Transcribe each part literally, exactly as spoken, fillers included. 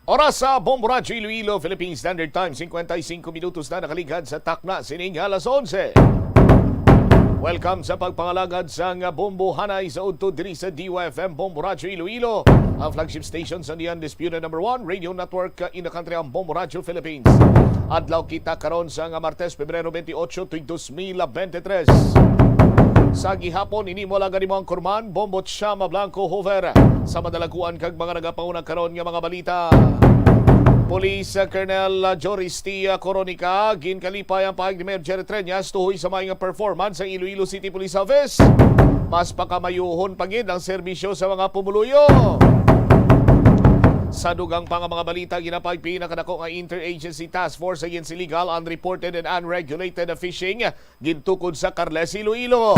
Oras sa Bombo Radyo Iloilo, Philippine Standard Time, cincuenta y cinco minutos na nakaligad sa takna sining alas onse. Welcome sa pagpangalagad sang Bombo Hanay sa udto diri sa D Y F M Bombo Radyo Iloilo, ang flagship station sa The Undisputed Number One Radio Network in the country, ang Bombo Radyo Philippines. Adlaw kita karon sa nga Martes, Pebrero twenty-eight, tuig dos mil veintitrés. Sa gihapon, ini mo lang gani mo ang kurman, Bombo Chama Blanco Hoover. Sa madalaguan kag mga nagapanguna karon nga mga balita. Police Colonel Joris T. Coronica, ginkalipay ang pahayag ni Mayor Jerry Treñas tuhoy sa maayong performance sa Iloilo City Police Office. Mas pakamayuhon pa gid ang serbisyo sa mga pumuluyo. Sa dugang pa nga mga balita, ginapag pinakadako nga interagency task force against illegal, unreported, and unregulated fishing gintukod sa Carles, Iloilo.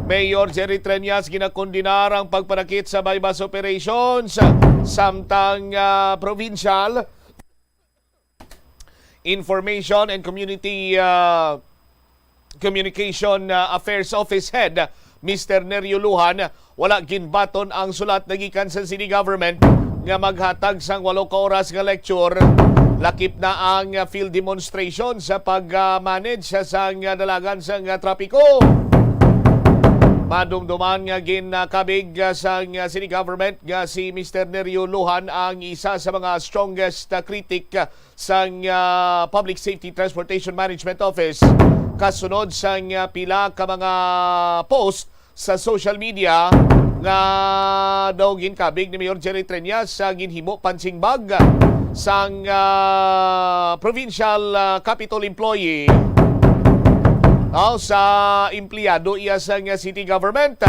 Mayor Jerry Treñas ginakondenar ang pagpanakit sa buy-bust operations, samtang ah, provincial Information and Community ah, Communication ah, Affairs Office Head Mister Nerio Lujan, wala ginbaton ang sulat na gikan sa city government nga maghatag sang walo ka oras nga lecture. Lakip na ang field demonstration sa pag-manage sang dalagan sang trapiko. Madumduman nga ginkabig sang city government nga si Mister Nerio Lujan ang isa sa mga strongest critic sang ah, Public Safety Transportation Management Office kasunod sang ah, pila ka mga post sa social media nga daw ginkabig ni Mayor Jerry Treñas sa ginhimo pansing bag sang ah, provincial ah, Capitol employee, no, sa empleyado iya sang ah, city government.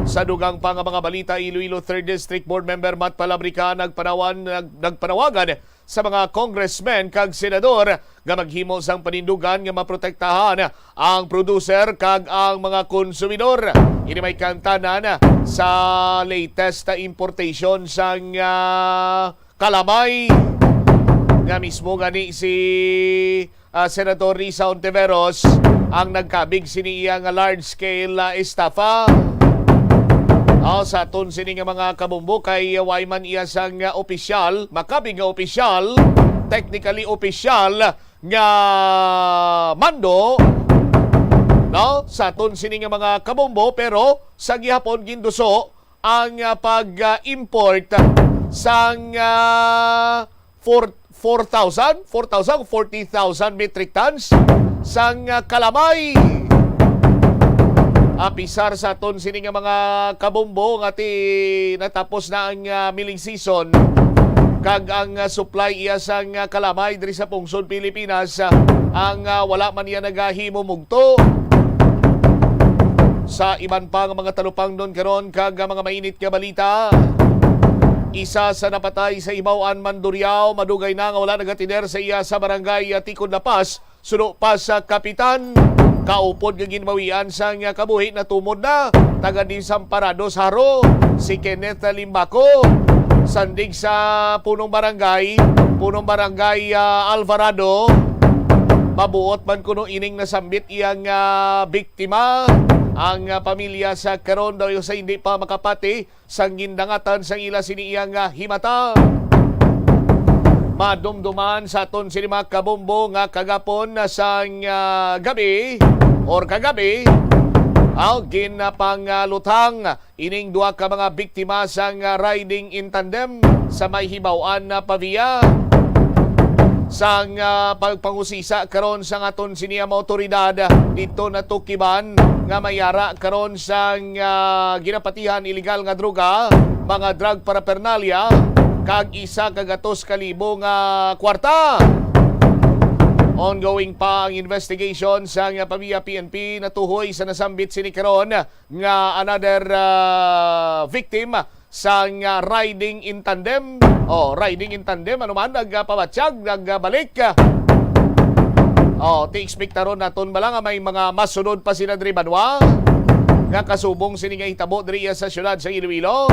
Sa dugang pa nga mga balita, Iloilo Third District Board Member Matt Palabrica nagpanawan nag, nagpanawagan sa mga congressmen kag senador nga maghimo sang panindugan nga maprotektahan ang producer kag ang mga konsumidor. Ini may kaangtanan sa latest importation sang ah, kalamay nga mismo gani si ah, Senator Risa Ontiveros ang nagkabig sini iya nga large-scale ah, estafa. Oh, sa aton sini nga mga kabombo kay way man iya sang ah, opisyal, makabig nga opisyal, technically opisyal nga mando, no? Sa aton sini nga mga kabombo, pero sa gihapon ginduso ang ah, pag-import sang ah, four, four thousand, four thousand, forty thousand metric tons sang ah, kalamay. Apisar sa aton sini nga mga kabombo nga ti natapos na ang ah, milling season kag ang ah, supply iya sang ah, kalamay diri sa pungsod Pilipinas, ah, ang ah, wala man niya nagahimo mugto. Sa iban pa nga mga talupangnon karon kag ah, mga mainit nga balita, isa sa napatay sa Hibaw-an Mandurriao, madugay na nga wala nagatiner sa iya sa barangay ah, Tikod La Paz, suno pa sa kapitan. Kaupod nga ginbawian sang ah, kabuhi natumod na taga Desamparados, Jaro, si Kenneth Limbaco. Sandig sa punong barangay, punong barangay ah, Alvarado, mabuot man kuno ining nasambit iya nga biktima. Ang ah, pamilya sa karon daw sa hindi pa makapati sang gindangatan sang ila sini iya nga himata. Madumduman sa aton sini mga kabombo nga kagapon sang ah, gabi or kagabi, aw, ginapangaluthang ining duha ka mga biktima sang ah, riding in tandem sa may Hibaw-an na Pavia. Sang ah, pagpangusisa karon sang aton sini nga mga awtoridad didto natukiban nga may ara karon sang ah, ginapatihan illegal nga droga, mga drug paraphernalia, kag isa ka gatos ka libo nga kwarta. Ongoing pa ang investigation sang Pavia P N P natuhoy sa nasambit sini karon nga another ah, victim sang ah, riding in tandem. Oh, riding in tandem, ano man, nagpabatyag, nagbalik. Oh, ti ekspektaron naton bala nga may mga masunod pa sila diri banwa nga kasubong sini nga hitabo diri sa siyudad sa Iloilo.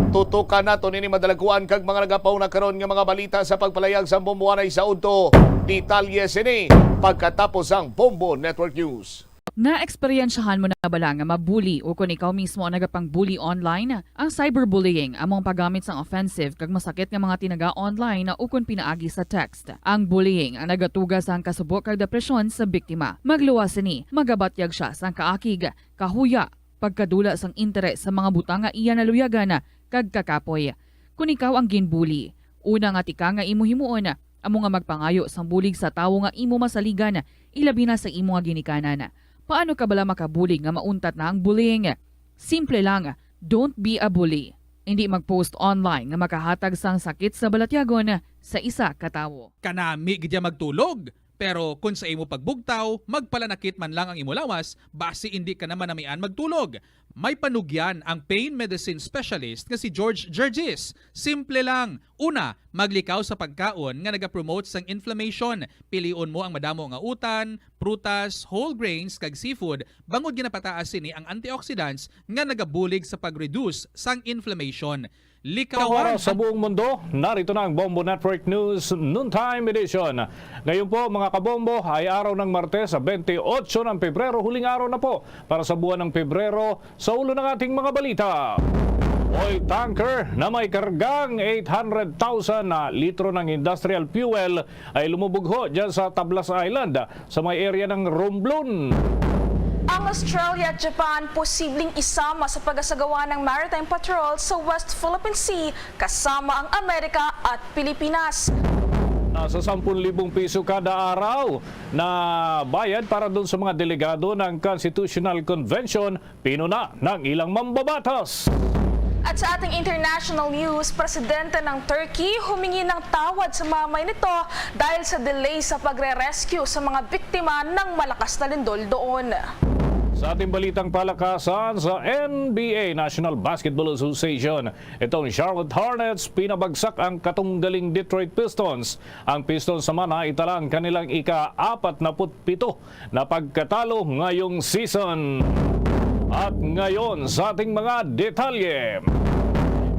Tutukan naton ini madalaguan kag mga nagapauna karon nga mga balita sa pagpalayag sa bombo anay sa udto. Detalye sini pagkatapos ang Bombo Network News. Naeksperyensyahan mo na bala nga mabuli o kon ikaw mismo ang nagapang-bully online? Ang cyberbullying amo ang paggamit sang offensive kag masakit nga mga tinaga online o kon pinaagi sa text. Ang bullying ang nagatuga sang kasubo kag depresyon sa biktima. Magluwas sini, magabatyag sia sang kaakig, kahuya, pagkadula sang interes sa mga butang nga iya naluyagan kag kakapoy. Kon ikaw ang ginbuli, una nga tikang nga imo himuon amo nga magpangayo sang bulig sa tawo nga imo masaligan, ilabi na sa imo nga ginikanan. Paano ka bala makabulig nga mauntat na ang bullying? Simple lang, don't be a bully. Indi mag-post online nga makahatag sang sakit sa balatyagon sa isa ka tawo. Kanami gid ya magtulog. Pero kon sa imo pagbugtaw, magpalanakit man lang ang imo lawas, basi indi ka na manamian magtulog. May panugyan ang pain medicine specialist nga si George Gergis. Simple lang. Una, maglikaw sa pagkaon nga nagapromote sang inflammation. Pilion mo ang madamo nga utan, prutas, whole grains, kag seafood, bangod ginapataas sini ang antioxidants nga nagabulig sa pag-reduce sang inflammation. Likawan Para sa ang buong mundo, narito na ang Bombo Network News Noontime Edition. Ngayon po, mga kabombo, ay araw ng Martes, twenty-eight ng Pebrero, huling araw na po para sa buwan ng Pebrero. Sa ulo ng ating mga balita, oil tanker na may kargang eight hundred thousand na litro ng industrial fuel ay lumubog ho dyan sa Tablas Island, sa may area ng Romblon. Ang Australia at Japan posibleng isama sa pagasagawa ng maritime patrol sa West Philippine Sea kasama ang Amerika at Pilipinas. Nasa sampung libong piso kada araw na bayad para dun sa mga delegado ng Constitutional Convention, pinuna ng ilang mambabatas. At sa ating international news, presidente ng Turkey humingi ng tawad sa mamay nito dahil sa delay sa pagre-rescue sa mga biktima ng malakas na lindol doon. Sa ating balitang palakasan, sa N B A, National Basketball Association, itong Charlotte Hornets pinabagsak ang katunggaling Detroit Pistons. Ang Pistons naman naitala ang kanilang ika-apat na put pito na pagkatalo ngayong season. At ngayon sa ating mga detalye.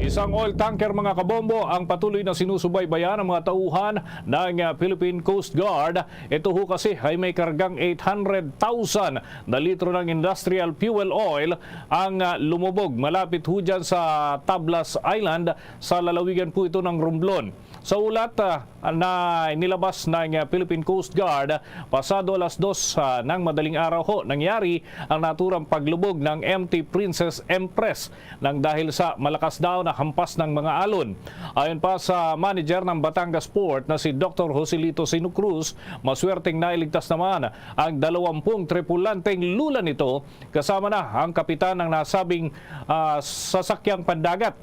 Isang oil tanker, mga kabombo, ang patuloy na sinusubaybayan ng mga tauhan ng, ah, Philippine Coast Guard. Ito ho kasi ay may kargang eight hundred thousand na litro ng industrial fuel oil ang, ah, lumubog malapit ho dyan sa Tablas Island, sa lalawigan po ito ng Romblon. Sa ulat, ah, na nilabas ng, ah, Philippine Coast Guard, pasado alas dos, ah, ng madaling araw ho, nangyari ang naturang paglubog ng M T Princess Empress nang dahil sa malakas daw na hampas ng mga alon. Ayon pa sa manager ng Batangas Port na si Doktor Joselito Sino Cruz, maswerteng nailigtas naman ang dalawampung tripulanteng lula nito, kasama na ang kapitan ng nasabing, ah, sasakyang pandagat.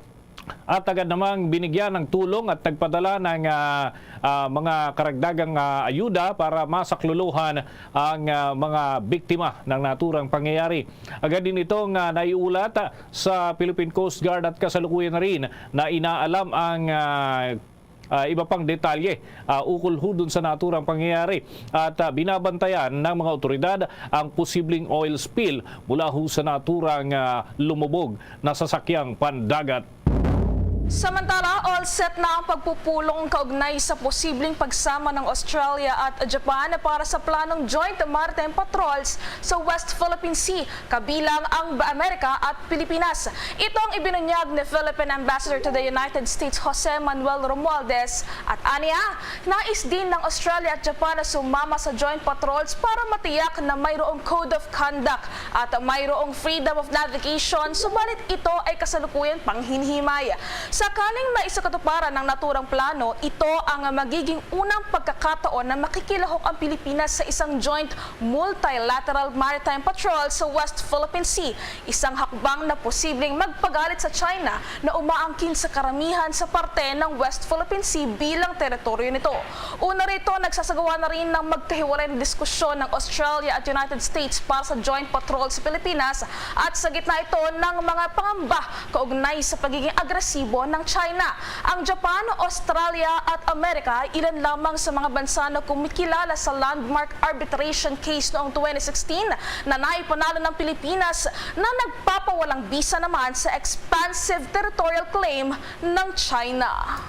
At agad namang binigyan ng tulong at nagpadala ng, ah, ah, mga karagdagang, ah, ayuda para masaklolohan ang, ah, mga biktima ng naturang pangyayari. Agad din itong, ah, naiulat, ah, sa Philippine Coast Guard at kasalukuyan na rin na inaalam ang, ah, ah, iba pang detalye, ah, ukol ho dun sa naturang pangyayari. At, ah, binabantayan ng mga otoridad ang posibleng oil spill mula ho sa naturang, ah, lumubog na sasakyang pandagat. Samantala, all set na ang pagpupulong kaugnay sa posibleng pagsama ng Australia at Japan para sa planong joint maritime patrols sa West Philippine Sea, kabilang ang Amerika at Pilipinas. Ito ang ibinunyag ni Philippine Ambassador to the United States, Jose Manuel Romualdez, at aniya, nais din ng Australia at Japan na sumama sa joint patrols para matiyak na mayroong code of conduct at mayroong freedom of navigation, subalit ito ay kasalukuyan pang hinihimay. Sakaling maisakatuparan ang naturang plano, ito ang magiging unang pagkakataon na makikilahok ang Pilipinas sa isang joint multilateral maritime patrol sa West Philippine Sea, isang hakbang na posibleng magpagalit sa China na umaangkin sa karamihan sa parte ng West Philippine Sea bilang teritoryo nito. Una rito, nagsasagawa na rin ng magkahiwalay na diskusyon ng Australia at United States para sa joint patrol sa Pilipinas, at sa gitna ito ng mga pangamba kaugnay sa pagiging agresibo ng China. Ang Japan, Australia at Amerika ay ilan lamang sa mga bansa na kumikilala sa landmark arbitration case noong twenty sixteen na naipanalo ng Pilipinas, na nagpapawalang bisa naman sa expansive territorial claim ng China.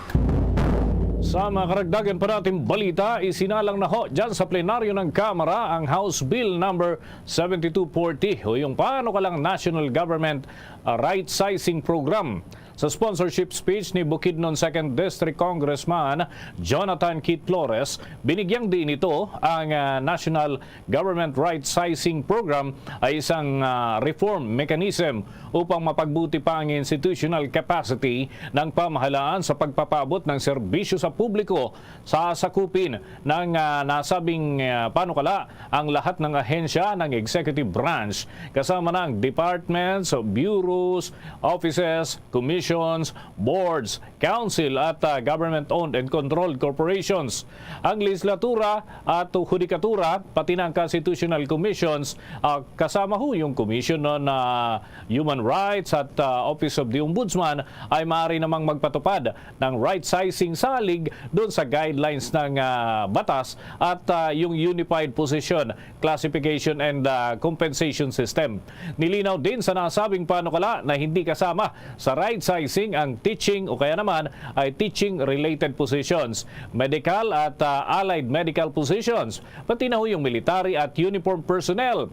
Sa mga karagdagan pa nating balita, isinalang na ho dyan sa plenaryo ng Kamara ang House Bill number seventy-two forty o yung panukalang National Government, ah, Right Sizing Program. Sa sponsorship speech ni Bukidnon Second District Congressman Jonathan Kit Flores, binigyang diin ito ang, ah, National Government Right Sizing Program ay isang, ah, reform mechanism upang mapagbuti pa ang institutional capacity ng pamahalaan sa pagpapaabot ng serbisyo sa publiko. Sa sakupin ng, ah, nasabing, ah, panukala ang lahat ng ahensya ng executive branch, kasama na ang departments, bureaus, offices, commissions, boards, council at, ah, government-owned and controlled corporations. Ang legislatura at hudikatura, pati na ang constitutional commissions, ah, kasama ho yung Commission on, ah, Human Rights at, ah, Office of the Ombudsman, ay maaari namang magpatupad ng right sizing salig doon sa guidelines ng, ah, batas at, ah, yung unified position classification and, ah, compensation system. Nilinaw din sa nasabing panukala na hindi kasama sa right sizing ang teaching o kaya naman ay teaching-related positions, medical at, ah, allied medical positions, pati na ho yung military at uniform personnel.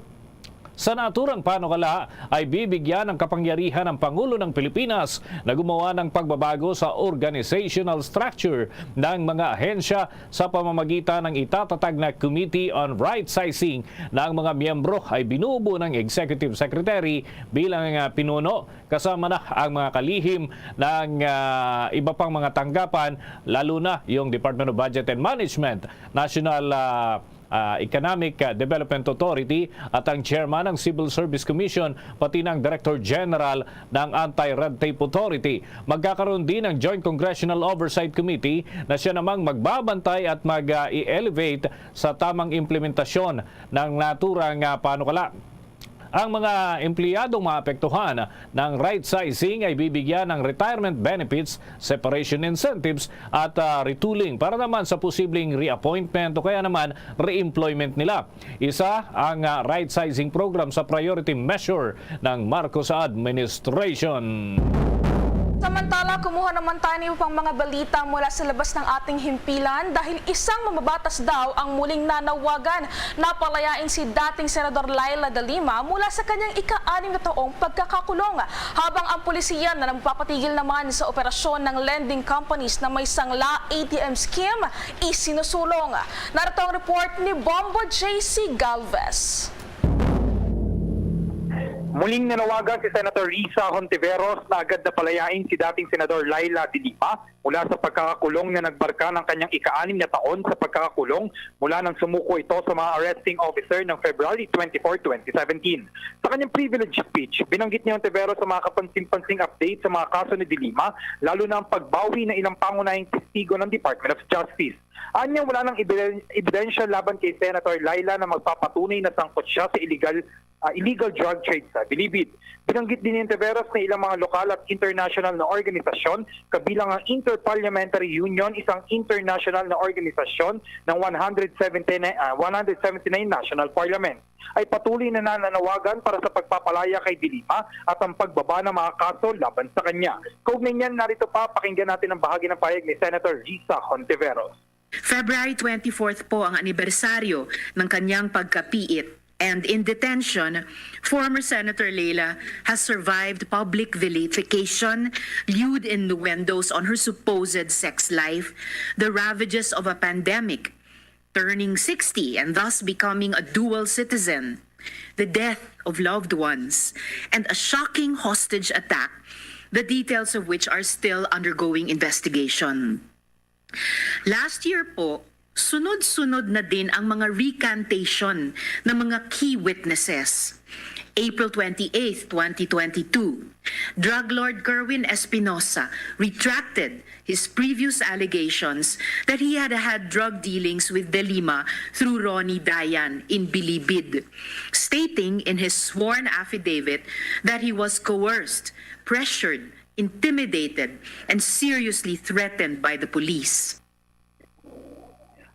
Sa naturang panukala ay bibigyan ng kapangyarihan ang Pangulo ng Pilipinas na gumawa ng pagbabago sa organizational structure ng mga ahensya sa pamamagitan ng itatatag na Committee on Right Sizing na ang mga miyembro ay binubuo ng Executive Secretary bilang, ah, pinuno, kasama na ang mga kalihim ng, ah, iba pang mga tanggapan, lalo na yung Department of Budget and Management, National, ah, ah, Economic, ah, Development Authority at ang chairman ng Civil Service Commission, pati na ang Director General ng Anti-Red Tape Authority. Magkakaroon din ng Joint Congressional Oversight Committee na siya namang magbabantay at mag, ah, i-elevate sa tamang implementasyon ng naturang, ah, panukala. Ang mga empleyadong maapektuhan ng right sizing ay bibigyan ng retirement benefits, separation incentives at, ah, retooling para naman sa posibleng reappointment o kaya naman re-employment nila. Isa ang, ah, right sizing program sa priority measure ng Marcos administration. Samantala, kumuha naman tayo ng iba pang mga balita mula sa labas ng ating himpilan dahil isang mambabatas daw ang muling nanawagan na palayain si dating Senador Leila de Lima mula sa kanyang ika-anim na taong pagkakakulong. Habang ang pulisiya na nagpapatigil naman sa operasyon ng lending companies na may sangla A T M scheme isinusulong. Narito ang report ni Bombo J C Galvez. Muling nanawagan si Senator Risa Hontiveros na agad na palayain si dating Senador Leila de Lima mula sa pagkakakulong na nagbarka ng kanyang ika-anim na taon sa pagkakakulong mula nang sumuko ito sa mga arresting officer ng February twenty-four, twenty seventeen. Sa kanyang privilege speech, binanggit ni Hontiveros ang mga kapansin-pansing update sa mga kaso ni de Lima, lalo na ang pagbawi ng ilang pangunahing testigo ng Department of Justice. Anya, wala nang ebiden-, ebidensya laban kay Senator Leila na magpapatunay na sangkot siya sa illegal, ah, illegal drug trade sa Bilibid. Binanggit din ni Hontiveros na ilang mga lokal at international na organisasyon, kabilang ang Inter-Parliamentary Union, isang international na organisasyon ng one hundred seventy-nine, ah, one hundred seventy-nine National Parliament, ay patuloy na nananawagan para sa pagpapalaya kay de Lima at ang pagbaba ng mga kaso laban sa kanya. Kaugnay niyan, narito pa, pakinggan natin ang bahagi ng pahayag ni Senator Risa Hontiveros. February twenty-fourth po ang anibersaryo ng kanyang pagkapiit. And in detention, former Senator Leila has survived public vilification, lewd innuendos on her supposed sex life, the ravages of a pandemic, turning sixty and thus becoming a dual citizen, the death of loved ones, and a shocking hostage attack, the details of which are still undergoing investigation. Last year po, sunod-sunod na din ang mga recantation ng mga key witnesses. April twenty-eighth, twenty twenty-two, drug lord Kerwin Espinosa retracted his previous allegations that he had had drug dealings with De Lima through Ronnie Dayan in Bilibid, stating in his sworn affidavit that he was coerced, pressured, intimidated, and seriously threatened by the police.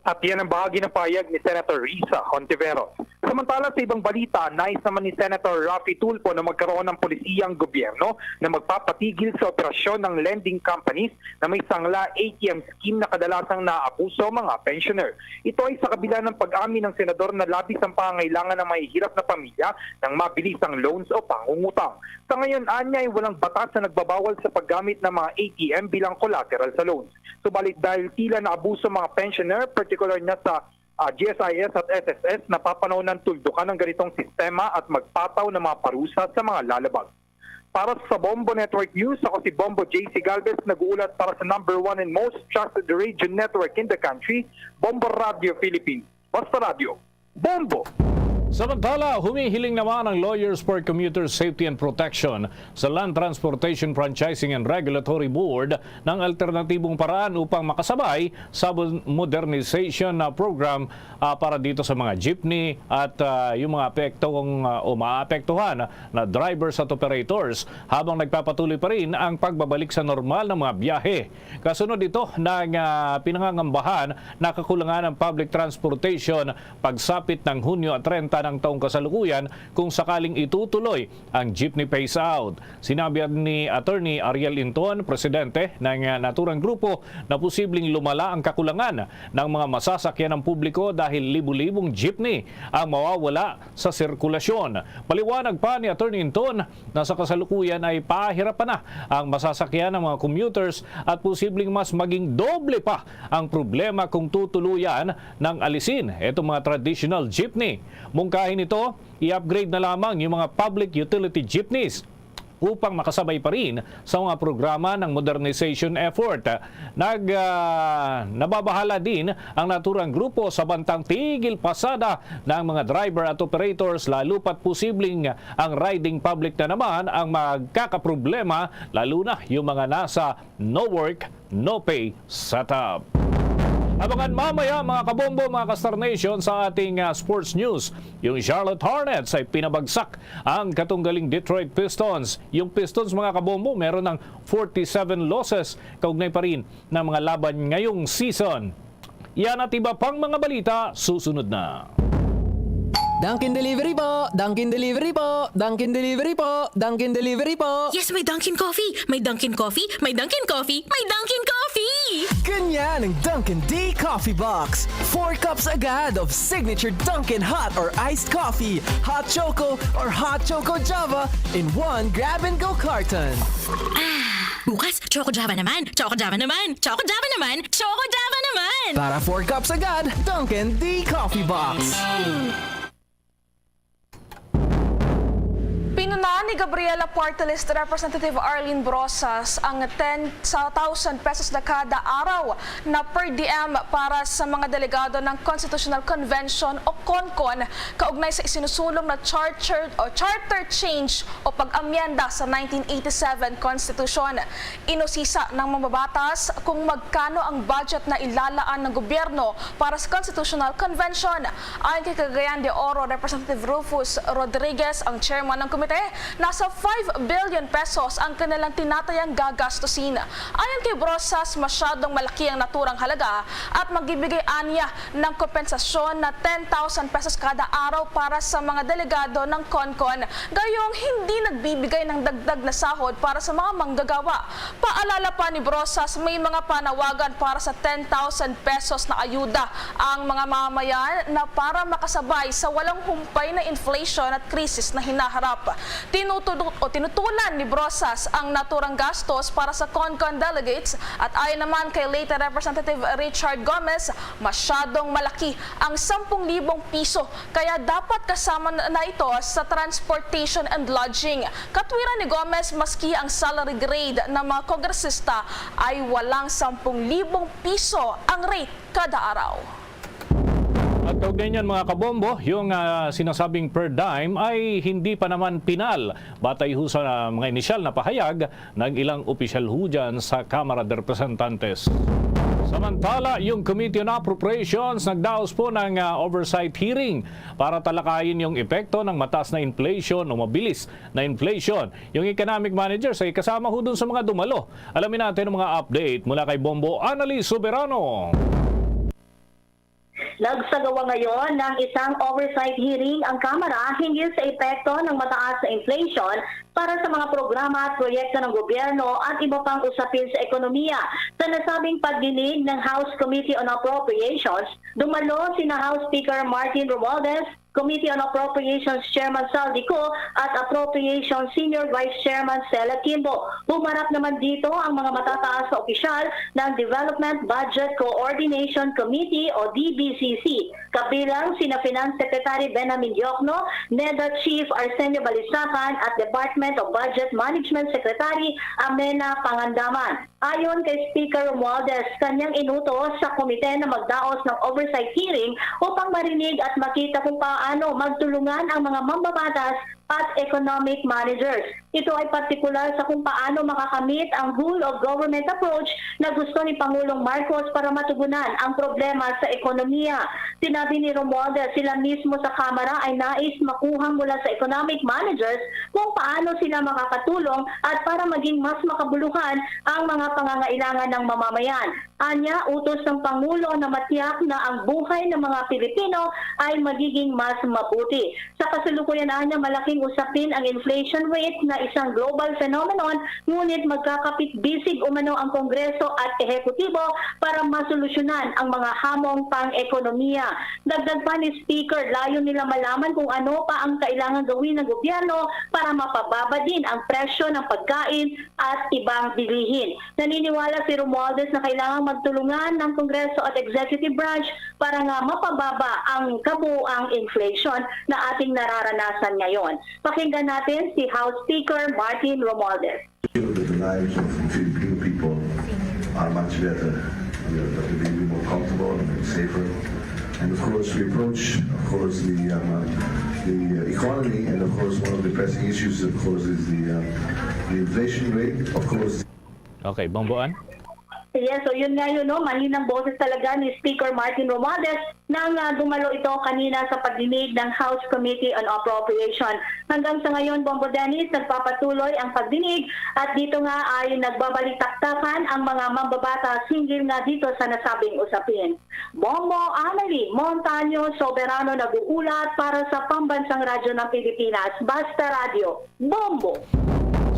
At yan ang bahagi ng pahayag ni Senator Risa Hontiveros. Samantala, sa ibang balita, nais naman ni Senator Raffy Tulfo na magkaroon ng polisiya ang gobyerno na magpapatigil sa operasyon ng lending companies na may sangla A T M scheme na kadalasang naaabuso ang mga pensioner. Ito ay sa kabila ng pag-amin ng senador na labis ang pangangailangan ng mahihirap na pamilya ng mabilisang loans o pangungutang. Sa ngayon, anya ay walang batas na nagbabawal sa paggamit ng mga A T M bilang collateral sa loans. Subalit dahil tila naabuso ang mga pensioner, particular na sa, ah, G S I S at S S S, napapanahon ng tuldukan ang ganitong sistema at magpataw ng mga parusa sa mga lalabag. Para sa Bombo Network News, ako si Bombo J C Galvez, nag-uulat para sa number one and most trusted radio network in the country, Bombo Radio Philippines. Basta Radio, Bombo! Samantala, humihiling naman ang Lawyers for Commuter Safety and Protection sa Land Transportation Franchising and Regulatory Board ng alternatibong paraan upang makasabay sa bu-, modernization na program, ah, para dito sa mga jeepney at, ah, yung mga apektong, ah, o maapektuhan na drivers at operators habang nagpapatuloy pa rin ang pagbabalik sa normal na mga biyahe. Kasunod ito ng, ah, pinangangambahan na kakulangan ng public transportation pagsapit ng Hunyo treinta ng taong kasalukuyan kung sakaling itutuloy ang jeepney phase out. Sinabi ni Attorney Ariel Inton, presidente ng, ah, naturang grupo, na posibleng lumala ang kakulangan ng mga masasakyan ng publiko dahil libu-libong jeepney ang mawawala sa sirkulasyon. Paliwanag pa ni Attorney Inton na sa kasalukuyan ay pahirapan na ang masasakyan ng mga commuters at posibleng mas maging doble pa ang problema kung tutuluyan ng alisin itong mga traditional jeepney. Mungkahi nito, i-upgrade na lamang yung mga public utility jeepneys upang makasabay pa rin sa mga programa ng modernization effort. Nag, ah, nababahala din ang naturang grupo sa bantang tigil pasada ng mga driver at operators, lalo pat posibleng ang riding public na naman ang magkakaproblema, lalo na yung mga nasa no work, no pay setup. Abangan mamaya, mga kabombo, mga ka-Star Nation, sa ating, ah, sports news. Yung Charlotte Hornets ay pinabagsak ang katunggaling Detroit Pistons. Yung Pistons, mga kabombo, meron ng forty-seven losses kaugnay pa rin ng mga laban ngayong season. Yan at iba pang mga balita susunod na. Dunkin Delivery po! Dunkin Delivery po! Dunkin Delivery po! Dunkin Delivery po! Yes, may Dunkin Coffee! May Dunkin Coffee! May Dunkin Coffee! May Dunkin Coffee! Ganyan ang Dunkin D Coffee Box. Four cups agad of signature Dunkin hot or iced coffee, hot choco or hot choco Java in one grab-and-go carton. Ah, bukas, Choco Java naman! Choco Java naman! Choco Java naman! Choco Java naman! Para four cups agad, Dunkin D Coffee Box. Pinuna ni Gabriela Party List Representative Arlene Brosas ang ten thousand pesos na kada araw na per diem para sa mga delegado ng Constitutional Convention o CONCON kaugnay sa isinusulong na charter o charter change o pag-amyenda sa nineteen eighty-seven Constitution. Inusisa ng mambabatas kung magkano ang budget na ilalaan ng gobyerno para sa Constitutional Convention. Ayon kay Cagayan de Oro Representative Rufus Rodriguez, ang chairman ng komite, nasa five billion pesos ang kanilang tinatayang gagastusin. Ayon kay Brosas, masyadong malaki ang naturang halaga at magbibigay aniya ng kompensasyon na ten thousand pesos kada araw para sa mga delegado ng CONCON, gayong hindi nagbibigay ng dagdag na sahod para sa mga manggagawa. Paalala pa ni Brosas, may mga panawagan para sa ten thousand pesos na ayuda ang mga mamamayan na para makasabay sa walang humpay na inflation at krisis na hinaharap. Tinutudu-, o tinutulan ni Brosas ang naturang gastos para sa CONCON delegates at ayon naman kay late Representative Richard Gomez, masyadong malaki ang sampung libong piso, kaya dapat kasama na, na ito sa transportation and lodging. Katwiran ni Gomez, maski ang salary grade ng mga kongresista ay walang sampung libong piso ang rate kada araw. At kaugnay niyan, mga kabombo, yung, ah, sinasabing per diem ay hindi pa naman pinal, batay ho sa mga inisyal na pahayag ng ilang opisyal ho dyan sa Kamara de Representantes. Samantala, yung Committee on Appropriations nagdaos po ng, ah, oversight hearing para talakayin yung epekto ng mataas na inflation o mabilis na inflation. Yung economic manager sa kasama ho dun sa mga dumalo. Alamin natin ang mga update mula kay Bombo Annalise Soberano. Nagsagawa ngayon ng isang oversight hearing ang Kamara hinggil sa epekto ng mataas na inflation para sa mga programa at proyekto ng gobyerno at iba pang usapin sa ekonomiya. Sa nasabing pagdinig ng House Committee on Appropriations, dumalo sina House Speaker Martin Romualdez, Committee on Appropriations Chairman Sal Dico at Appropriations Senior Vice Chairman Sela Kimbo. Humarap naman dito ang mga matataas na opisyal ng Development Budget Coordination Committee o D B C C, kabilang sina Finance Secretary Benjamin Diokno, neda Chief Arsenio Balisacan at Department of Budget Management Secretary Amena Pangandaman. Ayon kay Speaker Romualdez, kanyang inutos sa komite na magdaos ng oversight hearing upang marinig at makita kung paano magtulungan ang mga mambabatas at economic managers. Ito ay partikular sa kung paano makakamit ang whole of government approach na gusto ni Pangulong Marcos para matugunan ang problema sa ekonomiya. Sinabi ni Romualdez, sila mismo sa Kamara ay nais makuha mula sa economic managers kung paano sila makakatulong at para maging mas makabuluhan ang mga pangangailangan ng mamamayan. Anya, utos ng Pangulo na matiyak na ang buhay ng mga Pilipino ay magiging mas mabuti. Sa kasalukuyan, anya, malaking usapin ang inflation rate na isang global phenomenon, ngunit magkakapit bisig umano ang Kongreso at Ehekutibo para masolusyonan ang mga hamong pang-ekonomiya. Dagdag pa ni Speaker, layo nila malaman kung ano pa ang kailangan gawin ng gobyerno para mapababa din ang presyo ng pagkain at ibang bilihin. Naniniwala si Romualdez na kailangang magtulungan ng Kongreso at Executive Branch para nga mapababa ang kabuuang inflation na ating nararanasan ngayon. Pakinggan natin si House Speaker Martin Romualdez. The lives of the Filipino people are much better. We are, we will be more comfortable and safer. And of course, we approach, of course, the, um, uh, the economy, and of course, one of the pressing issues, of course, is the, uh, the inflation rate. Of course, Okay, Bomboan? Yes, so yun nga yun, no? Mahinang boses talaga ni Speaker Martin Romualdez nang uh, dumalo ito kanina sa pagdinig ng House Committee on Appropriation. Hanggang sa ngayon, Bombo Dennis, nagpapatuloy ang pagdinig at dito nga ay nagbabalitaktakan ang mga mambabatas hinggil nga dito sa nasabing usapin. Bombo Annalie Montaño, Soberano nag-uulat para sa Pambansang Radyo ng Pilipinas, Basta Radyo. Bombo!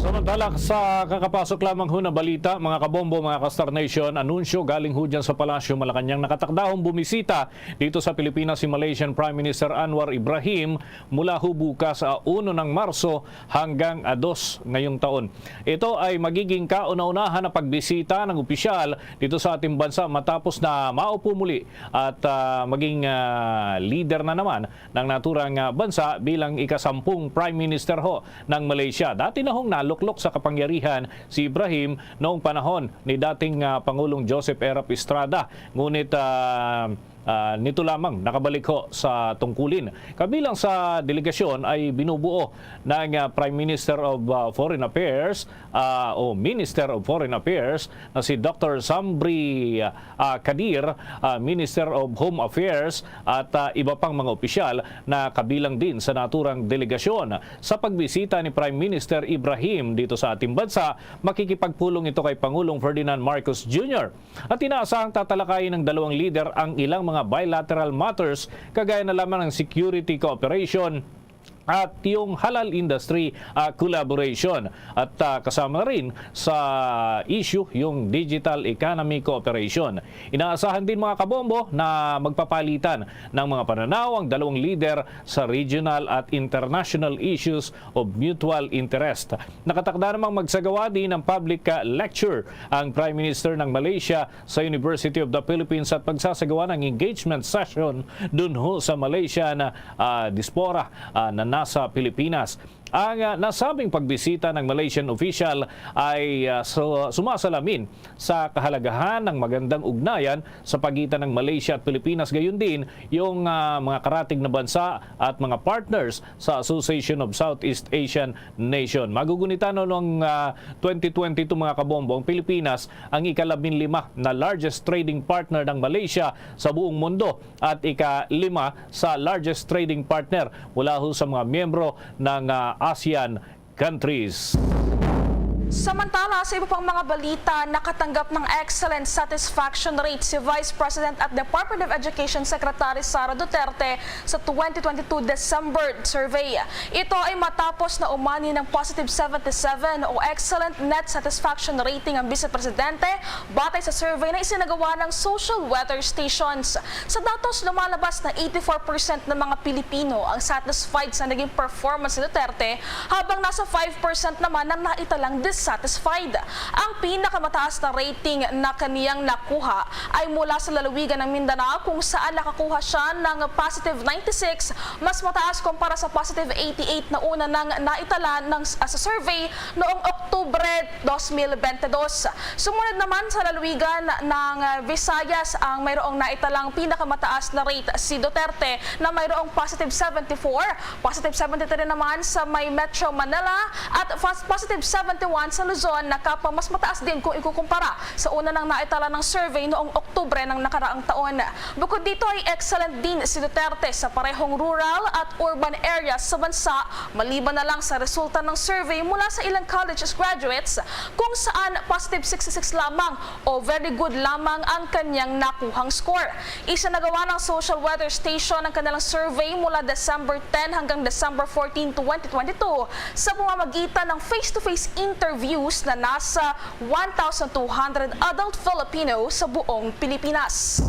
Samantala, sa kakapasok lamang ho na balita, mga kabombo, mga ka-Star Nation, anunsyo galing ho dyan sa Palasyo Malacañang, nakatakdahong bumisita dito sa Pilipinas si Malaysian Prime Minister Anwar Ibrahim mula ho bukas, ah, uno ng Marso hanggang, ah, dos ngayong taon. Ito ay magiging kauna-unahan na pagbisita ng opisyal dito sa ating bansa matapos na maupo muli at, ah, maging, ah, leader na naman ng naturang, ah, bansa bilang ikasampung Prime Minister ho ng Malaysia. Dati na hong naluklok sa kapangyarihan si Ibrahim noong panahon ni dating, ah, Pangulong Joseph Erap Estrada. Ngunit, ah, ah, nito lamang nakabalik ho sa tungkulin. Kabilang sa delegasyon ay binubuo ng, ah, Prime Minister of, ah, Foreign Affairs, ah, o Minister of Foreign Affairs na si Doctor Sambri, ah, Kadir, ah, Minister of Home Affairs, at, ah, iba pang mga opisyal na kabilang din sa naturang delegasyon. Sa pagbisita ni Prime Minister Ibrahim dito sa ating bansa, makikipagpulong ito kay Pangulong Ferdinand Marcos Junior. At inaasahang tatalakayin ng dalawang lider ang ilang mga bilateral matters, kagaya na lamang ng security cooperation at yung halal industry, ah, collaboration. At, ah, kasama na rin sa issue yung digital economy cooperation. Inaasahan din, mga kabombo, na magpapalitan ng mga pananaw ang dalawang lider sa regional at international issues of mutual interest. Nakatakda namang magsagawa din ng public, ah, lecture ang Prime Minister ng Malaysia sa University of the Philippines at magsasagawa ng engagement session dun ho sa Malaysian, ah, diaspora, ah, na nasa Pilipinas. Ang, ah, nasabing pagbisita ng Malaysian official ay, ah, su-, sumasalamin sa kahalagahan ng magandang ugnayan sa pagitan ng Malaysia at Pilipinas, gayon din yung, ah, mga karatig na bansa at mga partners sa Association of Southeast Asian Nation. Magugunitan noong, ah, twenty twenty-two, mga kabombo, ang Pilipinas ang ikalabinlima na largest trading partner ng Malaysia sa buong mundo at ikalima sa largest trading partner mula ho sa mga miyembro ng, ah, ASEAN countries. Samantala, sa iba pang mga balita, nakatanggap ng excellent satisfaction rate si Vice President at Department of Education Secretary Sara Duterte sa twenty twenty-two December survey. Ito ay matapos na umani ng positive seventy-seven o excellent net satisfaction rating ang Vice Presidente batay sa survey na isinagawa ng Social Weather Stations. Sa datos, lumalabas na eighty-four percent ng mga Pilipino ang satisfied sa naging performance ni Duterte, habang nasa five percent naman ang naitalang dissatisfied. Ang pinakamataas na rating na kaniyang nakuha ay mula sa lalawigan ng Mindanao, kung saan nakakuha siya ng positive ninety-six, mas mataas kumpara sa positive eighty-eight na una nang naitala ng, sa survey noong Oktubre dos mil bente dos. Sumunod naman sa lalawigan ng, ah, Visayas ang mayroong naitalang pinakamataas na rate, si Duterte, na mayroong positive seventy-four, positive seventy-three naman sa may Metro Manila at fas-, positive seventy-one sa Luzon, na kapwa mas mataas din kung ikukumpara sa una nang naitala ng survey noong Oktubre ng nakaraang taon. Bukod dito ay excellent din si Duterte sa parehong rural at urban areas sa bansa, maliban na lang sa resulta ng survey mula sa ilang college graduates, kung saan positive sixty-six lamang o very good lamang ang kanyang nakuhang score. Isinagawa ng Social Weather Station ang kanilang survey mula December ten hanggang December fourteen, twenty twenty-two, sa pamamagitan ng face-to-face interviews na nasa one thousand two hundred adult Filipino sa buong Pilipinas.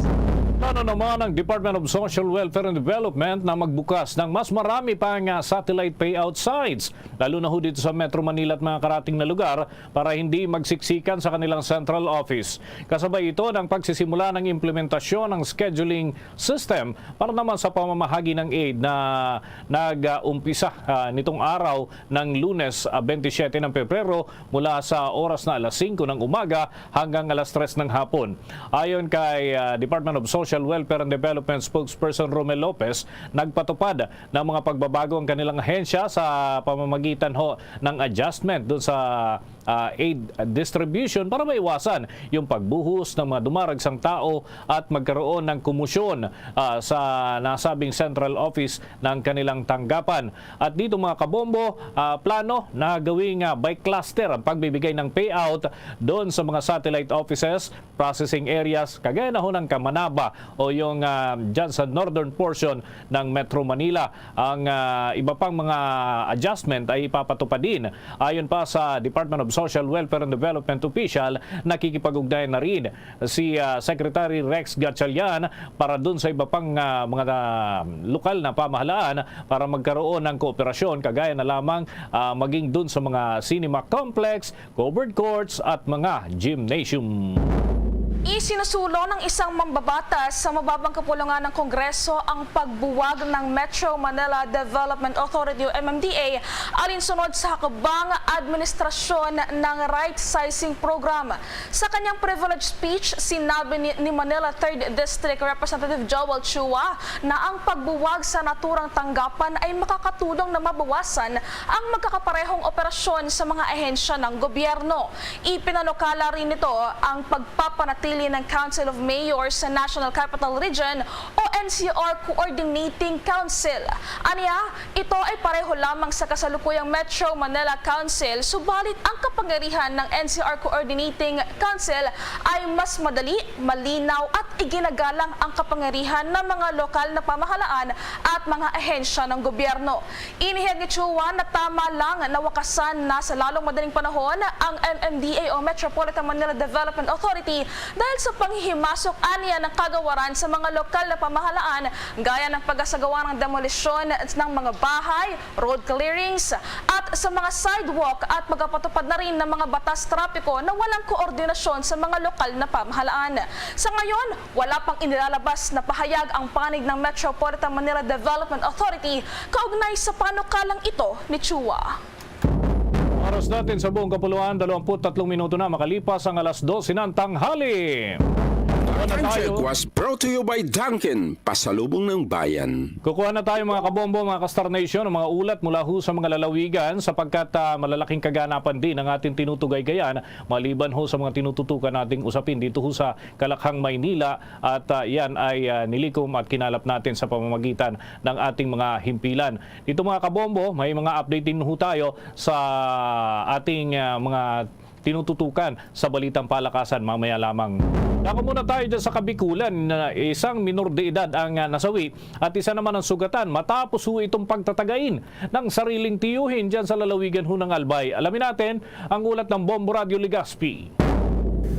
Plano naman ng Department of Social Welfare and Development na magbukas ng mas marami pang, ah, satellite payout sites, lalo na ho dito sa Metro Manila at mga karating na lugar, para hindi magsiksikan sa kanilang central office. Kasabay ito ng pagsisimula ng implementasyon ng scheduling system para naman sa pamamahagi ng aid na nag-umpisa, ah, nitong araw ng Lunes, ah, twenty-seven ng Pebrero, mula sa oras na alas singko ng umaga hanggang alas tres ng hapon. Ayon kay, ah, Department of Social Welfare and Development Spokesperson Romel Lopez, nagpatupad ng mga pagbabago ang kanilang ahensya sa pamamagitan ho ng adjustment dun sa, ah, aid distribution para maiwasan yung pagbuhos ng mga dumaragsang tao at magkaroon ng kumusyon, ah, sa nasabing central office ng kanilang tanggapan. At dito, mga kabombo, ah, plano na gawing, ah, by cluster ang pagbibigay ng payout doon sa mga satellite offices, processing areas, kagaya na ho ng Kamanaba o yung, ah, dyan sa northern portion ng Metro Manila. Ang, ah, iba pang mga adjustment ay ipapatupad din. Ayon pa sa Department of Social Welfare and Development official, nakikipag-ugnayan na rin si, ah, Secretary Rex Gatchalian para dun sa iba pang, ah, mga, ah, lokal na pamahalaan para magkaroon ng kooperasyon, kagaya na lamang, ah, maging dun sa mga cinema complex, covered courts at mga gymnasium. Isinusulong ng isang mambabatas sa mababang kapulungan ng Kongreso ang pagbuwag ng Metro Manila Development Authority o M M D A, alinsunod sa hakbang administrasyon ng right sizing program. Sa kanyang privilege speech, sinabi ni, ni Manila Third District Representative Joel Chua na ang pagbuwag sa naturang tanggapan ay makakatulong na mabawasan ang magkakaparehong operasyon sa mga ahensya ng gobyerno. Ipinanukala rin nito ang pagpapanatili ng Council of Mayors sa National Capital Region o N C R Coordinating Council. Aniya, ito ay pareho lamang sa kasalukuyang Metro Manila Council, subalit ang kapangyarihan ng N C R Coordinating Council ay mas madali, malinaw at iginagalang ang kapangyarihan ng mga lokal na pamahalaan at mga ahensya ng gobyerno. Inihayag ni Chua na tama lang na wakasan na sa lalong madaling panahon ang M M D A o Metropolitan Manila Development Authority dahil sa panghihimasok aniya ng kagawaran sa mga lokal na pamahalaan, gaya ng pagkasagawa ng demolisyon ng mga bahay, road clearings, at sa mga sidewalk, at magpapatupad na rin ng mga batas trapiko na walang koordinasyon sa mga lokal na pamahalaan. Sa ngayon, wala pang inilalabas na pahayag ang panig ng Metropolitan Manila Development Authority kaugnay sa panukalang ito ni Chua. Oras natin sa buong kapuluan, dalawampu't tatlong minuto na makalipas ang alas dose ng tanghali. Ang Time check was brought to you by Dunkin, pasalubong ng bayan. Kukuha na tayo, mga kabombo, mga ka-Star Nation, ang mga ulat mula ho sa mga lalawigan sapagkat, ah, malalaking kaganapan din ang ating tinutugaygayan maliban ho sa mga tinututukan nating usapin dito ho sa Kalakhang, Maynila. At, ah, yan ay, ah, nilikom at kinalap natin sa pamamagitan ng ating mga himpilan. Dito, mga kabombo, may mga update din ho tayo sa ating, ah, mga tinututukan sa balitang palakasan mamaya lamang. Dako muna tayo dyan sa Kabikulan, na isang minor de edad ang, ah, nasawi at isa naman ang sugatan matapos ho itong pagtatagain ng sariling tiyuhin dyan sa lalawigan ho ng Albay. Alamin natin ang ulat ng Bombo Radio Legazpi.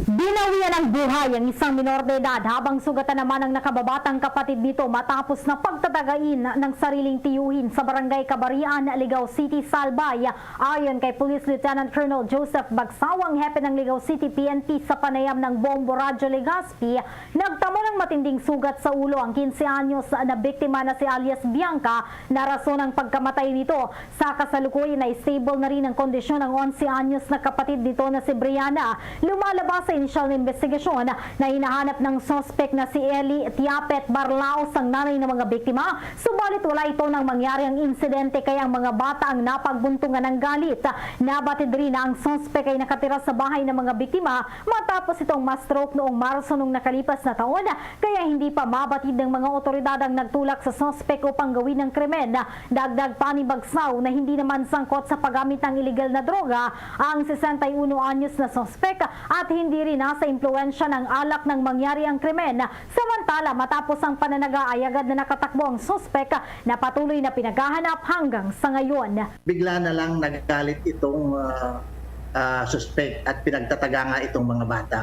Binawian ng buhay ang isang minor de edad habang sugatan naman ang nakababatang kapatid nito matapos na pagtatagain ng sariling tiyuhin sa Barangay Kabarian, Ligao City, sa Albay. Ayon kay Police Lieutenant Colonel Joseph Bagsaw, ang hepe ng Ligao City P N P, sa panayam ng Bombo Radyo Legazpi, nagtamo ng matinding sugat sa ulo ang quince anyos na biktima na si alias Bianca, na rason ang pagkamatay nito. Sa kasalukuyan ay stable na rin ang kondisyon ng onse anyos na kapatid nito na si Brianna. Lumalabas sa inisyal na investigasyon na hinahanap ng suspek na si Eli Tiapet Barlaos, ang nanay ng mga biktima, subalit wala ito nang mangyari ang insidente kay ang mga bata ang napagbuntungan ng galit. Nabatid rin na ang suspek ay nakatira sa bahay ng mga biktima matapos itong ma-stroke noong Marso nung nakalipas na taon, kaya hindi pa mabatid ng mga otoridad ang nagtulak sa suspek upang gawin ang krimen. Dagdag pa ni Bagsaw na hindi naman sangkot sa paggamit ng iligal na droga ang sesenta y uno anyos na suspek at hindi rin nasa impluwensya ng alak nang mangyari ang krimen. Samantala, matapos ang pananaga ay agad na nakatakbo ang suspek na patuloy na pinaghahanap hanggang sa ngayon. Bigla na lang nagalit itong, ah, ah, suspek at pinagtataga nga itong mga bata.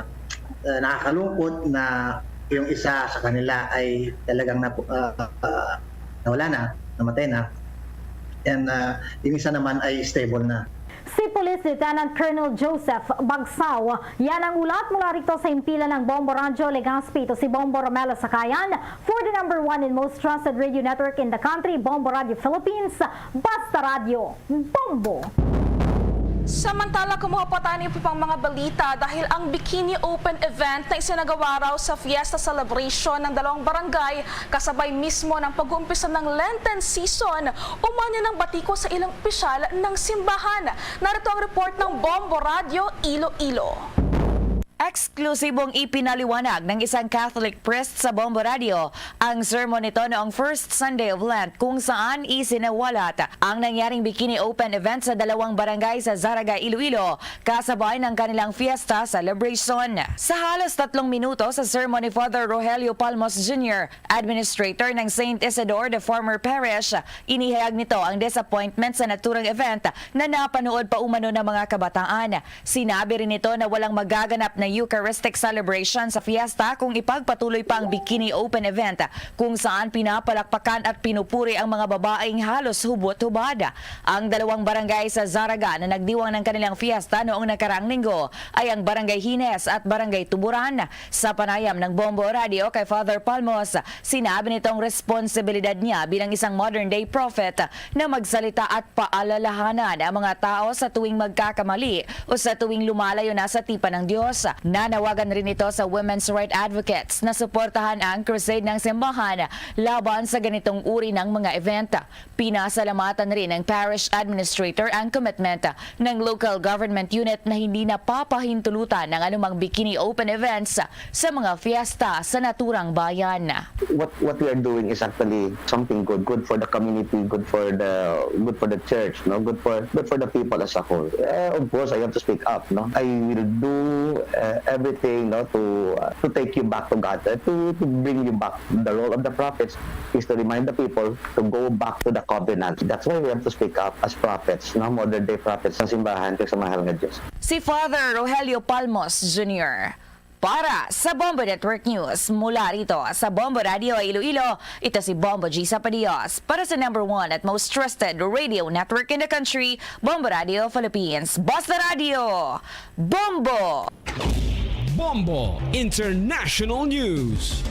Ah, nakakalungkot na yung isa sa kanila ay talagang napu-, ah, ah, nawala na, namatay na. And, ah, yung isa naman ay stable na. Si Police Lieutenant Colonel Joseph Bagsaw. Yan ang ulat mula rito sa himpilan ng Bombo Radyo Legazpi. Ito si Bombo Romelo Sakayan for the number one and most trusted radio network in the country, Bombo Radyo Philippines, Basta Radyo, Bombo. Samantala, kumuha pa tayo ng iba pang mga balita dahil ang Bikini Open event na isinagawa raw sa fiesta celebration ng dalawang barangay kasabay mismo ng pag-uumpisa ng Lenten season, umani nang batiko sa ilang opisyal ng simbahan. Narito ang report ng Bombo Radyo Iloilo. Eksklusibong ipinaliwanag ng isang Catholic priest sa Bombo Radio ang sermon nito noong first Sunday of Lent, kung saan isinawalat ang nangyaring Bikini Open event sa dalawang barangay sa Zarraga, Iloilo, kasabay ng kanilang fiesta celebration. Sa halos tatlong minuto sa sermon ni Father Rogelio Palmos Junior, administrator ng Saint Isidore the Former Parish, inihayag nito ang disappointment sa naturang event na napanood pa umano ng mga kabataan. Sinabi rin nito na walang magaganap na Eucharistic celebration sa fiesta kung ipagpatuloy pa ang Bikini Open event, kung saan pinapalakpakan at pinupuri ang mga babaeng halos hubot-hubad. Ang dalawang barangay sa Zarraga na nagdiwang ng kanilang fiesta noong nakaraang linggo ay ang Barangay Hines at Barangay Tuburan. Sa panayam ng Bombo Radio kay Father Palmos, sinabi nitong responsibilidad niya bilang isang modern-day prophet na magsalita at paalalahanan ang mga tao sa tuwing magkakamali o sa tuwing lumalayo na sa tipan ng Diyos. Nanawagan rin ito sa women's rights advocates na suportahan ang crusade ng simbahan laban sa ganitong uri ng mga event. Pinasalamatan rin ng parish administrator ang commitment ng local government unit na hindi na papahintulutan ang anumang Bikini Open events sa mga fiesta sa naturang bayan. What, what we are doing is actually something good, good for the community, good for the, good for the church, no? Good for, good for the people as a whole. Eh, of course, I have to speak up, no? I will do, uh, everything, no, to, uh, to take you back to God, uh, to, to bring you back. The role of the prophets is to remind the people to go back to the covenant. That's why we have to speak up as prophets, no? Modern day prophets ng simbahan kag sa mahal nga Diyos. Si Father Rogelio Palmos Junior. Para sa Bombo Network News, mula rito sa Bombo Radio Iloilo, ito si Bombo G Sapadios para sa number one at most trusted radio network in the country, Bombo Radio Philippines. Basta Radio, Bombo! Bombo International News.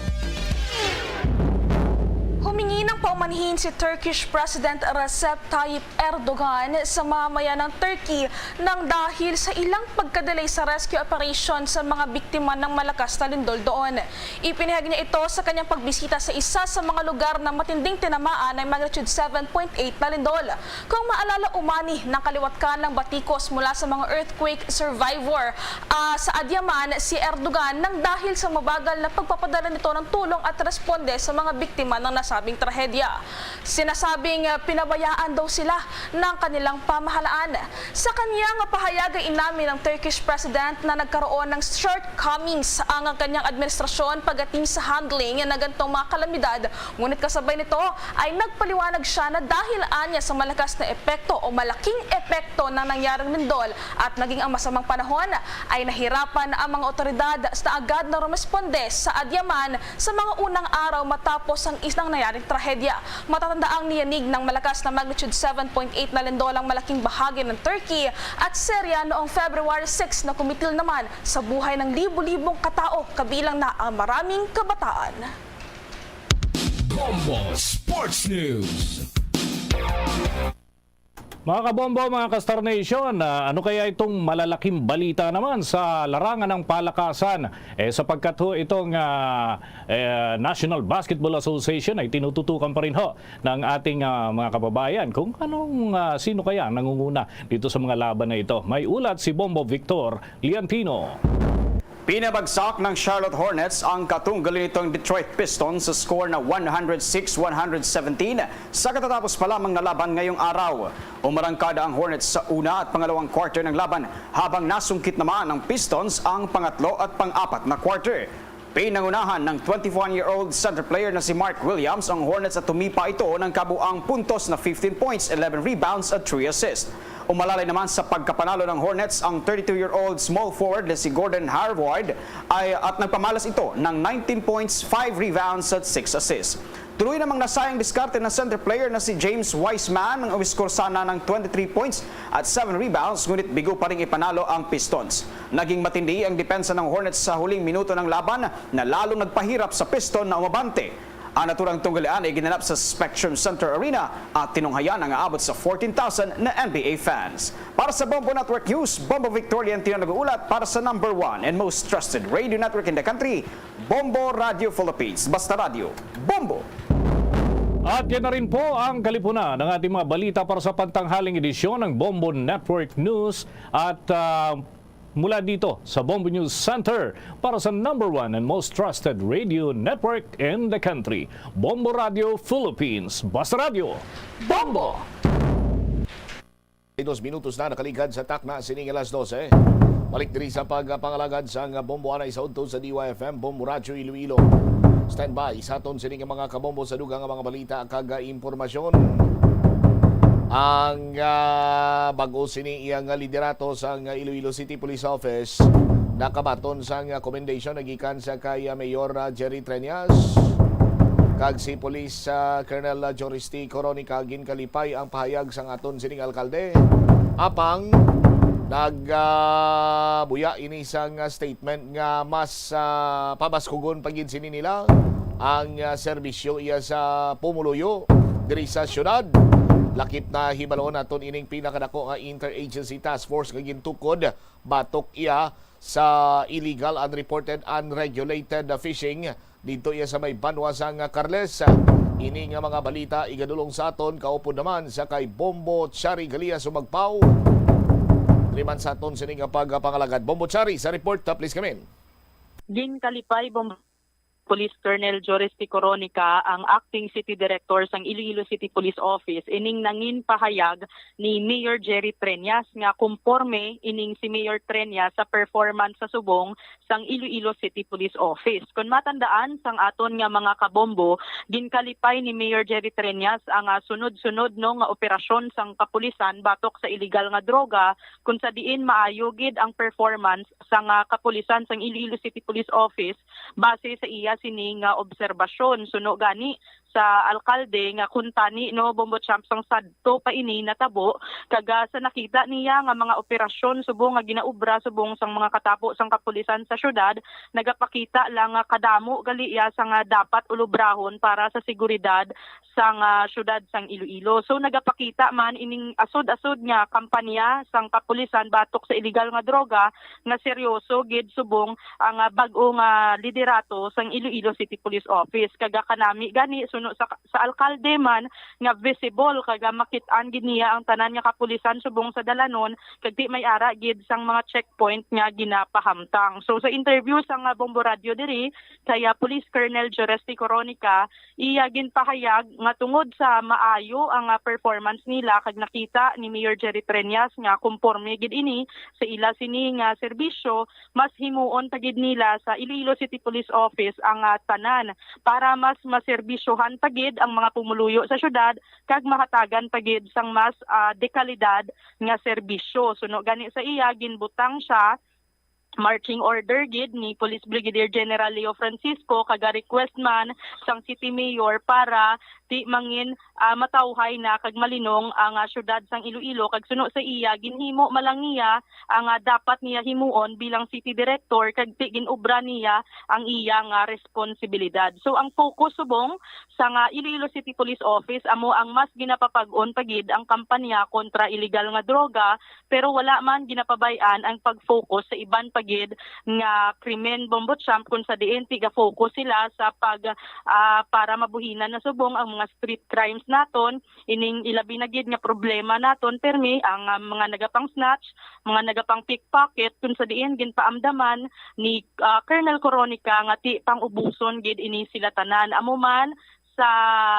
Humingi ng Paumanhin si Turkish President Recep Tayyip Erdogan sa mamamayan ng Turkey nang dahil sa ilang pagkadelay sa rescue operation sa mga biktima ng malakas na lindol doon. Ipinahayag niya ito sa kanyang pagbisita sa isa sa mga lugar na matinding tinamaan ng magnitude seven point eight na lindol. Kung maalala, umani, nakaliwat ka ng batikos mula sa mga earthquake survivor, ah, sa Adiyaman si Erdogan nang dahil sa mabagal na pagpapadala nito ng tulong at responde sa mga biktima ng nasabing trahedya. Sinasabing, ah, pinabayaan daw sila ng kanilang pamahalaan. Sa kaniyang pahayag ay inamin ng Turkish President na nagkaroon ng shortcomings ang kanyang administrasyon pagdating sa handling ng ganitong mga kalamidad, ngunit kasabay nito ay nagpaliwanag siya na dahil anya sa malakas na epekto o malaking epekto ng nangyaring lindol at naging ang masamang panahon, ay nahirapan ang mga otoridad sa agad na rumesponde sa Adiyaman sa mga unang araw matapos ang isang nangyaring trahedya. Matatandaang niyanig ng malakas na magnitude seven point eight na lindol ang malaking bahagi ng Turkey at Syria noong February six, na kumitil naman sa buhay ng libo-libong katao, kabilang na ang maraming kabataan. Bombo Sports News. Mga kabombo, mga ka-Star Nation, ah, ano kaya itong malalaking balita naman sa larangan ng palakasan? Eh, sapagkat ho itong ah, eh, National Basketball Association ay tinututukan pa rin ho ng ating ah, mga kababayan kung anong ah, sino kaya ang nangunguna dito sa mga laban na ito. May ulat si Bombo Victor Liantino. Pinabagsak ng Charlotte Hornets ang katunggali nitong Detroit Pistons sa score na one hundred six one hundred seventeen sa katatapos pa lamang na laban ngayong araw. Umarangkada ang Hornets sa una at pangalawang quarter ng laban, habang nasungkit naman ng Pistons ang pangatlo at pang-apat na quarter. Pinangunahan ng twenty-one-year-old center player na si Mark Williams ang Hornets at tumipa ito ng kabuang puntos na fifteen points, eleven rebounds at three assists. Umalalay naman sa pagkapanalo ng Hornets ang thirty-two-year-old small forward na si Gordon Hayward ay, at nagpamalas ito ng nineteen points, five rebounds at six assists. Tuloy namang nasayang diskarte ng center player na si James Wiseman, nang umiskor sana ng twenty-three points at seven rebounds, ngunit bigo pa ring ipanalo ang Pistons. Naging matindi ang depensa ng Hornets sa huling minuto ng laban, na lalong nagpahirap sa Piston na umabante. Ang naturang tunggalian ay ginanap sa Spectrum Center Arena at tinunghayan ang aabot sa fourteen thousand na N B A fans. Para sa Bombo Network News, Bombo Victor Liantino nag-uulat para sa number one and most trusted radio network in the country, Bombo Radio Philippines. Basta Radio, Bombo! At yan na rin po ang kalipunan ng ating mga balita para sa pantanghaling edisyon ng Bombo Network News. At ah, mula dito sa Bombo News Center para sa number one and most trusted radio network in the country, Bombo Radio Philippines. Basta Radio, Bombo! Dos minutos na nakaligad sa takna sining alas dose. Balik diri sa pagpangalagad sang Bombo anay sa udto sa D Y F M, Bombo Radyo Iloilo. Standby sa aton sining mga kabombo sa dugang nga mga balita kag impormasyon. Ang ah, bag-o sini iyang liderato sang Iloilo City Police Office nakabaton sang commendation nagikan sa kay ah, Mayor ah, Jerry Treñas kag si Police ah, Colonel ah, Joris T. Coronica. Ginkalipay ang pahayag sang aton sining alkalde. Apang nag ah, buya ini sang ah, statement nga mas ah, pabaskugon pa gid sini nila ang ah, serbisyo iya sa pumuluyo diri sa syudad. Lakip na hibalon naton ining pinakadako nga interagency task force nga gintukod batok iya sa illegal, unreported, unregulated fishing didto iya sa may banwa sang Carles. Ini nga mga balita igadulong sa aton kaupod naman sa kay Bombo Chari Galia Sumagpaw. Diri man sa aton sini nga pagpangalagad. Bombo Chari sa report, please come in. Ginkalipay, Bombo Police Colonel Joris T. Coronica, ang acting city director sang Iloilo City Police Office, ining nangin pahayag ni Mayor Jerry Treñas nga kumporme ining si Mayor Treñas sa performance sa subong sang Iloilo City Police Office. Kon matandaan sang aton nga mga kabombo, ginkalipay ni Mayor Jerry Treñas ang ah, sunod-sunod no nga operasyon sang kapulisan batok sa iligal nga droga, kun sa diin maayo gid ang performance sang ah, kapulisan sang Iloilo City Police Office base sa iya sini nga obserbasyon. Suno gani sa alkalde nga kuntani, no, Bombo Champ, sang sadto pa ini natabo, kag, ah, sa nakita niya nga mga operasyon subong nga ginaubra subong sang mga katapo sang kapulisan sa syudad, nagapakita lang nga kadamo gali iya sang, ah, dapat ulubrahon para sa seguridad sang, ah, syudad sang Iloilo. So nagapakita man ining asod-asod nga kampanya sang kapulisan batok sa iligal nga droga nga seryoso gid subong ang, ah, bag-o nga liderato sang Iloilo City Police Office. Kag, ah, kanami gani suno sa, sa alkalde man nga visible kag, ah, makit-an gid niya ang tanan nga kapulisan subong sa dalanon kag di may ara gid sang mga checkpoint nga ginapahamtang. So sa interview sang, ah, Bombo Radio diri kay, ah, Police Colonel Joresti Coronica, iya ginpahayag nga tungod sa maayo ang, ah, performance nila kag nakita ni Mayor Jerry Treñas nga konporme gid ini sa ila sini nga serbisyo, mas himuon pa gid nila sa Iloilo City Police Office ang, ah, tanan para mas maserbisyohan pa gid ang mga pumuluyo sa syudad kag mahatagan pa gid sang mas, ah, dekalidad nga serbisyo. Suno gani sa iya, ginbutang siya marching order gid ni Police Brigadier General Leo Francisco, kag request man sang City Mayor para ti mangin, ah, matawhay na kag malinong ang, ah, syudad sang Iloilo, kag suno sa iya, ginhimo man lang niya ang, ah, dapat niya himuon bilang city director kag ti ginobra niya ang iya nga responsibilidad. So ang focus subong sa nga Iloilo City Police Office amo ang mas ginapapag-on pa gid ang kampanya kontra iligal nga droga, pero wala man ginapabay-an ang pag-focus sa iban pa gid nga krimen, Bombo Champ, kung sa diin ti ga-focus sila sa pag, ah, para mabuhinan na subong ang mga street crimes naton, ining ilabi na gid nga problema naton permi ang, ah, mga nagapang-snatch, mga nagapang-pickpocket, kung sa diin ginpaamdaman ni, ah, Colonel Coronica nga ti pang-ubuson gid ini sila tanan. Amo man sa,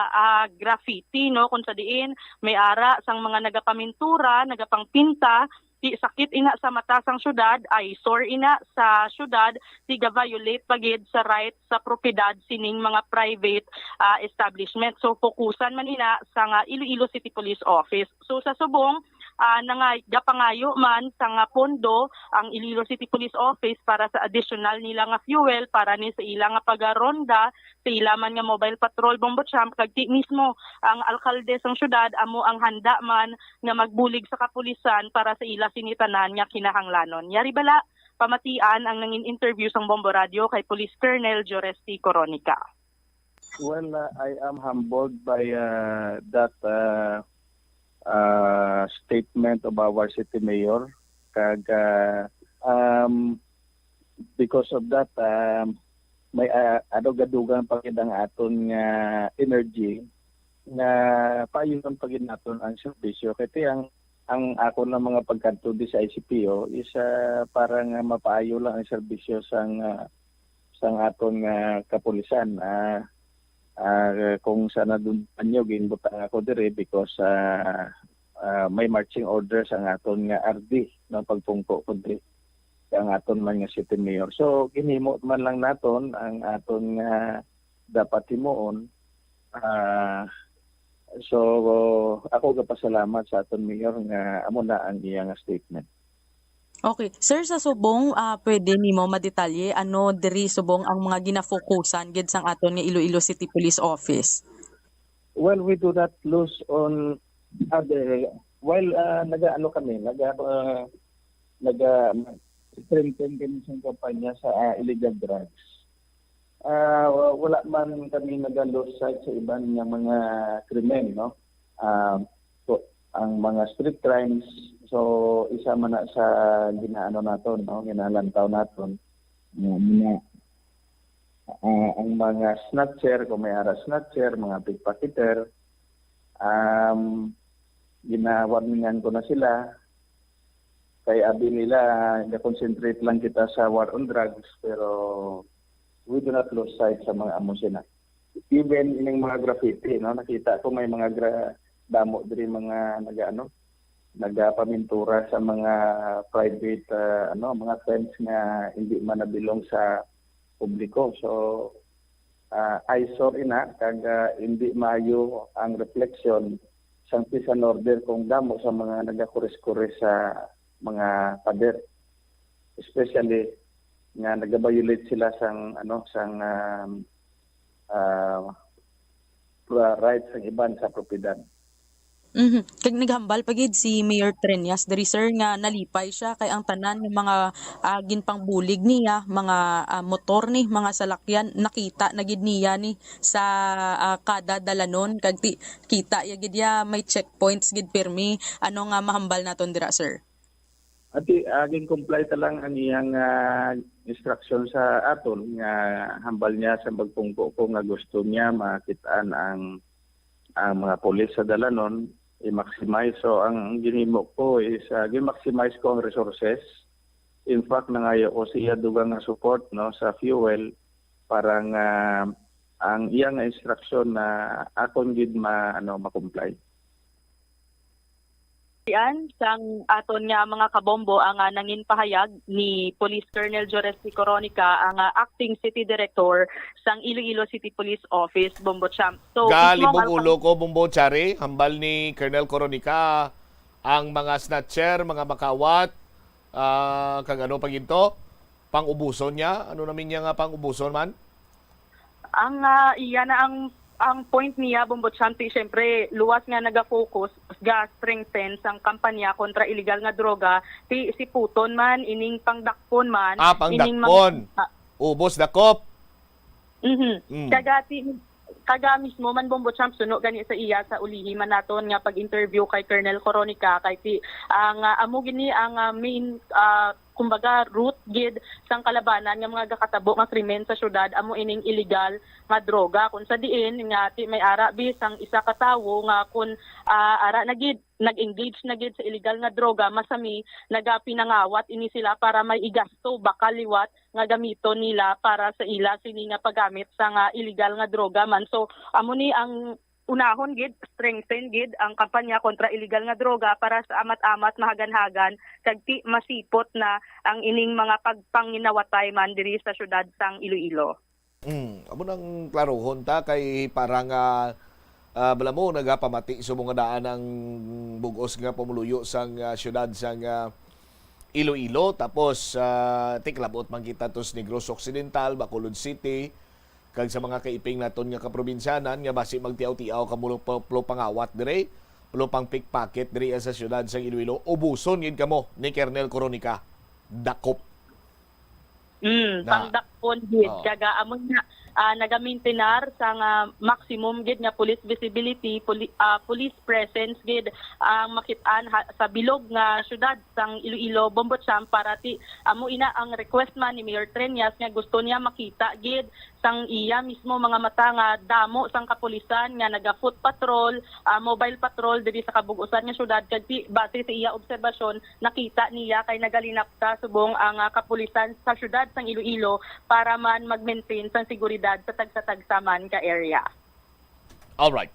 ah, graffiti, no, kung sa diin may ara sang mga nagapamintura, nagapangpinta, ti sakit ina sa mata sang syudad, eyesore ina sa syudad, ti ga-violate pa gid sa right sa propiedad sining mga private, ah, establishment. So fokusan man ina sa nga Iloilo City Police Office. So sa subong, ah, nangay-, gapangayo man sa nga pondo ang Iloilo City Police Office para sa additional nila nga fuel para ni sa ila nga pagaronda sa ila man nga mobile patrol, Bombo Champ, kag ti mismo ang alkalde sang syudad amo ang handa man nga magbulig sa kapulisan para sa ila sini tanan nga kinahanglanon. Yari bala, pamatian ang nangin interview sang Bombo Radio kay Police Colonel Joresti Coronica. Well, uh, I am humbled by, uh, that, uh, uh, statement of our city mayor. Kag, uh, um, because of that, um, may, uh, adugadugan pa gid ang aton nga energy nga paayunon pa gid naton ang serbisyo. Kay ti ang, ang akon lang mga pagkadto di sa I C P O is, uh, para nga mapaayo lang ang serbisyo sang, uh, sang aton nga kapulisan. Ah, ah, kung sa nadumduman nyo, ginbutang ako diri because, ah, ah, may marching orders ang aton nga R D, no, pagpungko ko diri ang aton man nga city mayor. So, ginhimo man lang naton ang aton nga dapat himuon. Ah, so, ako gapasalamat sa aton mayor nga amo na ang iya nga statement. Okay. Sir, sa subong, ah, pwede nimo madetalye ano diri subong ang mga ginafokusan gid sang aton nga Iloilo City Police Office? Well, we do not lose on other, while, ah, naga-, ano kami, naga-, ah, naga-, strengthen kami sa kampanya sa, ah, illegal drugs. Ah, wa-, wala man kami naga-lose sight sa iban nga mga krimen, no? Ah, so, ang mga street crimes, so, isa man na sa ginaano naton, no? Ginalantaw naton. Nga, mga, ah, ang mga snatcher, kung may ara snatcher, mga pickpocketer, um, ginawarningan ko na sila. Kay abi nila, ga-concentrate lang kita sa war on drugs, pero we do not lose sight sa mga amo sina. Even ining mga graffiti, no, nakita ko may mga gra-, damo diri mga naga-, ano, nagapamintura sa mga private, ah, ano, mga fence nga hindi man nabilong sa publiko. So, ah, eyesore ina, kag, ah, hindi maayo ang reflection sang peace and order kung damo sa mga nagakures-kures sa mga pader. Especially nga nagabiolate sila sang, ano, sang, ah, ah, uh, rights sang iban sa propiedad. Mhm. Kag naghambal pa gid si Mayor Treñas diri, sir, nga nalipay siya kay ang tanan nga mga, ah, ginpangbulig niya, mga, ah, motor ni, mga salakyan, nakita na gid niya ni sa, ah, kada dalanon, kag ti-, kita ya gid ya may checkpoints gid pirmi. Ano nga mahambal naton dira, sir? Ati, ah, gin-comply ta lang ang iyang, ah, instruction sa aton nga hambal niya sa pagpungko ko nga gusto niya makit-an ang, ang mga pulis sa dalanon, i-maximize. So, ang, ang ginhimo ko is, ah, gin-maximize ko ang resources. In fact, nangayo ko sa iya dugang nga support, no, sa fuel para nga ang iya nga instruction na akon gid ma-, ano, ma-comply. Yan, sang aton nga mga kabombo ang, ah, nangin pahayag ni Police Colonel Joresy Coronica, ang, ah, acting city director sang Iloilo City Police Office, Bombo Champ. So, mismo ang Galibog ulo ko, Bombo Chari, hambal ni Colonel Coronica, ang mga snatcher, mga makawat, ah, kag ano pa ginto, pang-ubuson niya. Ano namin niya nga pang-ubuson man? Ang, ah, iya na ang, ang point niya, Bombo Champ, ti, syempre, luwas nga naga-focus, ga-strengthen sang kampanya kontra illegal nga droga, ti, siputon man, ining pangdakpon man, Ah, ining mga pangdakpon. Ubos dakop. Mhm. Mm. Kaga ti, kaga mismo man, Bombo Champ, suno gani sa iya sa ulihi man naton nga pag-interview kay Colonel Coronica, kay ti, ang, ah, amo gini ang, ah, main, ah, kumbaga, root gid sang kalabanan nga mga gakatabo nga krimen sa syudad, amo ining illegal nga droga, kung sa diin nga ti may ara bi sang isa ka tawo nga kun, ah, ara na gid, nag-engage na gid sa illegal nga droga, masami nagapinangawat ini sila para may igasto, baka liwat nga gamiton nila para sa ila sini nga paggamit sa nga illegal nga droga man. So, amo ni ang unahon gid, strengthen gid ang kampanya kontra illegal nga droga para sa amat-amat mahaganhagan kag ti masipot na ang ining mga pagpanginawatay man diri sa syudad sang Iloilo. Mm, amo nang klarohon ta kay para nga, ah, bala mo nagapamati subong nga daan ang bug-os nga pumuluyo sang, ah, syudad sang, ah, Iloilo, tapos, ah, tiklabot man kita to sa Negros Occidental, Bacolod City, kag sa mga kaiping naton nga kaprobinsyanan nga basi magtiaw-tiaw kamo plo pangawat dire, plo pang pickpocket dire sa syudad sang Iloilo, ubuson gid kamo ni Colonel Coronica. Dakop. Mm, Na. Pangdakpon gid. Oo. Kaga amo nga, ah, nagamaintenar sa nga maximum gid nga police visibility, poli-, ah, police presence gid ang makit-an ha, sa bilog nga syudad sang Iloilo, Bombo Champ, para ti amo ina ang request man ni Mayor Treñas nga gusto niya makita gid sang iya mismo mga mata nga damo sang kapulisan nga naga-foot patrol, ah, mobile patrol diri sa kabug-usan nga syudad, kag ti, base sa iya obserbasyon, nakita niya kay nagalinapta subong ang, ah, kapulisan sa syudad sang Iloilo para man mag-maintain sang seguridad sa tagsa-tagsa man ka area. Alright.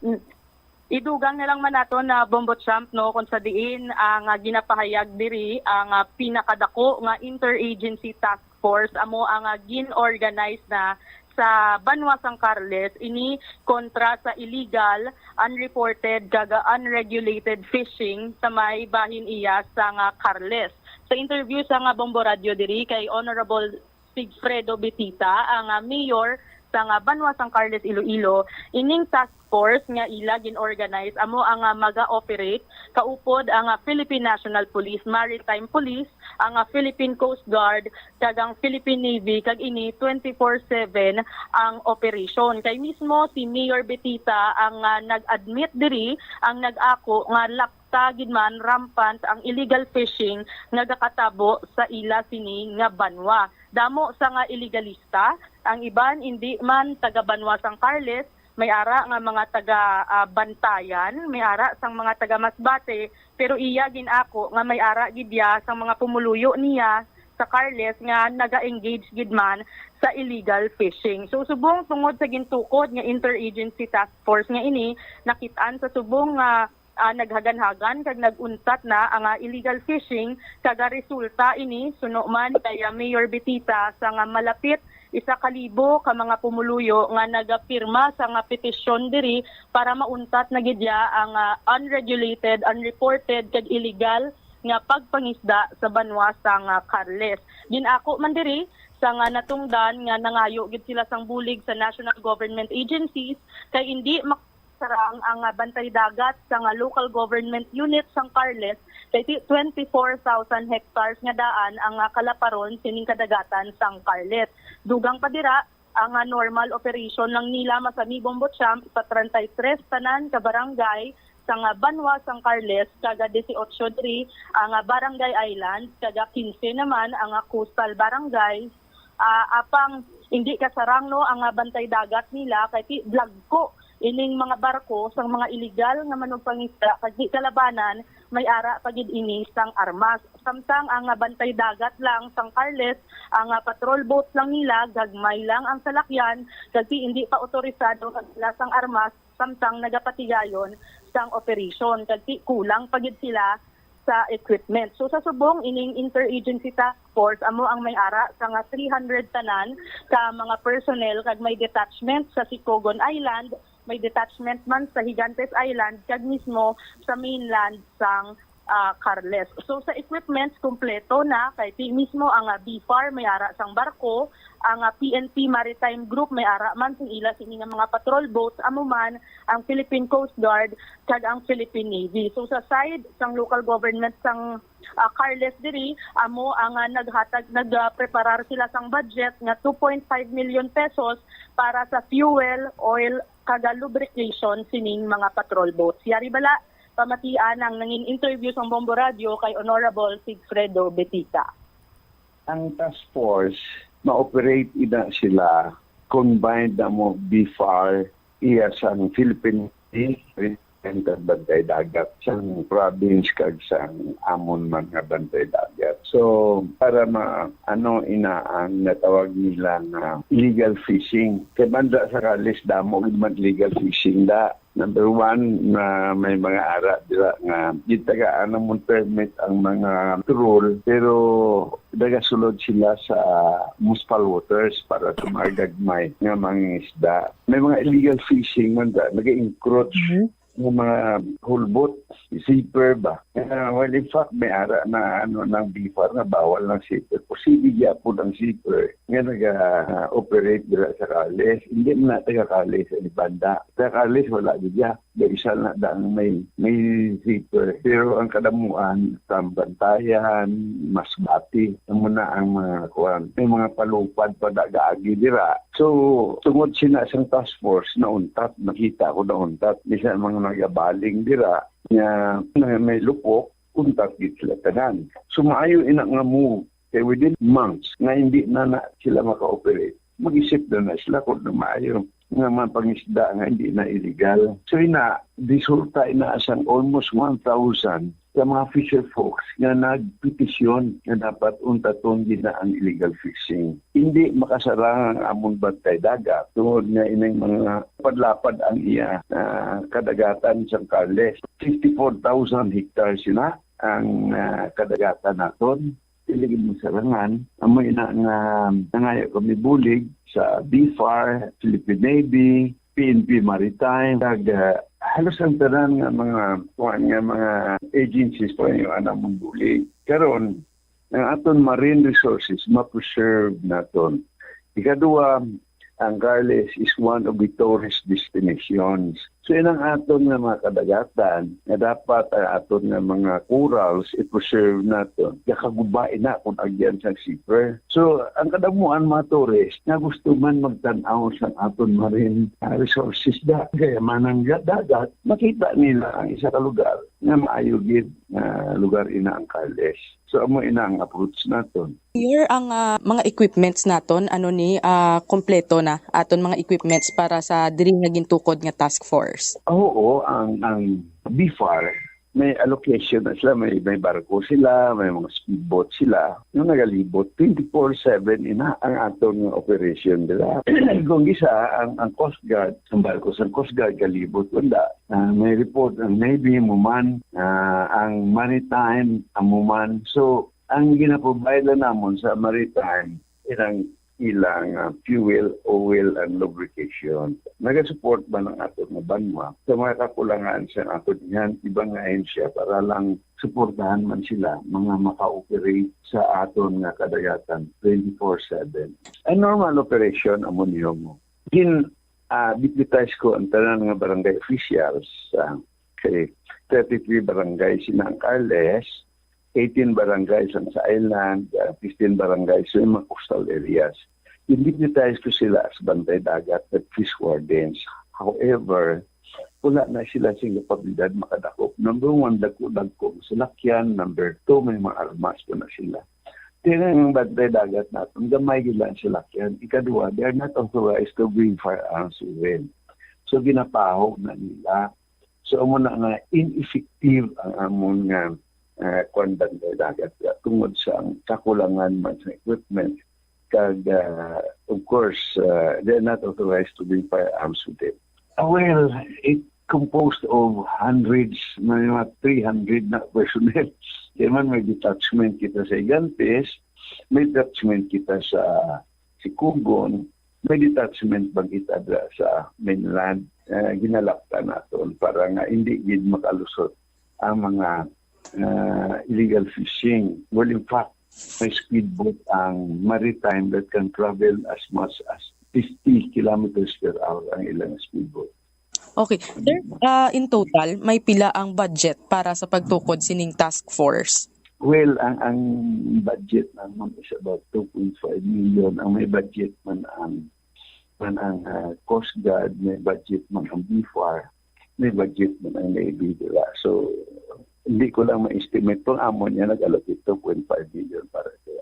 Idugang na lang man nato na, Bombo Champ, no, kung sa diin ang, ah, ginapahayag diri ang, ah, pinakadako nga interagency task force amo ang, ah, gin-organize na sa banwa sang Carles, ini kontra sa illegal, unreported kag unregulated fishing sa may bahin iya sa nga Carles. Sa interview sa nga Bombo Radio diri kay Honorable Sigfredo Betita, ang, ah, mayor sa nga banwa sang Carles, Iloilo, ining task force nga ila gin-organize amo ang, ah, maga-operate kaupod ang, ah, Philippine National Police, Maritime Police, ang, ah, Philippine Coast Guard, kag ang Philippine Navy, kag ini twenty-four seven ang operation. Kay mismo si Mayor Betita ang, ah, nag-admit diri, ang nag-ako nga lakta gid man rampant ang illegal fishing nga gakatabo sa ila sini nga banwa. Damo sa nga illegalista, ang iban indi man taga banwa sang Carles, may ara nga mga taga, ah, Bantayan, may ara sang mga taga Masbate, pero iya gin-ako nga may ara gid iya sang mga pumuluyo niya sa Carles nga naga-engage gid man sa illegal fishing. So, subong tungod sa gintukod nga interagency task force nga ini, nakit-an sa subong nga, ah, naghaganhagan kag nag-untat na ang, ah, illegal fishing, kag, ah, resulta ini, suno man kay, ah, Mayor Betita, sa nga malapit isa ka libo ka mga pumuluyo nga nagapirma sa nga petisyon diri para mauntat na gid ya ang, ah, unregulated, unreported, kag illegal nga pagpangisda sa banwa sang, ah, Carles. Gin-ako man diri sa nga natungdan nga nangayo gid sila sang bulig sa national government agencies kay indi mak-, Sarang ang, ah, bantay dagat sang, ah, local government unit sang Carles, kay ti-, twenty-four thousand hectares nga daan ang, ah, kalaparon sining kadagatan sang Carles. Dugang pa dira, ang, ah, normal operation lang nila masami, Bombo Champ, sa treinta y tres tanan ka barangay sang, ah, banwa sang Carles, kag, ah, dieciocho diri ang, ah, barangay island, kag, ah, quince naman ang, ah, coastal barangay. Ah, apang hindi kasarang, no, ang, ah, bantay dagat nila kay ti-, dagko ining mga barko sang mga iligal nga manugpangisda kag di kalabanan may ara pa gid ini sang armas. Samtang ang, ah, bantay dagat lang sang Carles, ang, ah, patrol boat lang nila, gagmay lang ang salakyan kag ti-, hindi pa otorisado ang dala sang armas samtang nagapatigayon sang operasyon kag ti-, kulang pa gid sila sa equipment. So, sa subong ining interagency task force, amo ang may ara sa nga three hundred tanan ka mga personnel kag may detachment sa Sicogon Island, may detachment man sa Gigantes Island, kag mismo sa mainland sang, ah, Carles. So, sa equipments, kompleto na kay ti-, mismo ang, ah, BFAR may ara sang barko, ang, ah, P N P Maritime Group may ara man sing ila sini nga mga patrol boats, amo man ang Philippine Coast Guard kag ang Philippine Navy. So, sa side sang local government sang, ah, Carles diri, amo ang, ah, naghatag, nagpreparar sila sang budget nga two point five million pesos para sa fuel, oil, kag, ah, lubrication sining mga patrol boats. Yari bala, pamatian ang nangin interview sang Bombo Radio kay Honorable Sigfredo Betita. Ang task force, ma-operate ina sila, combined na mo BFAR, iya sang Philippine Navy, and ang bantay dagat sang province kag sang amon man nga bantay dagat. So, para ma-, ano ina ang natawag nila nga illegal fishing. Kay banda sa Carles, damo gid man illegal fishing da. Number one, na may mga ara dira nga gitagaan namon permit ang mga troll, pero nagasulod sila sa muspal waters para sa mga gagmay nga mangingisda. May mga illegal fishing man da, nag-encroach Mhm. ng mga hulbot, zipper ba? Ah, well, in fact, may ara na, ano, ng BFAR na bawal ng zipper. Posible gyapon ang zipper nga naga-operate dira sa Carles. Hindi man na taga Carles ang banda. Taga Carles, wala gid ya. May isa na daan may, may zipper. Pero ang kadamuan, Tambantayan, Masbate, amo na ang mga kuwan. May mga palupad pa da gaagi dira. So, tungod sina sang task force, nauntat, nakita ko nauntat. Bisan mga nagabaling dira, nga, nga may lupok, untat gid sila tanan. So, maayo ina nga move. Kay within months nga hindi na, na sila maka-operate, mag-isip na na sila kung na maayo nga mga pangisda nga hindi na illegal. So, ina, resulta ina sang almost one thousand sa mga fisher folks nga nagpetisyon nga dapat untaton gid na ang illegal fishing. Hindi makasarang ang amon bantay dagat tungod nga ining mga padlapad ang iya, ah, kadagatan sang Carles. Fifty-four thousand hectares sina ang, ah, kadagatan naton. Dili gid masarangan. Amo ina nga nangayo kami bulig sa BFAR, Philippine Navy, P N P Maritime, kag, ah, halos ang tanan nga mga, kuwan nga mga agencies pa nga ana mong bulig. Karon, ang aton marine resources, ma-preserve naton. Ikaduha, ang Carles is one of the tourist destinations. So, inang aton nga mga kadagatan nga dapat ang aton nga mga corals i-preserve naton. Gakaguba ina kung agyan sang zipper. So, ang kadamuan mga tourist nga gusto man magtan-aw sa aton marine, ah, resources da, kaya manang dagat, makita nila ang isa ka lugar nga maayo gid nga lugar ina ang Carles. So, amo ina ang approach naton. Here ang, ah, mga equipments naton, ano ni, ah, kompleto na aton mga equipments para sa diri nga gintukod nga task force? Oo, ang, ang BFAR, may allocation na sila, may, may barko sila, may mga speedboat sila, nga nagalibot twenty-four seven ina ang aton nga operation nila. Kung isa, ang, ang Coast Guard, ang barko sa Coast Guard, galibot, wala. Ah, may report ang Navy, muman, ah, ang Maritime, ang muman. So, ang ginaprovide lang namon sa Maritime, ilang ilang, ah, fuel, oil, and lubrication. Nagasupport man ang ato nga banwa sa mga kakulangan sa ato dihan ibang nga ahensya para lang suportahan man sila mga maka-operate sa aton nga kadagatan twenty-four seven. Ang normal operation amo niyo mo. Gin Ah, deputize ko ang tanan nga barangay officials, ah, kay thirty-three barangay sina ang Carles, eighteen barangays ang sa island, ah, fifteen barangays sa mga coastal areas. Gin-deputize ko sila as bantay dagat at fish wardens. However, wala na sila sing kapabilidad makadakop. Number one, dagko-dagko ang salakyan. Number two, may mga armas pa na sila. Kaya ang bantay dagat naton, gamay gid lang ang salakyan. Ikaduha, they are not authorized to bring firearms even. So, ginapahog na nila. So, amo na nga ineffective ang amon nga, ah, kwan, bantay dagat, ah, tungod sa ang kakulangan man sa equipment. Kag, ah, of course, ah, they're not authorized to bring firearms with them. Ah, well, it composed of hundreds, may mga three hundred na personnel. Kaya man may detachment kita sa Igantes, may detachment kita sa Sicogon, may detachment ba kita dira sa mainland. Eh, ginalaptan naton para nga hindi gid makalusot ang mga, ah, illegal fishing. Well, in fact, may speedboat ang maritime that can travel as much as fifty kilometers per hour ang ilang speedboat. Okay. Sir, ah, in total, may pila ang budget para sa pagtukod sining task force? Well, ang ang budget naman is about two point five million. Ang may budget man ang man ang, ah, Coast Guard, may budget man ang BFAR, may budget man ang Navy, di ba? So, hindi ko lang ma-estimate kung amo niya nag-allocate two point five million para sa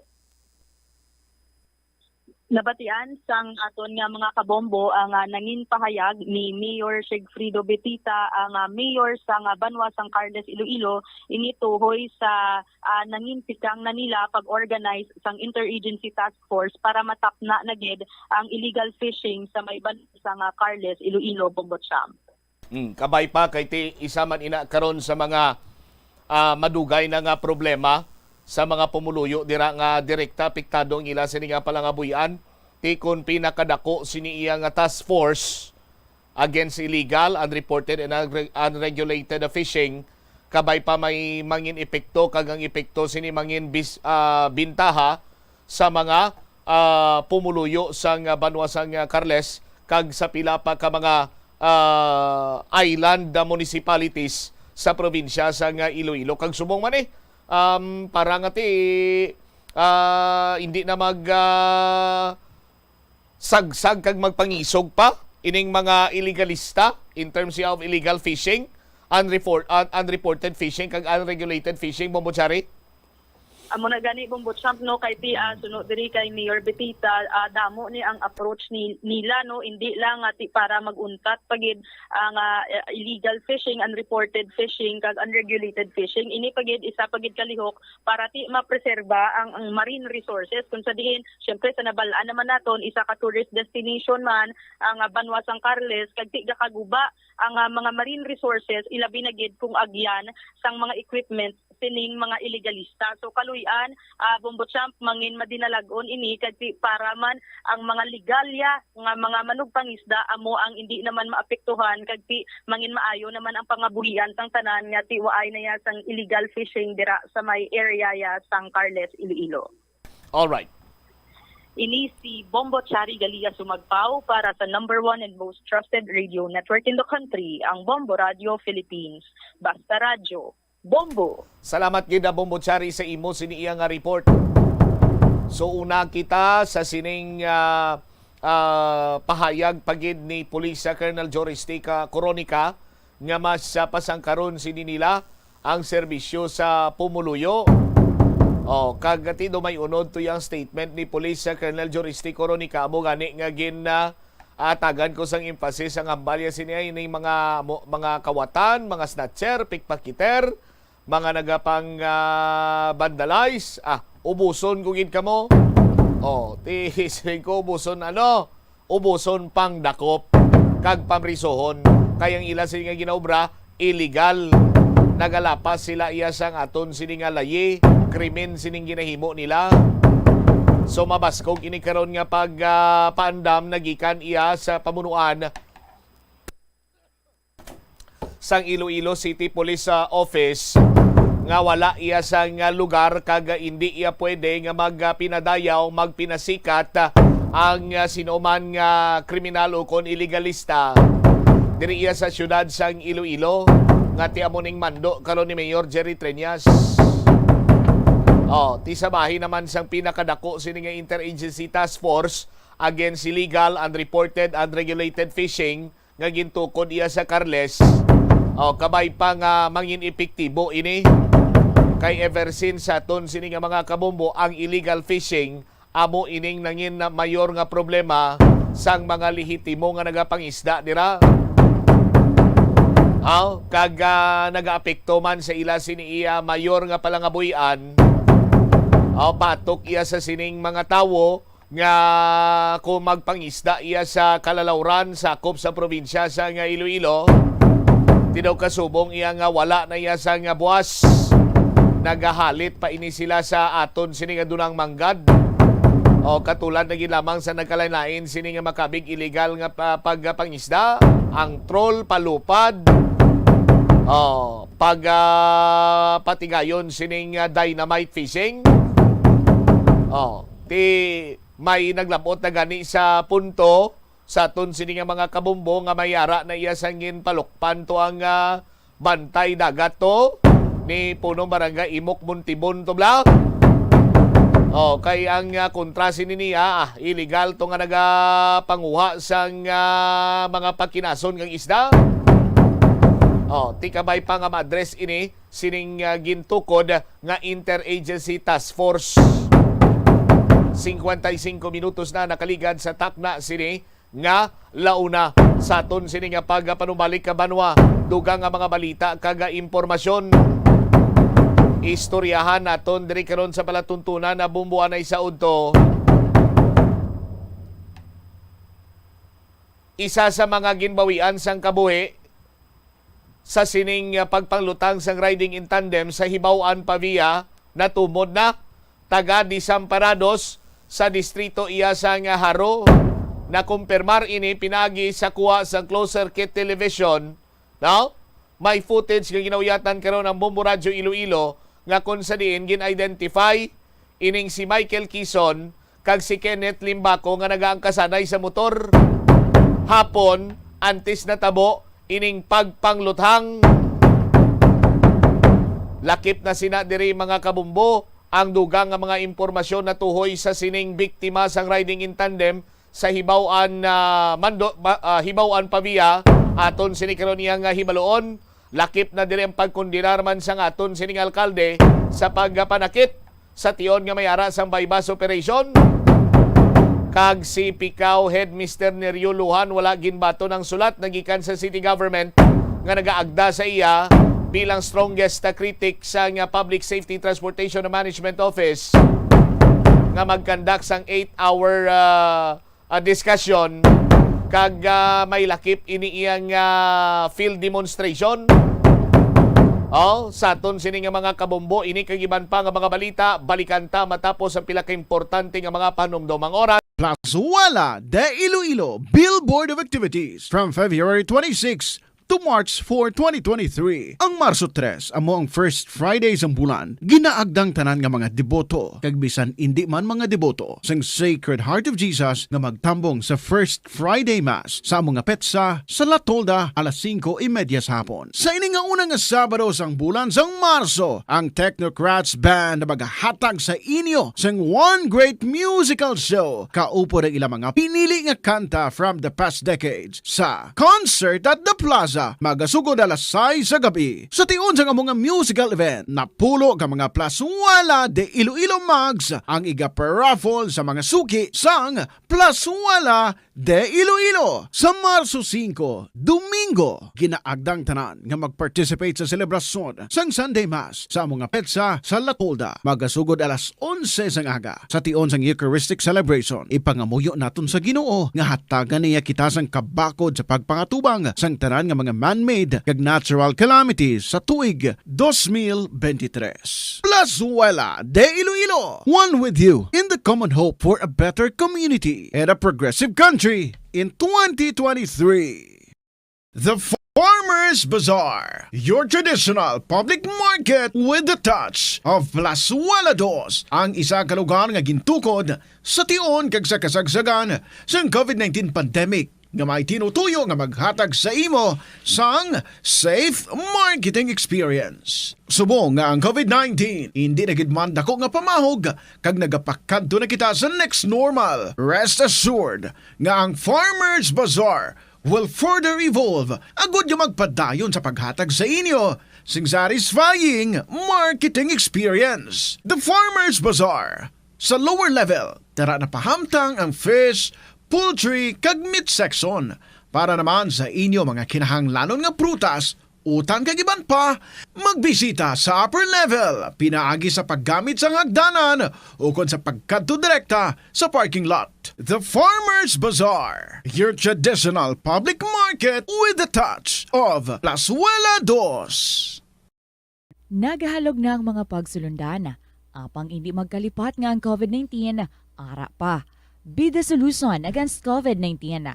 Nabatian sang aton nga mga kabombo ang, ah, nangin pahayag ni Mayor Sigfredo Betita, ang, ah, mayor sang, ah, banwa sang Carles, Iloilo, ini tuhoy sa, ah, nangin pikang na nila pag-organize sang interagency task force para matapna na gid ang illegal fishing sa may banwa sang, ah, Carles, Iloilo, Bombo Champ. Mm, kabay pa kay ti isa man ina karon sa mga, ah, madugay na nga problema sa mga pumuluyo dira nga direkta apektado ang ila sini nga palangabuy-an. Ti kon pinakadako sini iya nga task force against illegal, unreported and unre- unregulated fishing, kabay pa may mangin epekto kag ang epekto sini mangin bis, ah, bintaha sa mga, ah, pumuluyo sang banwa sang, ah, Carles kag sa pila pa ka mga, ah, island municipalities sa probinsya sang, ah, Iloilo. Kag subong man, eh, um, para nga ti, ah, hindi na mag, ah, sagsag kag magpangisog pa ining mga iligalista in terms of illegal fishing, unrefor- un- unreported fishing kag unregulated fishing, Bombo Chari? Amo na gani, Bombo Champ, no, kay ti, ah, suno diri kay Mayor Betita, ah, damo ni ang approach ni nila, no, hindi lang nga ti para mag-untat pa gid ang, ah, illegal fishing, unreported fishing kag unregulated fishing. Ini pa gid isa pa gid kalihok para ti mapreserba ang, ang marine resources, kung sa diin syempre sa nabal-an naman naton isa ka tourist destination man ang, ah, banwa sang Carles, kag ti gakaguba ang, ah, mga marine resources, ilabi na gid kung agyan sang mga equipment sining mga iligalista. So kaluy-an, ah, Bombo Champ, mangin madinalag-on ini kag ti para man ang mga legalya nga mga manugpangisda amo ang indi naman maapektuhan kag ti mangin maayo naman ang pangabuhian sang tanan nga ti waay na ya sang illegal fishing dira sa may area ya sang Carles, Iloilo. All right. Ini si Bombo Chari Galia Sumagpao para sa number one and most trusted radio network in the country, ang Bombo Radio Philippines. Basta Radyo, Bombo! Salamat gid, ah, Bombo Chari, sa imo sini iya nga report. So, una kita sa sining, ah, ah, pahayag pa gid ni Police, ah, Colonel Joristica Coronica nga mas, ah, pasangkaron sini nila ang serbisyo sa pumuluyo. Oh, kag ti do may unod to yang statement ni Police, ah, Colonel Joristic Coronica, amo gani nga gin, ah, atagan ko sang emphasis ang hambal ya sini ay ining mga mo- mga kawatan, mga snatcher, pickpocketer, mga nagapang, ah, vandalize. Ah, ubuson ko gid kamo. Oh, ti siling ko ubuson ano? Ubuson pang dakop kag pamrisohon, kay ang ila sini nga ginaobra illegal. Nagalapas sila iya sang aton sini nga layi, krimen sining ginahimo nila. So mabaskog ini karon nga pag, ah, paandam nagikan iya sa pamunuan sang Iloilo City Police, ah, Office nga wala iya sang, ah, lugar kag, ah, indi iya pwede nga magpinadayaw, magpinasikat, ah, ang, ah, sino man nga kriminal o kon ilegalista diri iya sa siyudad sang Iloilo, nga ti amo ning mando karon ni Mayor Jerry Treñas. Oh, ti sa bahin naman sang pinakadako sini nga interagency task force against illegal, unreported, unregulated fishing nga gintukod iya sa Carles. Oh, kabay pa nga mangin epektibo ini. Kay ever since sa aton sini nga mga kabombo, ang illegal fishing amo ining nangin na mayor nga problema sang mga lehitimo nga nagapangisda dira. Aw, kag, ah, nagaapekto man sa ila sini iya mayor nga palangabuy-an. Aw, batok iya sa sining mga tawo nga kung magpangisda iya sa kalalawran sakop sa probinsya sa nga Iloilo, ti daw kasubong iya nga wala na iya sa nga buwas. Nagahalit pa ini sila sa aton sini nga dunang manggad. O katulad na gid lamang sa nagkalain-lain sini nga makabig illegal nga pa-, pagpangisda, ang troll, palupad, o pag, ah, patigayon sining, ah, dynamite fishing. O, ti may naglabot na gani sa punto sa aton sini nga mga kabombo nga may ara na iya sang ginpalukpan to ang, ah, bantay dagat to ni punong barangay Imok Montibon to bla. O, kay ang, ah, kontra sini niya, ah, illegal to nga nagapanguha sang, ah, mga pakinason nga isda. O, ti kabay pa nga ma-address ini sining, ah, gintukod nga Interagency Task Force. Singkwenta y singko minutos na nakaligad sa takna sini nga launa. Sa aton sini nga pagpanumbalik ka banwa, dugang nga mga balita kag impormasyon. Istoryahan naton diri karon sa palatuntunan na bumbuanay sa udto. Isa sa mga ginbawian sang kabuhi sa sining, ah, pagpanglutang sang riding in tandem sa Hibaw-an Pavia natumod na. Taga Desamparados sa distrito iya sang Jaro. Nakumpirmar ini pinagi sa kuha sa closed circuit television, no? May footage nga ginauyatan karon ang Bombo Radyo Iloilo nga kon sa diin gin-identify ining si Michael Kison kag si Kenneth Limbaco nga nagaangkasanay sa motor hapon antes natabo ining pagpangluthang. Lakip na sina diri, mga kabumbo, ang dugang nga mga impormasyon natuhoy sa sining biktima sang riding in tandem sa Hibaw-an, ah, Mando-, ba-, ah, Hibaw-an Pavia. Aton sini karon iya nga hibaloon. Lakip na diri ang pagkondenar man sang aton sining alkalde sa pagpanakit sa tion nga may ara sang buy-bust operation. Kag si Picao Head Mister Nerio Lujan wala ginbaton ang sulat nagikan sa city government nga nagaagda sa iya bilang strongest critic sa nga Public Safety Transportation and Management Office nga mag-conduct sang eight-hour, ah, ah, diskusyon, kag, ah, may lakip ini iyang, ah, field demonstration. Oh, sa aton sini nga mga kabumbo, ini kag iban pa nga mga balita, balikan ta matapos ang pila ka importante nga mga panumdom. Ang oras. Plazuela de Iloilo Billboard of Activities from February twenty-six to March four, twenty twenty-three. Ang Marso tres amo ang first Friday sang bulan. Ginaagdang tanan nga mga deboto, kag bisan indi man mga deboto, sang Sacred Heart of Jesus nga magtambong sa First Friday Mass sa amo nga petsa sa La Tolda alas singko y media sa hapon. Sa ini nga una nga Sabado sang bulan sang Marso, ang Technocrats Band magahatag sa inyo sang one great musical show. Kaupod ang ilang mga pinili nga kanta from the past decades sa Concert at the Plaza, magasugod alas sais sa gabi. Sa tion sang amo nga musical event, napulo ka mga Plazuela de Iloilo mugs ang iga-paraffle sa mga suki sang Plazuela de Iloilo. Sa Marso singko, Domingo, ginaagdang tanan nga mag-participate sa selebrasyon sang Sunday Mass sa amo nga petsa sa La Tolda, magasugod alas onse sang aga. Sa tion sang Eucharistic celebration, ipangamuyo naton sa Ginoo nga hatagan niya kita sang kabakod sa pagpangatubang sang tanan nga mga man-made kag natural calamities sa tuig dos mil bente tres. Plazuela de Iloilo, one with you in the common hope for a better community and a progressive country in twenty twenty-three. The Farmers Bazaar, your traditional public market with the touch of Plazuela Dos, ang isa ka lugar nga gintukod sa tion kag sa kasagsagan sang COVID nineteen pandemic, nga may tinutuyo nga maghatag sa imo sang safe marketing experience. Subong nga ang COVID nineteen hindi na gid man dako nga pamahog kag nagapakadto na kita sa next normal, rest assured nga ang Farmers Bazaar will further evolve agud nga magpadayon sa paghatag sa inyo sing satisfying marketing experience. The Farmers Bazaar. Sa lower level, tara na pahamtang ang fish, poultry, kag meat section. Para naman sa inyo mga kinahanglanon nga prutas, utan kag iban pa, magbisita sa upper level pinaagi sa paggamit sang hagdanan ukon sa pagkadto direkta sa parking lot. The Farmers Bazaar, your traditional public market with the touch of Plazuela Dos. Nagahalog na ang mga pagsulundan, apang indi magkalipat nga ang COVID nineteen ara pa. Be the solution against COVID nineteen.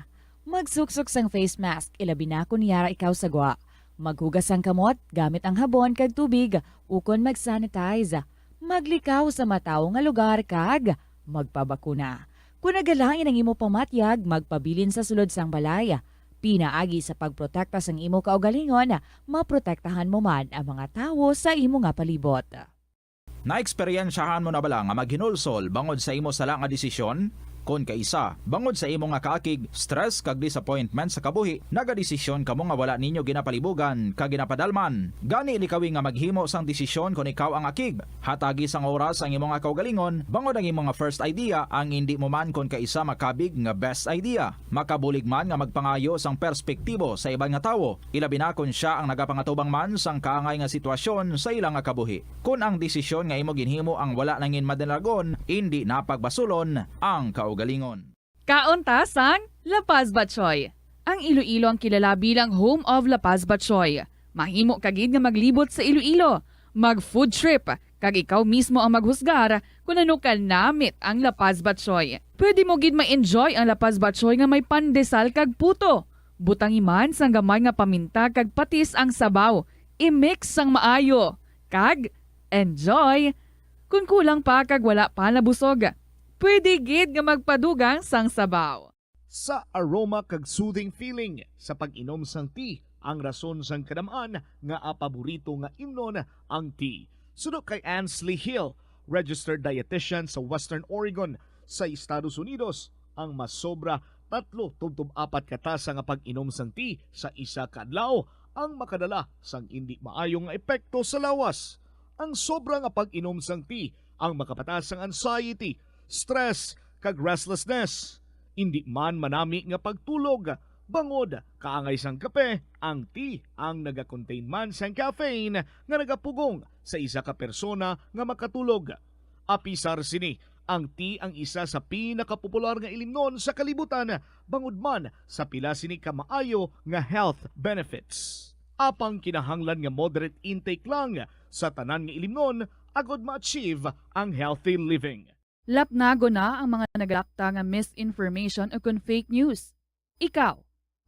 Magsuksok sang face mask, ilabi na kon yara ikaw sa gwa. Maghugas sang kamot gamit ang habon kag tubig, ukon mag-sanitize. Maglikaw sa matawo nga lugar kag magpabakuna. Kon nagalain ang imo pamatyag, magpabilin sa sulod sang balay. Pinaagi sa pagprotekta sang imo kaugalingon, maprotektahan mo man ang mga tawo sa imo nga palibot. Naeksperyensyahan mo na bala nga maghinulsol bangod sa imo sala nga desisyon? Kon kaisa, bangod sa imo nga kaakig, stress kag disappointment sa kabuhi, nagadesisyon kamo nga wala ninyo ginapalibugan kag ginapadalman. Gani likawi nga maghimo sang desisyon kon ikaw ang akig. Hatagi sang oras ang imo nga kaugalingon, bangod ang imo nga first idea ang indi mo man kon kaisa makabig nga best idea. Makabulig man nga magpangayo sang perspektibo sa iban nga tawo, ilabi na kon sia ang nagapangatubang man sang kaangay nga sitwasyon sa ila nga kabuhi. Kon ang desisyon nga imo ginhimo ang wala nangin madalagon, indi na pagbasulon ang kaugalingon. Kaon ta sang La Paz Batchoy. Ang Iloilo ang kilala bilang home of La Paz Batchoy. Mahimo ka gid nga maglibot sa Iloilo, mag-food trip, kag ikaw mismo ang maghusgar kon ano ka namit ang La Paz Batchoy. Pwede mo gid ma-enjoy ang La Paz Batchoy nga may pandesal kag puto. Butangi man sang gamay nga paminta kag patis ang sabaw. I-mix sang maayo. Kag enjoy! Kon kulang pa kag wala pa nabusog, pwede gid nga magpadugang sang sabaw. Sa aroma kag soothing feeling sa pag-inom sang tea ang rason sang kadam-an nga paborito nga imnon ang tea. Suno kay Ansley Hill, registered dietitian sa Western Oregon sa Estados Unidos, ang masobra tatlo tubtob apat ka tasa nga pag-inom sang tea sa isa ka adlaw ang makadala sang indi maayo nga epekto sa lawas. Ang sobra nga pag-inom sang tea ang makapataas sang anxiety, stress, kag restlessness. Indi man manami nga pagtulog, bangod kaangay sang kape, ang tea ang nagakontain man sang caffeine nga nagapugong sa isa ka persona nga makatulog. Apisar sini, ang tea ang isa sa pinakapopular nga ilimnon sa kalibutan, bangod man sa pila sini ka maayo nga health benefits. Apang kinahanglan nga moderate intake lang sa tanan nga ilimnon agod ma-achieve ang healthy living. Lapnagon na ang mga nagalakta nga misinformation ukon fake news. Ikaw,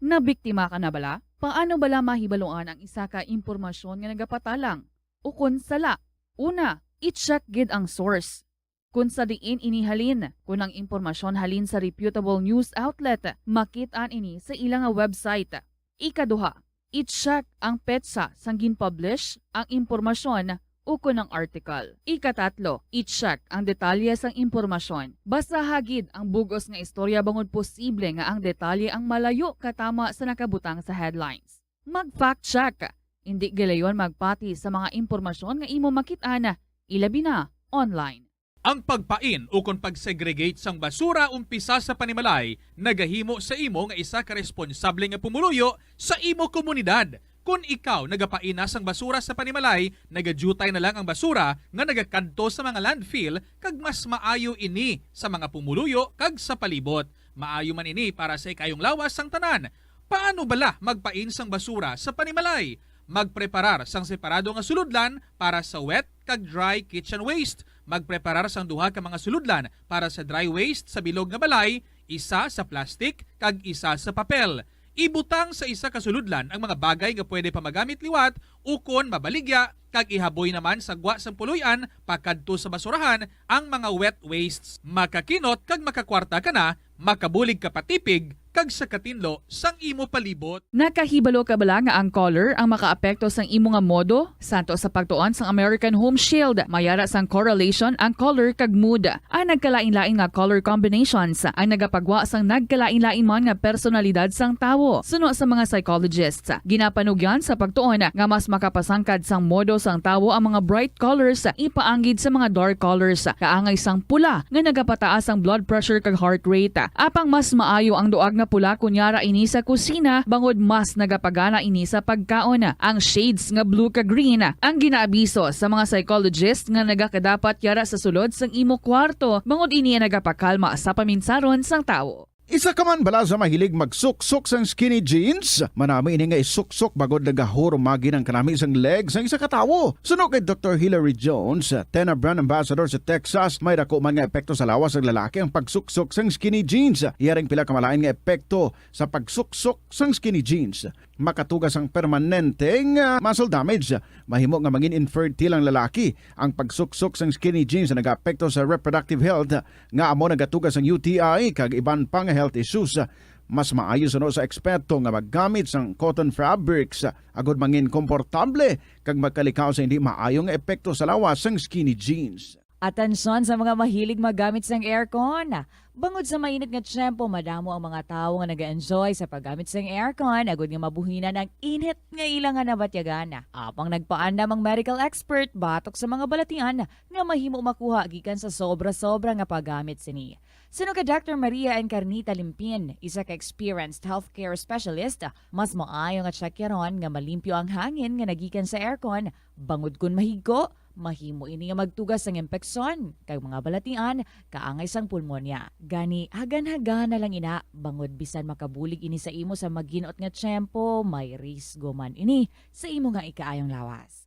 nabiktima ka na bala? Paano bala mahibaluan ang isa ka impormasyon nga nagapatalang ukon sala? Una, i-check gid ang source. Kon sa diin ini halin, kon ang impormasyon halin sa reputable news outlet, makit-an ini sa ila nga website. Ikaduha, i-check ang petsa sang gin-publish ang impormasyon ukon ang article. Ikatatlo, i-check ang detalye sang impormasyon. Basaha gid ang bug-os nga istorya bangod posible nga ang detalye ang malayo katama sa nakabutang sa headlines. Mag-fact check. Indi gilayon magpati sa mga impormasyon nga imo makit-an, ilabi na online. Ang pagpain ukon pag-segregate sang basura umpisa sa panimalay nagahimo sa imo nga isa ka responsable nga pumuluyo sa imo komunidad. Kon ikaw nagapain na sang basura sa panimalay, nagadyutay na lang ang basura nga nagakadto sa mga landfill, kag mas maayo ini sa mga pumuluyo kag sa palibot. Maayo man ini para sa ikayong lawas sang tanan. Paano bala magpain sang basura sa panimalay? Magpreparar sang separado nga sulodlan para sa wet kag dry kitchen waste. Magpreparar sang duha ka mga sulodlan para sa dry waste sa bilog nga balay, isa sa plastic kag isa sa papel. Ibutang sa isa ka sulodlan ang mga bagay nga pwede pa magamit liwat ukon mabaligya, kag ihaboy naman sa gwa sang puloy-an pakadto sa basurahan ang mga wet wastes. Makakinot kag makakwarta ka na, makabulig ka patipig kag sa katinlo sang imo palibot. Nakahibalo ka bala nga ang color ang makaapekto sang imo nga modo? Santo sa pagtuon sang American Home Shield, may ara sang correlation ang color kag mood. Ang nagkalain-lain nga color combinations ang nagapagwa sang nagkalain-lain man nga personalidad sang tawo. Suno sa mga psychologists, ginapanugyan sa pagtuon nga mas makapasangkad sang modo sang tawo ang mga bright colors ipaanggid sa mga dark colors, kaangay sang pula nga nagapataas ang blood pressure kag heart rate. Apang mas maayo ang duag nga pula kon yara ini sa kusina, bangod mas nagapagana ini sa pagkaon. Ang shades nga blue kag green ang ginaabiso sa mga psychologist nga nagakadapat yara sa sulod sang imo kwarto, bangod ini ang nagapakalma sa paminsaron sang tawo. Isa ka man bala sa mahilig magsuksok sang skinny jeans? Manami ini nga isuksok bangod nagahurumagi ang kanami sang leg sang isa ka tawo. Suno kay Doktor Hilary Jones, Tena brand ambassador sa Texas, may dako man nga epekto sa lawas sang lalaki ang pagsuksok sang skinny jeans. Iya ring pila ka malain nga epekto sa pagsuksok sang skinny jeans. Makatuga sang permanente nga muscle damage. Mahimo nga mangin infertile ang lalaki. Ang pagsuksok sang skinny jeans nagaapekto sa reproductive health, nga amo nagatuga sang U T I kag iban pa nga health issues. Mas maayo suno sa eksperto nga maggamit sang cotton fabrics agod mangin komportable kag magkalikaw sa hindi maayo nga epekto sa lawas sang skinny jeans. Atensyon sa mga mahilig magamit sang aircon. Bangod sa mainit nga tiyempo, madamo ang mga tawo nga nag-enjoy sa paggamit sang aircon agud nga mabuhinan ang init nga ila nga nabatyagan. Apang nagpaandam ang medical expert batok sa mga balatian nga mahimo makuha gikan sa sobra-sobra nga paggamit sini. Suno kay Doctor Maria Encarnita Limpin, isa ka experienced healthcare specialist, mas maayo nga tsekyaron nga malimpyo ang hangin nga nagikan sa aircon, bangod kon mahigko, mahimo ini nga magtuga sang impeksyon kag mga balatian kaangay sang pulmonya. Gani, hagan-hagan na lang ina, bangod bisan makabulig ini sa imo sa maginot nga tiyempo, may risgo man ini sa imo nga ikaayong lawas.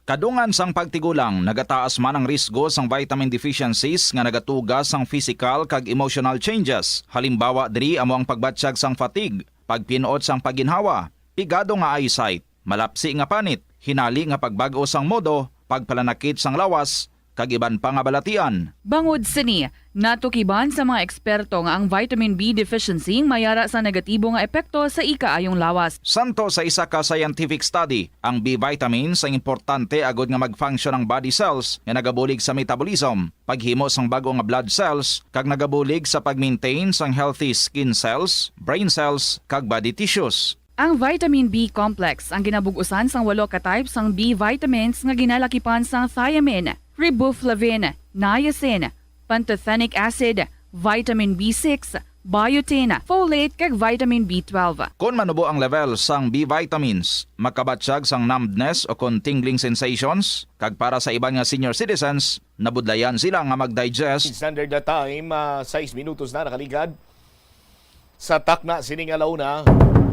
Kadungan sang pagtigulang, nagataas man ang risgo sang vitamin deficiencies nga nagatuga sang physical kag emotional changes. Halimbawa diri amo ang pagbatyag sang fatigue, pagpin-ot sang pagginhawa, pigado nga eyesight, malapsi nga panit, hinali nga pagbag-o sang modo, pagpalanakit sang lawas, kag iban pa nga balatian. Bangod sini, natukiban sa mga eksperto nga ang vitamin B deficiency may ara sa negatibo nga epekto sa ikaayong lawas. Santo sa isa ka scientific study, ang B vitamins ang importante agud nga mag-function ang body cells nga nagabulig sa metabolism, paghimo sang bag-o nga blood cells, kag nagabulig sa pag-maintain sang healthy skin cells, brain cells, kag body tissues. Ang vitamin B complex ang ginabug-usan sang walo ka type sang B vitamins nga ginalakipan sang thiamine, riboflavin, niacin, pantothenic acid, vitamin B six, biotin, folate, kag vitamin B twelve. Kon manubo ang level sang B vitamins, makabatyag sang numbness o kon tingling sensations, kag para sa iban nga senior citizens, nabudlayan sila nga mag-digest. Standard na time, ah, sais minutos na nakaligad. Sa takna sini nga launa,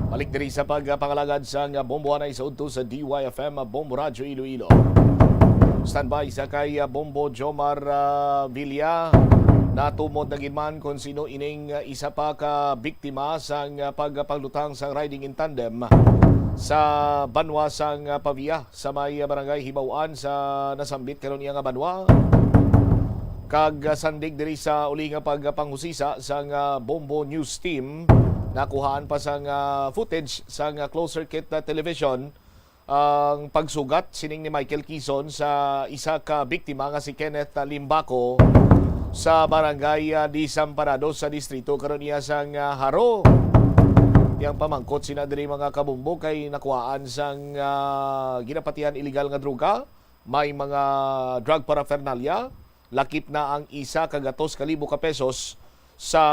balik diri sa pagpangalagad sang Bombo Anay sa udto sa D Y F M Bombo Radyo Iloilo. Standby sa kay, ah, Bombo Jomar, ah, Villa. Natumod na gid man kung sino ining, ah, isa pa ka biktima sang, ah, pagpaglutang sang riding in tandem sa banwa sang, ah, Pavia. Sa may barangay Hibaw-an sa nasambit karon iya nga banwa. Kag, ah, sandig diri sa uli nga pagpanghusisa sang, ah, Bombo News Team, nakuhaan pa sang, ah, footage sang, ah, closed circuit, ah, television ang pagsugat sining ni Michael Kison sa isa ka biktima nga si Kenneth, ah, Limbaco sa barangay, ah, Desamparado sa distrito karon iya sang, ah, Jaro. Yang pamangkot sina diri, mga kabombo, kay nakuhaan sang, ah, ginapatihan illegal nga droga, may mga drug paraphernalia, lakip na ang isa ka gatos ka libo ka pesos sa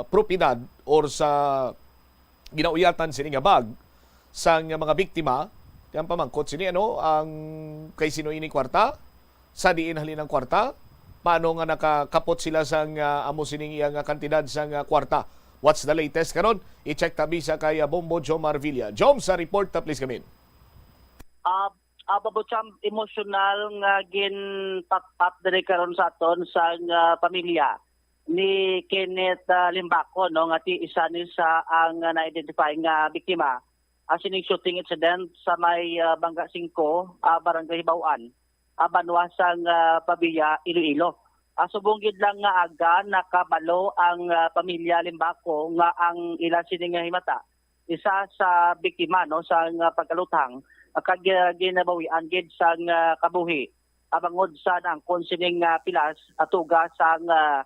propiedad or sa ginauyatan sini nga bag sang mga biktima. Yang pamangkot sini, ano, ang kay sino ini kwarta? Sa diin halin ang kwarta? Paano nga nakakapot sila sang, ah, amo sining iya nga kantidad sang, ah, kwarta? What's the latest karon? I-check ta bisa kay, ah, Bombo Jomar Villa. Jom, sa report ta, please, kamin. Ah, ah, Babucham, emosyonal nga ginpatpat diri karon sa aton sang, ah, pamilya. ni Kenneth, ah, Limbaco, no, nga ti isa ni sa ang, ah, na-identify nga biktima, ah, sining shooting incident sa may, ah, Bangga Singko, ah, Barangay Hibaw-an, ah, banwa sang, ah, Pavia, Iloilo. Ah, subong gid lang nga aga, nakabalo ang, ah, pamilya Limbaco nga ang ila sini nga himata isa sa biktima, no, sang, ah, pagkaluthang, ah, kag, ah, ginabawian gid sang, ah, kabuhi, ah, bangod sa naangkon sining, ah, pilas, ah, tuga sang, ah,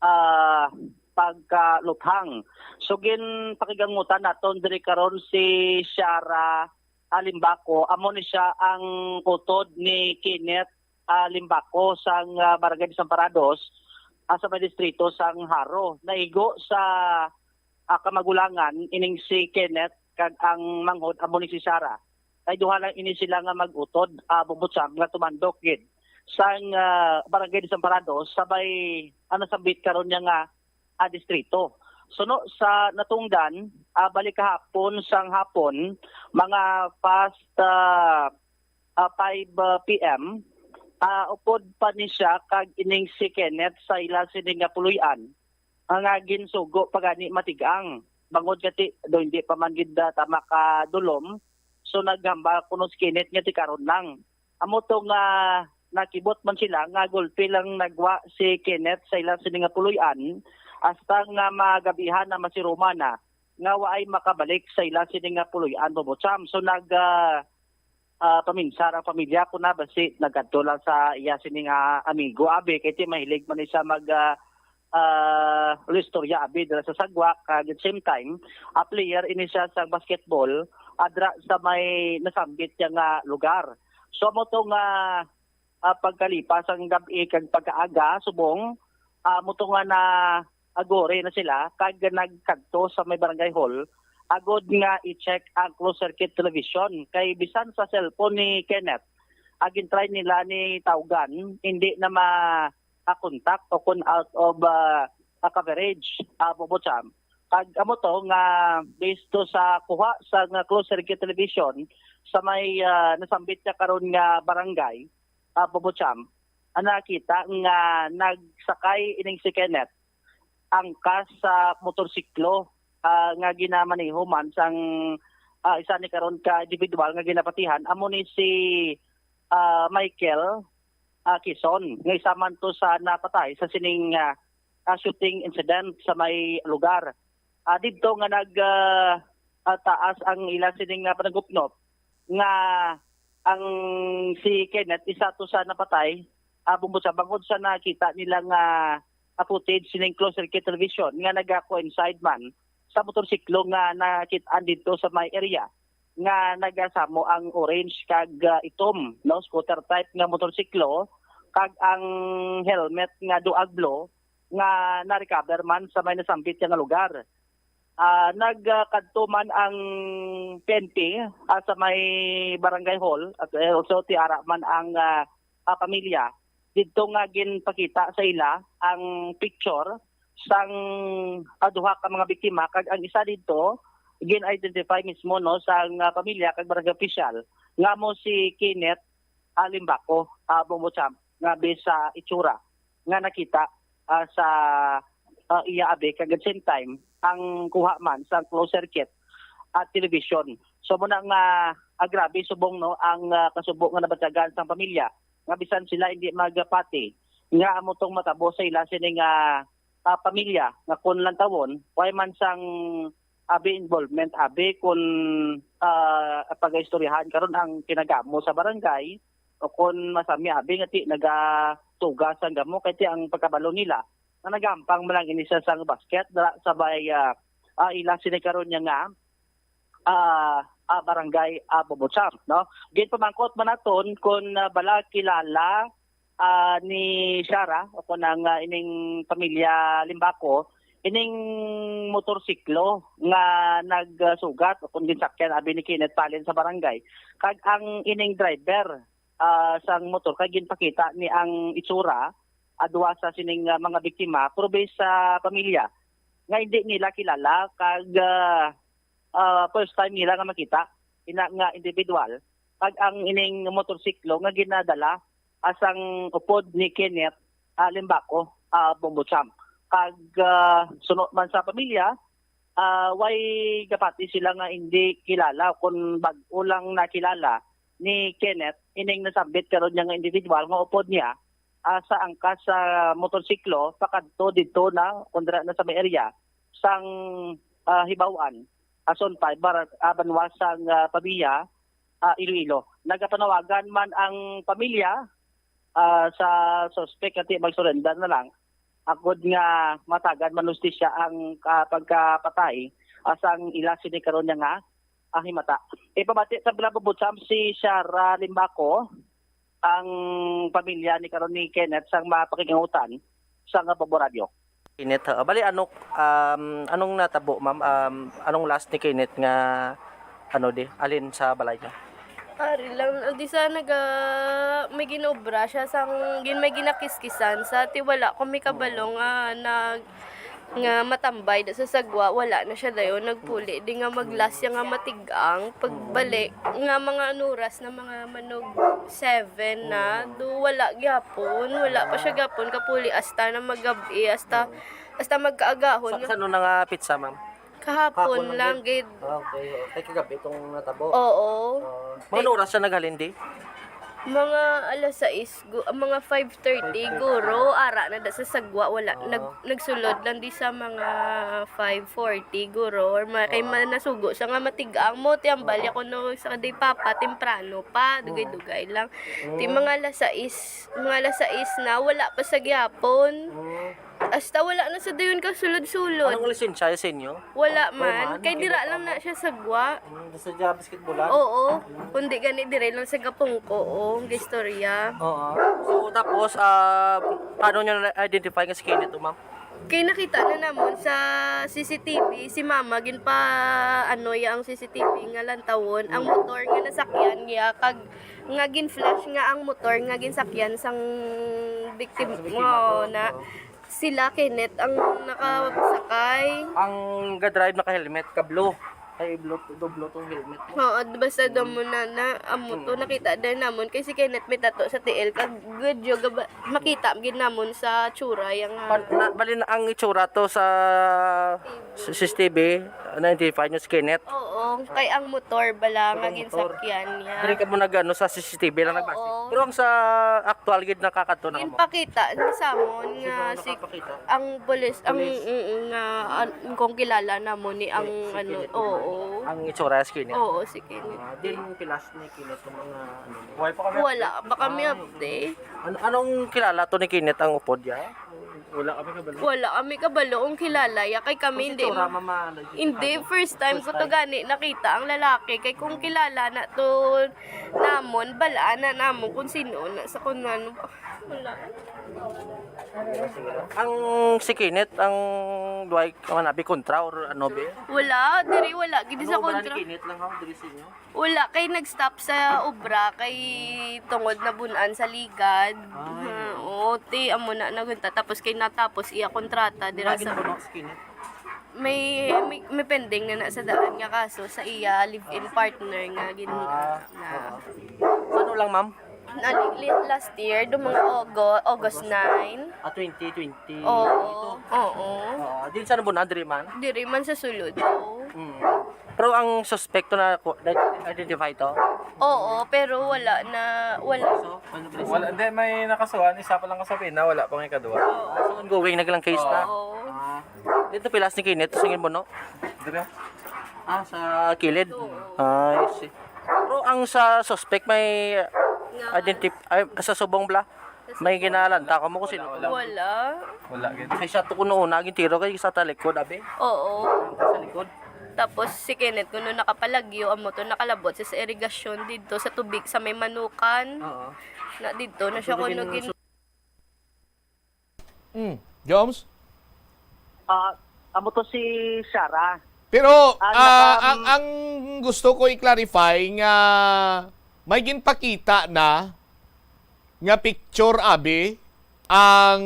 ah, pagkaluthang. So, ginpakigangutan naton diri karon si Shara Alimbaco, amo ni siya ang utod ni Kenneth, ah, Limbaco sang, ah, Barangay Desamparados, ah, sa may distrito sang Jaro. Naigo sa, ah, kamagulangan ining si Kenneth kag ang manghod amo ni si Shara. Kay duha lang ini sila nga mag-utod, ah, Bubutsang, nga tumandok gid sang, ah, Barangay Desamparados sa may, ah, nasambit karon niya nga, ah, distrito. Suno sa natungdan, ah, balik kahapon sang hapon, mga past, ah, ah, five, ah, P M, ah, upod pa ni siya kag ining si Kenneth sa ila sini nga puloy-an, ah, nga ginsugo pa gani matig-ang. Bangod kati do hindi pa man gid, ah, ta makadulom, so naghambal kuno si Kenneth nga ti karon lang. Amo to nga nakibot man sila nga gulpi lang nagwa si Kenneth sa ila sini nga puloy-an, hasta nga magabihan na, masiruma na, nga waay makabalik sa ila sini nga puloy-an, Bubutsang. So nag, ah, ah, paminsar ang pamilya ko na basi nagkadto lang sa iya sini nga amigo, abi, kay ti mahilig man ni siya mag, ah, ah, istorya, abi, dira sa sagwa, kag at the same time, a player ini siya sa basketball, adra sa may nasambit niya nga lugar. So, amo to nga, ah, pagkalipas ang gab-i kag pagkaaga, subong, ah, amo to nga na agore na sila kag nagkadto sa may barangay hall agod nga i-check ang closed circuit television. Kay bisan sa cellphone ni Kenneth, agin try nila ni tawgan, hindi na ma-contact o kung out of, ah, ah, coverage, ah, Bubutsang. Kag amo to nga based to sa kuha sa nga closed circuit television sa may, ah, nasambit niya karon nga barangay, ah, Bubutsang, ang nakita nga nagsakay ining si Kenneth angkas sa motorsiklo, ah, nga ginamaneho man sang, ah, isa ni karon ka individual nga ginapatihan, amo ni si, ah, Michael, ah, Quezon, nga isa man to sa napatay sa sining, ah, ah, shooting incident sa may lugar. Ah, didto nga nag, ah, ah, taas ang ila sining, ah, panagupnop nga ang si Kenneth isa to sa napatay, ah, Bubutsang, bangod sa nakita nila nga, ah, footage sining closed circuit television nga naga-coincide man sa motorsiklo nga nakit-an didto sa may area nga nagasamo ang orange kag, ah, itom, no, scooter type nga motorsiklo, kag ang helmet nga duag blue nga na-recover man sa may nasambit nga lugar. Ah, nagkadto man ang P N P, ah, sa may barangay hall at, eh, also ti ara man ang, ah, ah, pamilya. Didto nga ginpakita sa ila ang picture sang, ah, duha ka mga biktima kag ang isa didto gin-identify mismo, no, sang, ah, pamilya kag barangay opisyal nga amo si Kenneth Alimbaco, ah, Bubutsang, nga based sa itsura nga nakita, ah, sa, ah, iya abi kag at the same time ang kuha man sa closed circuit at television. So, muna nga, ah, grabe subong, no, ang, ah, kasubo nga nabatyagan sang pamilya nga bisan sila hindi magpati nga amo tong matabo sa ila sini nga, ah, pamilya nga kun lantawon, way man sang abi involvement, abi kun, ah, pagaistoryahan karon ang kinagamo sa barangay o kun masami abi nga ti nagatuga sang gamo kay ti ang pagkabalo nila nga nagampang man lang ini sa sang basket dala sa bay, ah, ah, ila sini karon niya nga ah, ah, barangay, ah, Bubutsang, no? Ginpamangkot man naton kung, ah, bala kilala, ah, ni Shara o kung ang, ah, ining pamilya Limbaco, ining motorsiklo nga nagsugat o kung ginsakyan abi ni Kenneth Palin sa barangay. Kag ang ining driver, ah, sang motor kag ginpakita ni ang itsura, ah, duha sa sining, ah, mga biktima, pero based sa pamilya nga hindi nila kilala kag, ah, ah, first time nila nga makita ina nga individual, kag ang ining motorsiklo nga ginadala asang upod ni Kenneth, ah, Limbaco, ah, Bubutsang. Kag, ah, suno man sa pamilya, ah, way gapati sila nga hindi kilala kun bag-o lang nakilala ni Kenneth ining nasambit karon niya nga individual nga upod niya, ah, sa angkas sa motorsiklo pakadto didto na kun dira na sa may area sang, ah, Hibaw-an, ah, Zone five, bar-, ah, banwa sang, ah, Pavia, ah, Iloilo. Nagapanawagan man ang pamilya, ah, sa suspek nga ti magsurrender na lang, agod nga matagan man hustisya ang, ah, pagkapatay, ah, sang ila sini karon niya nga, ah, himata. Ipabati sa Blabubot Sam si Shara Limbaco, ang pamilya ni karon ni Kenneth sang mapakigangutan sa nga Pabor Radio. Kenneth, ha? Bali, ano, um, anong natabo, ma'am? Um, anong last ni Kenneth nga, ano, di, alin sa balay niya? Ari lang, di sa naga, may ginobra siya sang, gin, may ginakiskisan sa, ti wala ko may kabalo nga nag, nga matambay da sa sagwa, wala na siya dayon nagpuli. Di nga maglas siya nga matig-ang pagbalik nga mga anuras na mga manog seven na, do wala gyapon, wala pa siya gyapon kapuli hasta na magab-i, hasta, hasta magkaagahon. Sa, sa ano na nga pitsa, ma'am? Kahapon lang gid. Ah, okay, oh. Kay kagabi itong natabo. Oo. Ah, mga ano oras siya naghalin di? Mga alas sais, gu-, mga five thirty, guro, ara na da sa sagwa, wala. Ah. Nag-, nagsulod lang di sa mga five forty, guro, or ma-, kay Ah. ma-, nasugo siya nga matig-ang mo, ti ang balya ko no, sa kay Papa, temprano pa, dugay-dugay lang. Ti Mm. mga alas sais, mga alas sais na, wala pa sa gyapon. Mm. Hasta wala na sa dayon ka sulod-sulod. Anong lisensya sa inyo? Wala man. Kay dira lang na siya sagwa. Mm, sa dyan, basketballan? Oo. Kundi gani dire lang sa Gapungko, oh, ang istorya. Oo. So, tapos, ah, paano nyo na-identify nga si Kenneth to, ma'am? Kay nakita na namon sa C C T V, si mama ginpa, ano, ya ang C C T V nga lantawon, ang motor nga nasakyan niya, kag nga gin-flash nga ang motor nga ginsakyan sang victim, Sa biktima mo to, na. Oo. Sila Kenneth ang nakasakay. Ang ga-drive naka-helmet, ka-blue. Ay, blue, do-, blue tong helmet mo. Oo, basta daw mo na, na, amo to, Mm. nakita din namon. Kay si Kenneth may tato sa tiil. Kag good yung gaba-, makita gid namon sa tsura, yung, ah, Pan-, na, bali na ang itsura to sa C C T V, na-identify nyo si Kenneth? Oo, kay ang motor bala Ang nga motor. ginsakyan niya. Diri ka mo nag-ano sa C C T V lang Oo. nagbase. Pero ang sa aktual gid nakakadto na mo. Ginpakita ni Samon nga Sino si nakapakita? ang pulis, ang, Pulis. mm, nga, an-, kung kilala na mo ni ang, Si ano, Kenneth oo. Ang itsura si Kenneth? Oo, si Kenneth. Ah, din pilas ni Kenneth ang mga, ano, Buhay pa kami. Wala pa kami Ah, update. An-, anong kilala to ni Kenneth ang upod niya? Wala kami kabalo. Wala kami kabalo kung kilala ya, kay kami Kung si hindi Tora, mama, ano, Hindi, ah, first time first ko to time. gani nakita ang lalaki. Kay kung kilala na to namon, balaan na namon kung sino na sa kung ano. Wala. Ang si Kenneth, ang duway ka manabi kontra or ano, be? Wala, diri wala. Gid Ano sa ba ni kontra. Kenneth lang ako, diri sa inyo? Wala, kay nag-stop sa obra, kay tungod na bun-an sa ligad. Ay. Ah, oo, ti, amo na nagunta. Tapos kay natapos iya kontrata dira Wala sa ginabuno si Kenneth? May, may, may pending na na sa daan nga kaso sa iya live-in partner nga gin-, Ah, na. oo. Sa ano lang, ma'am? Na, li-, li-, last year, do mga Ogo-, August August? nine. Ah, twenty twenty. Oo, Ito? oo. Oo, din sa nabunan, diri man? Diri man sa sulod. Mm. Pero ang suspecto na ku-, na-identify to? Oo, pero wala na, wala. So, ano ba Wala, hindi, may nakasuhan, isa pa lang kasapin na, wala pang ikaduha. Oo. Ah, so ongoing na lang case na? Oo. Ah. Dito pilas ni Kenneth, sa Ginbono? Dito. Ah, sa kilid? Oo. Ah, I see. Pero ang sa suspect may Nga identif-, ay, sa subong bla? May ginalanta ka mo kung sino. Wala, wala. Wala. Wala, gid. Kay siya to kuno una, gintiro kay sa talikod, abi? Oo. Sa likod? Tapos si Kenneth kuno nakapalagyo, amo to nakalabot sa, sa irigasyon didto sa tubig sa may Manukan. Oo. Na didto na siya Tubig kuno yung gin- Mm. Joms? Ah, amo to si Sarah. Pero, Ang ah, naka- ang, ang gusto ko i-clarify nga may ginpakita na nga picture, abi, ang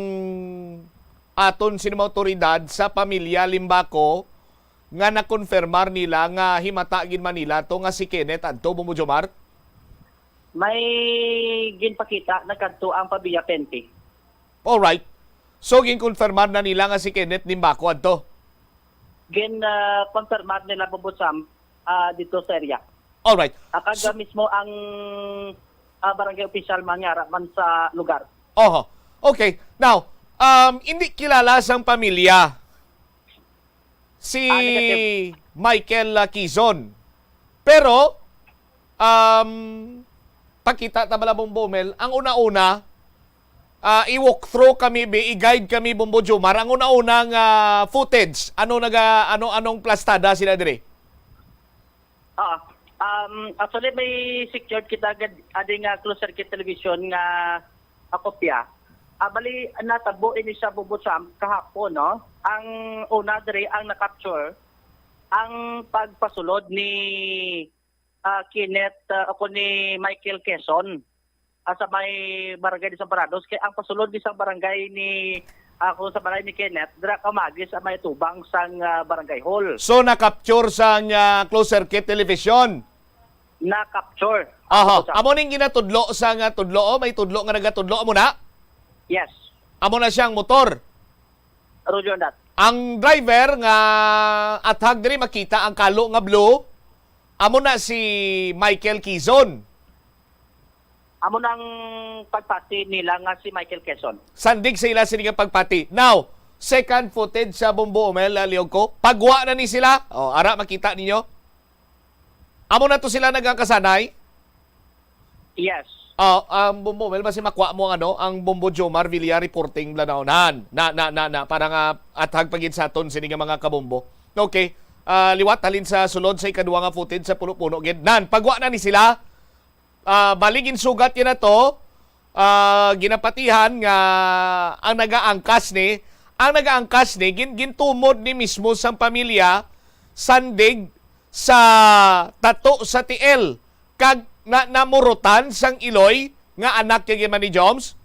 aton sini mga awtoridad sa pamilya Limbaco nga nakonfirmar nila nga himata gid man nila to nga si Kenneth adto, Bombo Jomar? May ginpakita na kadto ang Pavia Pente. Alright. So, ginkonfirmar na nila nga si Kenneth Nimbako adto? Gin, ah, confirmar nila, Bobo Sam, ah, dito sa area. Alright. Ah, kag So mismo ang, ah, barangay official man nga ara man sa lugar. Oho. Okay. Now, um, hindi kilala sang pamilya si Ah, negative. Michael, ah, Kizon. Pero, um, pakita ta bala, Bombo Mel, ang una-una, ah, i-walk through kami, bi-, i-guide kami, Bombo Jomar, ang una-una nga footage. Ano naga-, ano, anong plastada sila diri? Ah, um, actually, may secured kita agad, adi nga closed circuit television nga, ah, kopya. Ah, bali, natabo ini siya, Bobo Sam, kahapon, no? Ang una diri, ang na-capture, ang pagpasulod ni, ah, Kenneth, ah, ako ni Michael Quezon, ah, sa may barangay Desamparados. Kay ang pasulod ni sang barangay ni, ah, kung sa balay ni Kenneth, dira ka maagi sa may tubang sang, ah, barangay hall. So, na-capture sang, ah, closed circuit television? Na-capture. Aha. Opo, sir. Amo ning ginatudlo sa nga tudlo, oh, may tudlo nga nagatudlo, amo na? Yes. Amo na siyang motor. Roger on that. Ang driver nga athag diri, makita ang kalo nga blue, amo na si Michael Kizon. Amo nang pagpati nila nga si Michael Quezon. Sandig sa ila sini nga pagpati. Now, second footage sa Bombo Omel, ah, liog ko. Pagwa na ni sila. Oh, ara, makita ninyo. Amo na to sila nagakasanay. Yes. Ah, ang Bombo Omel, basi makuha mo ang ano, ang Bombo Jomar Villar reporting blanawnan. Na, na, na, na, para nga athag pa gid sa aton sini nga mga kabombo. Okay. Ah, liwat halin sa sulod sa ikaduha nga footage sa puno-puno gid. Nan, pagwa na ni sila. Ah, bali, ginsugat niya na to, ah, ginapatihan nga ang nagaangkas ni, ang nagaangkas ni, gin-, gintumod ni mismo sang pamilya, sandig sa tato sa tiil, kag na-, namurutan sang iloy nga anak kay man ni Joms?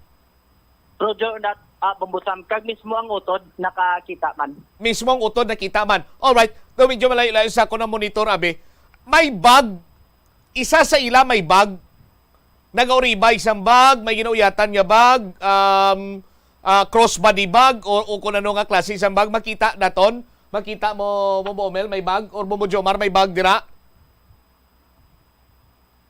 Roger on that, ah, Bombo Sam, kag mismo ang utod nakakita man. Mismo ang utod nakita man. Alright. Though medyo malayo-layo sa ako na monitor, abi, may bag. Isa sa ila may bag. Nagauribay sang bag, may ginauyatan nga bag, um, ah, crossbody bag, o, o kung ano nga klase sang bag. Makita naton? Makita mo, Bombo Omel, may bag? Or Bombo Jomar, may bag dira?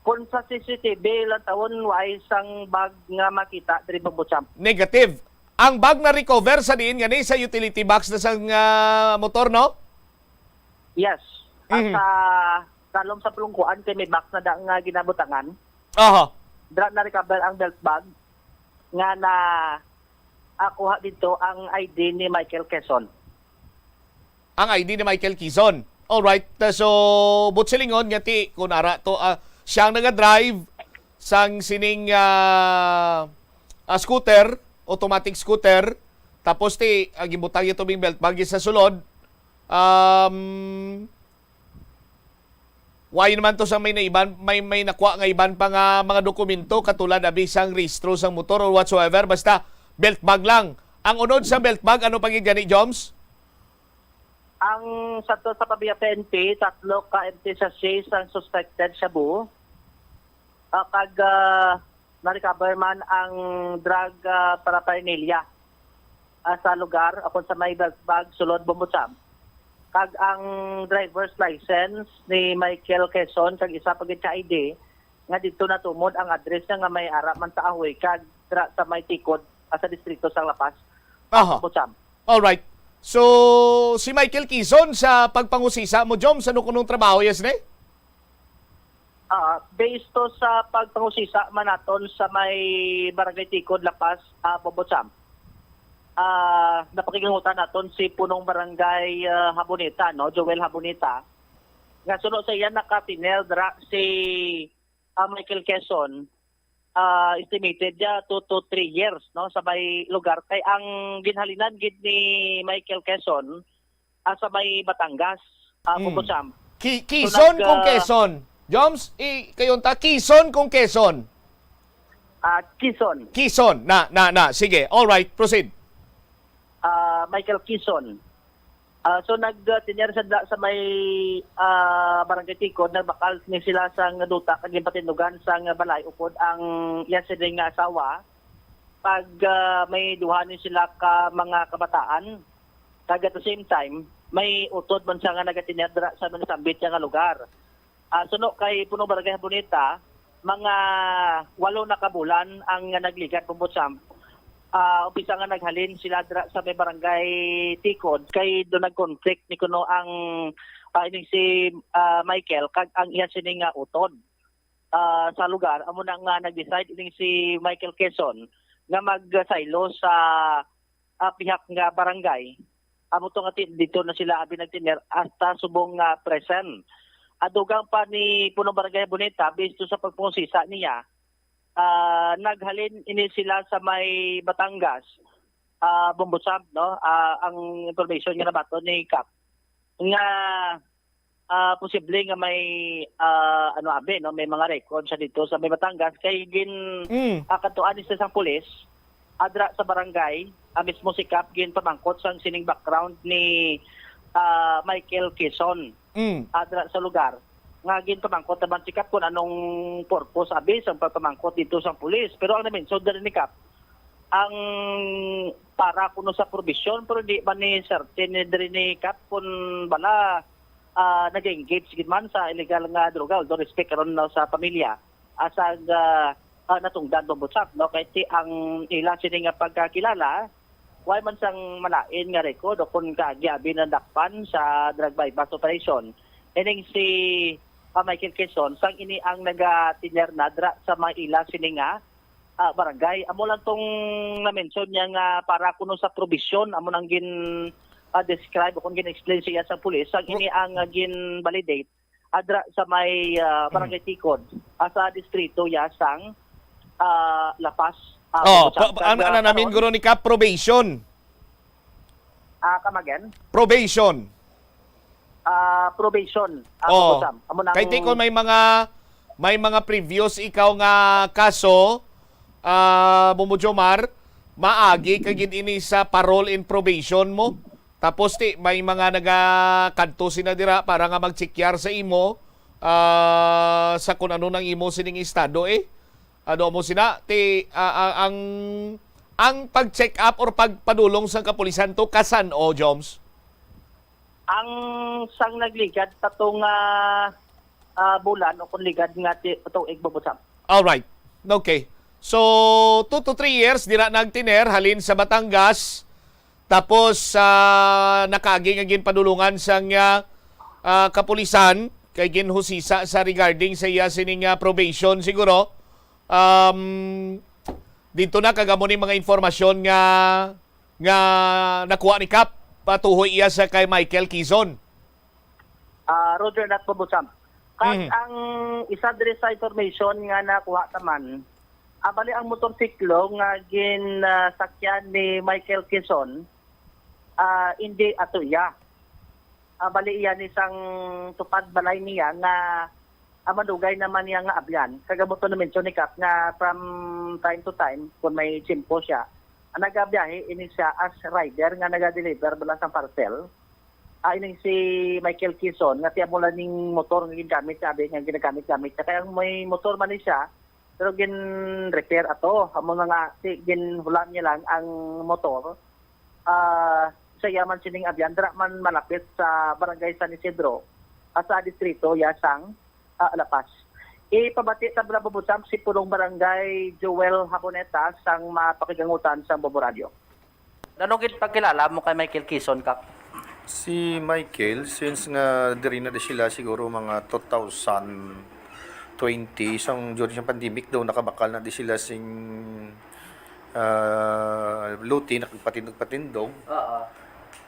Kung sa C C T V, lantawon, wa sang bag nga makita diri, Bombo Sam. Negative. Ang bag na-recover sa diin gani sa utility box na sang, ah, motor, no? Yes. At Mhm. sa dalom sa pulungkuan kay may box na da nga ginabutangan. Aha. Dra na-recover ang belt bag nga na, ah, kuha dito ang I D ni Michael Quezon. Ang I D ni Michael Quezon. Alright. Uh, so, buot silingon nga ti, kung ara to, ah, siya ang nagadrive sang sining, ah, ah, scooter, automatic scooter, tapos ti, ah, gibutang niya tubig belt bag sa sulod. Um, why naman to sa may naiban, may, may nakuha nga iban pa nga mga dokumento, katulad abi sang rehistro sang motor or whatsoever, basta belt bag lang. Ang unod sa belt bag, ano pa gid gani, Joms? Ang sa to, sa pamilya P N P, tatlo ka empty sachets ang suspected shabu. Ah, kag, ah, na-recover man ang drug, ah, paraphernalia, ah, sa lugar, akon sa may bag, bag sulod Bombo Sam. Kag ang driver's license ni Michael Quezon kag isa pa gid ka I D nga didto natumod ang address niya nga may ara man sa Ahoy kag dra sa may tikod, ah, sa distrito sa La Paz. Aha. Bombo Sam. Alright. So, si Michael Quezon sa pagpangusisa mo, Jom, sa nukunong trabaho, yes, ne? Ah, based to sa pagpangusisa man naton sa may Barangay Tikod, La Paz, ah, Bombo Sam. Ah, napakigangutan naton si punong barangay, ah, Haboneta, no, Joel Haboneta. Nga suno sa iya nakatinel dra si, ah, Michael Quezon, ah, estimated ya two to three years, no, sa may lugar. Kay ang ginhalinan gid ni Michael Quezon, ah, sa may Batangas, ah, Mm. Bombo Sam. Ki-, So, Quezon nag, kung ah, Quezon. Joms, i-, kayo ta, Quezon kung Quezon. Ah, Quezon. Quezon. Na, na, na. Sige. All right. Proceed. Ah, Michael Quezon. Ah, so, nag, ah, tinyar sa da-, sa may, ah, Barangay Tikod, nagbakal ni sila sa nga duta, kag ginpatindugan sa nga balay, upod ang iya sini nga asawa. pag, ah, may duha ni sila ka mga kabataan, kag at the same time, may utod man siya nga nagatinir dira sa may nasambit niya nga lugar. Ah, suno kay Punong Barangay Bonita, mga walo na ka bulan ang nagligad, Bombo Sam. Ah, umpisa nga naghalin sila dira sa may barangay Tikod, kay do nag-conflict ni kuno ang, ah, ining si, ah, Michael kag ang iya sini nga utod, ah, sa lugar. Amo na nga nag-decide ining si Michael Quezon nga magsaylo sa, ah, pihak nga barangay. Amo to nga ti-, dito na sila abi nagtinir hasta subong nga present. Adugang pa ni Punong Barangay Bonita, bisto sa pagpangusisa niya, ah, naghalin ini sila sa may Batangas, ah, Bombo Sam, no? Ah, ang information nga nabaton ni Kap nga, ah, posible nga may, ah, ano, abi, no, may mga record sa dito sa may Batangas kay gin, Mm. ah, katuan ni sa isang pulis adra sa barangay, ah, mismo si Kap ginpamangkot sang sining background ni, ah, Michael Quezon Mm. adra sa lugar nga ginpamangkot naman si Kap kung anong purpose abi sang pagpamangkot dito sang pulis. Pero ang na-mention diri ni Kap, ang para kuno sa probation, pero di man ni certain ni diri ni Kap kung bala, ah, nag-engage gid man sa illegal nga droga, although respect karon na sa pamilya, asag, ah, ah, natungdan, Bombo Sam, no? Kay ti ang ila sini nga pagkakilala, way man sang malain nga record o kung kaagi abi nadakpan sa drug buy-bust operation. Ining si, ah, Michael Quezon, sang ini ang nagatinyar na dra sa mga ila sini nga, ah, barangay. Amo lang tong na-mention niya nga para kuno sa probation, amo nang gin, ah, describe o kung gin-explain siya sa pulis, sang Pro- ini ang, ah, gin-validate adra sa may, ah, Barangay Tikod, ah, sa distrito ya sang, ah, La Paz. Ah, Oh, Bombo Sam. pa- ang Kag, ah, ana namin karon, guro ni Kap, probation. Ah, come again? Probation. Ah, probation. Ah, Oh. Bombo Sam. Amo nang Kay ti kon may mga, may mga previous ikaw nga kaso, ah, Bombo Jomar, maagi ka gid ini sa parole and probation mo. Tapos ti may mga nagakadto sina dira para nga magtsekyar sa imo, ah, sa kun ano nang imo sining estado, eh. Ano mo sina ti, ah, ah, ang, ang pag-check up or pagpadulong sang kapulisan to kasan-o, Joms? Ang sang nagligad pa to nga, ah, bulan o kung ligad nga ti-, tuig, Bombo Sam. Alright. Okay. So, two to three years dira nagtiner halin sa Batangas. Tapos, ah, nakaagi nga ginpadulungan sang, ah, ah, kapulisan kay ginhusisa sa regarding sa iya sining, ah, probation siguro. Um, dito na kag amo ni mga impormasyon nga, nga nakuha ni Kap patuhoy iya sa kay Michael Quezon. Ah, Roger, not Bombo Sam. Kag Mhm. ang isa diri sa information nga nakuha naman, ah, bali ang motorsiklo nga gin, ah, sakyan ni Michael Quezon, ah, hindi ato iya. Ah, bali iya ni sang tupad balay niya nga, ah, madugay naman niya nga abyan. Kag amo to na-mention ni Kap nga from time to time, kung may tiyempo siya, ah, nagabiyahe ini siya as rider nga naga-deliver bala sang parcel. Ah, ining si Michael Quezon, nga tiyan mo lang ning motor nga ginagamit, sabi nga ginagamit-gamit niya. Kaya may motor man ni siya, pero gin-repair ato. Amo na nga, si, ginhulam niya lang ang motor. Ah, sa iya man sining abyan, dira man malapit sa Barangay San Isidro, ah, sa distrito ya sang, ah, La Paz. Ipabati ta bala, Bombo Sam, si Pulong Barangay Joel Haboneta sang mapakigangutan sang Bombo Radio. Ano gid pagkilala mo kay Michael Quezon, Kap? Si Michael, since nga diri na di sila siguro mga two thousand twenty, sang during sa pandemic daw, nakabakal na di sila sing, ah, luti, nakagpatindog-patindog. Oo.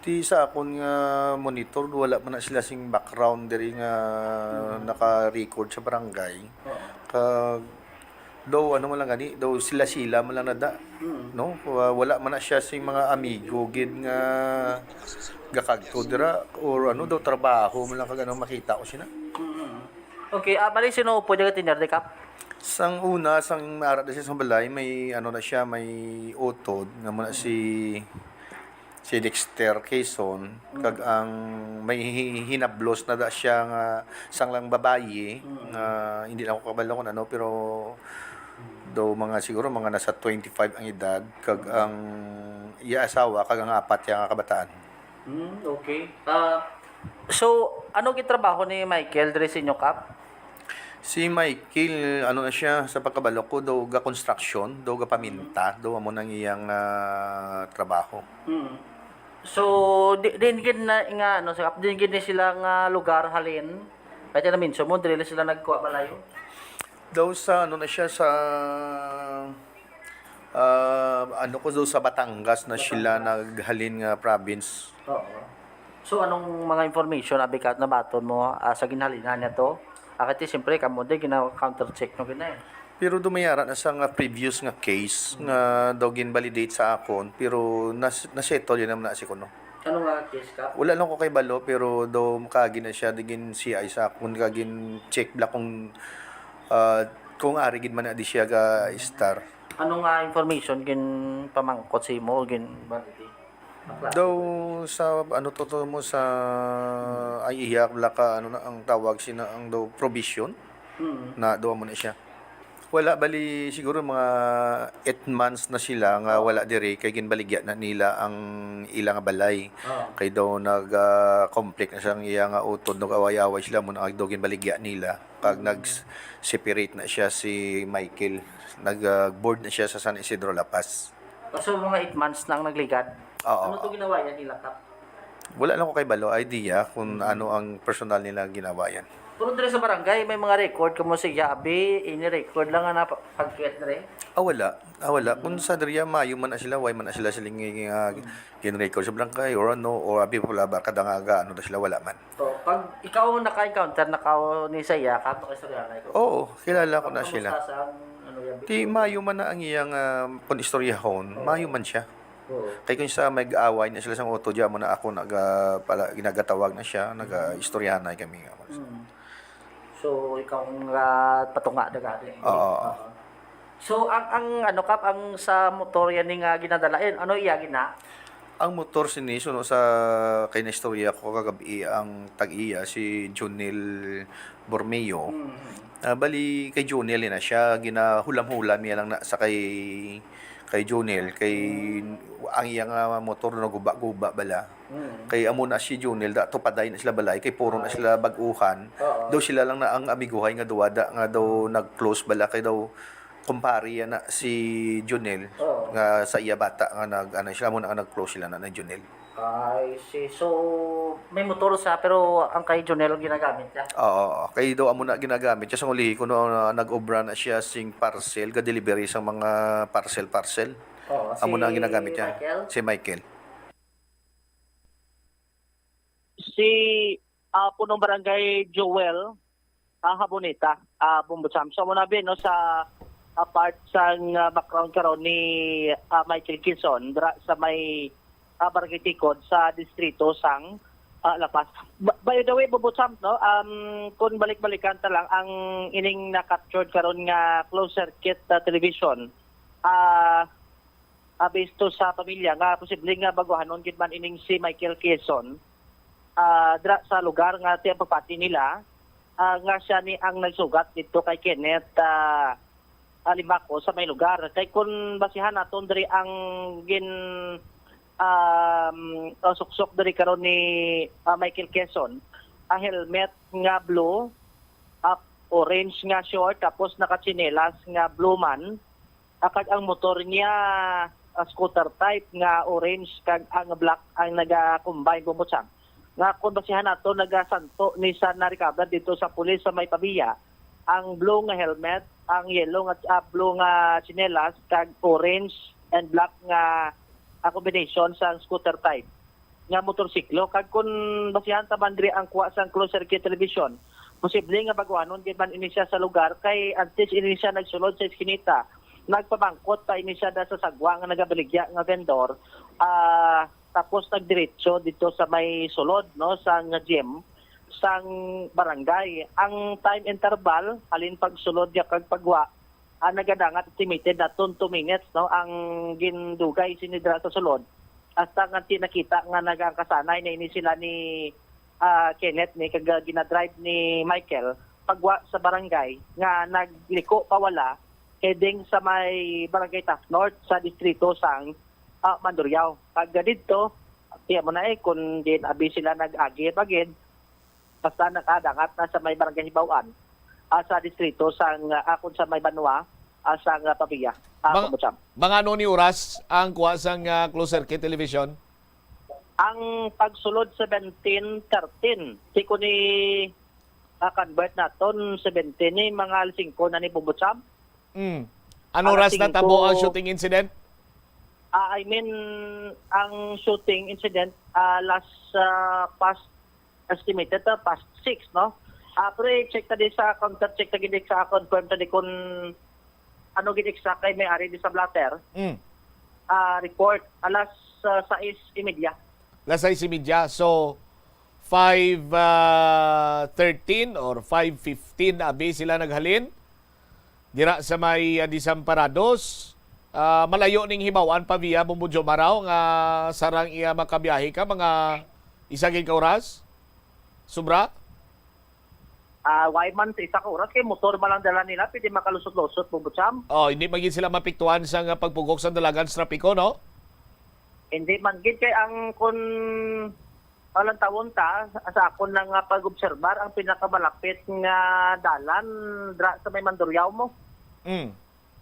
Ti sa akon nga monitor, wala man na sila sing background diri nga Mm. naka-record sa barangay. Oo. Kag, daw, ano man lang gani, daw sila-sila man lang nada, Mm. no? Wa-, wala man na siya sing mga amigo gid nga gakadto dira, or ano daw, trabaho man lang kag ano, makita ko sina. Mm. Okay, ah, bali, sino po di ka tinerde, Kap? Sang una, sang ara na siya sa balay, may ano na siya, may utod, nga muna Mm. si, si Dexter Quezon, Mm. kag ang may hi-, hinablos na da siya nga sang lang babayi, Mm. nga hindi lang ako kabalo kung ano, pero Mm. Daw mga, siguro mga nasa twenty-five ang edad, kag ang iya asawa, kag ang apat iya nga kabataan. Hmm, okay. Ah, so, ano gitrabaho ni Michael diri sa inyo, Kap? Si Michael, ano na siya, sa pagkabalo ko, daw ga construction, daw ga paminta, daw amo nang iyang ah, trabaho. Hmm. So, di, din gid na nga, ano, sa, din gid ni sila nga lugar halin. Kaya na mention mo, diri na sila nagkuha balayo. Daw sa, ano na siya, sa, ah, ano ko, daw sa Batangas na sila naghalin nga province. Oo. So, anong mga information, abi, Kap, nabaton mo ah, sa ginhalinan niya to? Akit, siyempre, kamo di, gina-counter check no gina eh. Pero dumayara na sa nga previous nga case nga daw ginvalidate sa akon, pero nas nasettle yun naman na si kuno. Ano nga case, Kap? Wala lang ko kay balo, pero daw makagi na siya, di gin C I sa akon, kagin check bla kung ah, kung ari gid man na di siya ga star. Ano nga information gin pamangkot sa imo o gin validate? Bakla. Daw sa ano to, to mo sa ay iya bla ka ano na ang tawag sina ang daw provision Hmm. na daw mo na siya. Wala, bali siguro mga eight months na sila nga wala diri kay ginbaligya na nila ang ila nga balay. Ah. Kay daw nag ah, conflict na siya ang iya nga utod, nag-away-away sila mo na daw ginbaligya nila. Pag nag-separate na siya si Michael, nag-board na siya sa San Isidro La Paz. So, mga eight months na ang nagligad. Oo. Ano to ginawa niya nila, Kap? Wala lang ko kay balo idea kung ano ang personal nila ginawa yan. Pero diri sa barangay, may mga record kamo sa iya, abi, ini record lang nga napagkit diri. Ah, wala. Ah, wala. Kung sa diriya, mayo man na sila, way man na sila siling nga gin-record sa barangay or ano, or abi pala ba kada nga ga, ano na sila, wala man. So, pag ikaw naka-encounter na ka ni sa iya, Kap, makistorya na ikaw. Oo, kilala ko na sila. Kamusta sa ang, ano, yan? Ti mayo man na ang iyang ah, kung istoryahon, mayo man siya. Oo. Kay kung sa may away na sila sa auto diyan mo na ako naga pala ginagatawag na siya, naga-istoryahan na kami nga. Mm. So, ikaw nga patunga na gani. Oo. Oo. So, ang, ang ano, Kap, ang sa motor yan nga ginadala, eh, ano iya gina? Ang motor sini suno sa kay naistorya ko kagabi ang tag-iya si Junel Bormeo. Mm. Ah, bali kay Junel na siya ginahulam-hulam niya lang na sa kay kay Junel kay ang iya nga motor naguba-guba bala. Mm. Kay amo na si Junel da tupaday na sila balay kay puro na sila bag-uhan. Oo. Daw sila lang na ang amiguhay nga duwa da nga daw nag-close bala kay daw kumpare yan na si Junel Oo. nga sa iya bata nga nag ano sila mo na nag-close sila na ni Junel. I see. So, may motor sa, pero ang kay Junel ang ginagamit niya. Oo, kay daw amo na ginagamit siya sa ulihi kuno na nag-obra na siya sing parcel, ga-delivery sa mga parcel-parcel. Oo, Amo na ang si ginagamit niya. Michael? Si Michael. Si ah, punong barangay Joel ah, Haboneta, ah, Bumbusam. So, mo na bin, no, sa ah, part sa ah, background karon ni ah, Michael Quezon, dra sa may ah, Barangay Tikod sa distrito sang ah, La Paz. Ba- by the way, Bumbusam, no, um, kung balik-balikan ta lang ang ining na-captured karon nga closed circuit ah, television, ah, ah, based to sa pamilya nga posible nga baguhanon gid man ining si Michael Quezon, ah, dra sa lugar nga ti ang pagpati nila, ah, nga siya ni ang nagsugat didto kay Kenneth ah, ah, Limaco sa may lugar. Kay kun basihan naton diri ang gin um, ah, suksok diri karon ni ah, Michael Quezon, a helmet nga blue, ah, orange nga short, tapos nakatsinelas nga blue man, ah, kag ang motor niya ah, scooter type nga orange kag ang black ang naga-combine, Bumbusam. Nga kung basihan nato, nagasanto ni sa na-recover dito sa pulis sa may Pavia ang blue nga helmet, ang yellow nga ah, blue nga tsinelas kag orange and black nga ah, combination sa scooter type nga motorsiklo. Kag kun basihan ta man diri ang kuha sang closed circuit television, posible nga baguhanon gid man ini siya sa lugar kay antes ini siya nagsulod sa iskinita, nagpamangkot pa ini siya da sa sagwa nga nagabaligya nga vendor, ah, tapos nagdiretso dito sa may sulod, no, sang gym sang barangay. Ang time interval halin pagsulod niya kag pagwa ah, nagadangat estimated na twenty minutes, no, ang gindugay sini dira sa sulod. Hasta nga ti nakita nga nagangkasanay na ini sila ni ah, Kenneth ni kag ginadrive ni Michael pagwa sa barangay nga nagliko pa wala heading sa may Barangay Taft North sa distrito sang, ah, Mandurriao. Kag didto, tiya mo na eh, kung din abi sila nag-agi bagid, basta nakadangat na sa may Barangay Hibaw-an, ah, sa distrito sang, ah, kung sa may banwa, ah, sang, ah, Pavia, ah, Bang-, Pambucham. Bangano ni oras ang kuha sang, ah, closed circuit television? Ang pagsulod seventeen thirteen, si ko ni, ah, convert naton seventeen ni mga alas singko na ni Pambucham. Mm. Ano Alas oras natabo ang singko. Shooting incident? Ah, I mean, ang shooting incident, ah, last, ah, past estimated, ah, past six, no? Ah, pero i-check ta di sa counter check ta gid sa confirm ta di kung ano gid exact kay may ari di sa blotter. Mm. Ah, report alas, ah, sais y media. Alas sais y media. So, five, ah, thirteen or five fifteen abi sila naghalin dira sa may, ah, Desamparados. Ah, malayo ning Hibaw-an, Pavia, Bombo Jomar, nga sarang iya makabiyahe ka mga isa gid ka oras? Sobra? Ah, why man sa isa ka oras kay motor man lang dala nila, pwede makalusot-lusot, Bombo Cham. Oh, hindi man gid sila mapiktuhan sa nga pagpugok sa dalagan sa trapiko, no? Hindi man gid kay ang kun alang tawon ta sa akon na nga pag-obserbar ang pinakamalapit nga dalan dra sa may Mandurriao mo. Mm.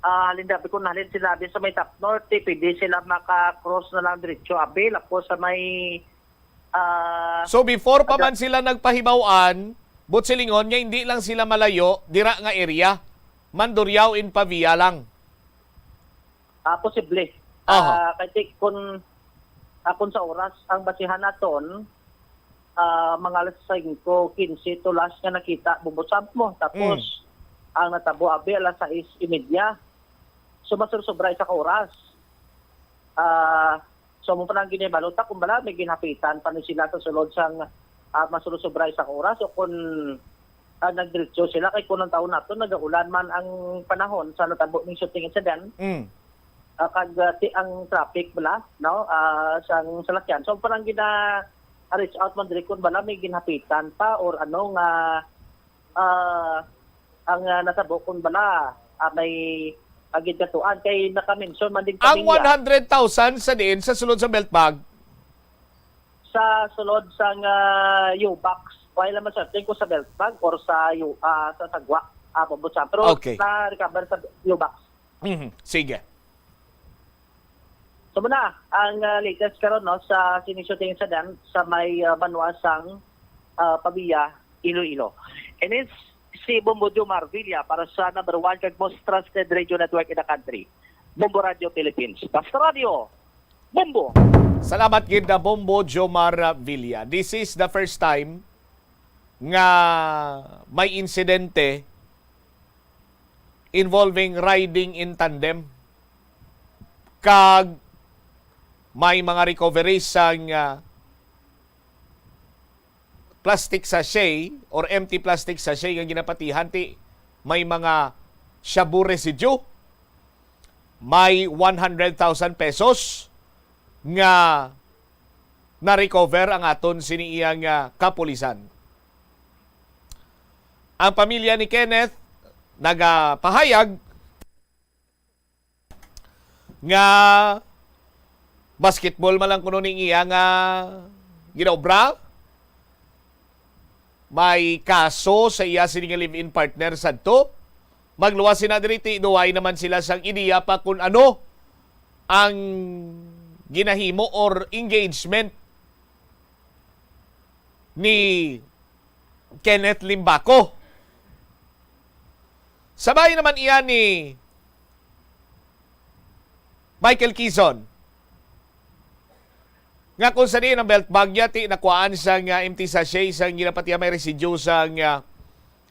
Ah, halin dabi kung halin sila abi sa may Taft North, eh, pwede sila maka-cross na lang diretso abi lapos sa may, ah, So before pa aga- man sila nagpahibaw-an, buot silingon nga hindi lang sila malayo dira nga area. Mandurriao in Pavia lang. Ah, posible. Aha. Ah, kay ti-, kun, ah, kun sa oras ang basihan naton, ah, mga alas singko quince to last nga nakita, Bombo Cham mo. Tapos, Mm. ang natabo abi alas sais y media. So, masursobra isa ka oras. Ah, so, mo pa nang ginibalo ta, kung bala, may ginhapitan pa ni sila sa sulod sang, ah, masursobra isa ka oras o kung, ah, nagdiretso sila. Kay kung ang taon nato, nagaulan man ang panahon sa natabo ning shooting incident. Mm. Ah, kag, ah, ti-, ang traffic bala, no, ah, sang salakyan. So, parang gina-reach out man diri kung bala may ginhapitan pa or ano nga, ah, ang, ah, natabo kung bala, ah, may, ah, gidkatuan. Kay naka-mention man din Ang kami niya. One hundred thousand sa diin sa sulod sa belt bag? Sa sulod sang, ah, U-Box. Wala naman certain kung sa belt bag or sa U-, ah, sa sagwa. Ah, Bombo Cham. Pero Okay. na-recover sa U-Box. Mhm. Sige. So, muna, ang, ah, latest karon, no, sa sini shooting incident sa may, ah, banwa sang, ah, Pavia, Iloilo. Inis si Bombo Jomar Villa para sa number one kag most trusted radio network in the country, Bombo Radio Philippines. Basta Radio, Bombo! Salamat gid na Bombo Jomar Villa. This is the first time nga may insidente involving riding in tandem. Kag may mga recoveries sang, ah, plastic sachet or empty plastic sachet nga ginapatihan, ti may mga shabu residue, may one hundred thousand pesos nga na-recover ang aton sini iyang, ah, kapulisan. Ang pamilya ni Kenneth nagapahayag nga basketball man lang kuno ning iya nga ginaobra. May kaso sa iya sini nga live-in partner sadto. Magluwas sina diri, ti duway naman sila sang ideya pa kung ano ang ginahimo or engagement ni Kenneth Limbaco. Sabay naman iya ni Michael Kizon, nga kung sa diin ang belt bag niya, ti nakuhaan sa nga empty sachet sa ginapatiya may residue sa nga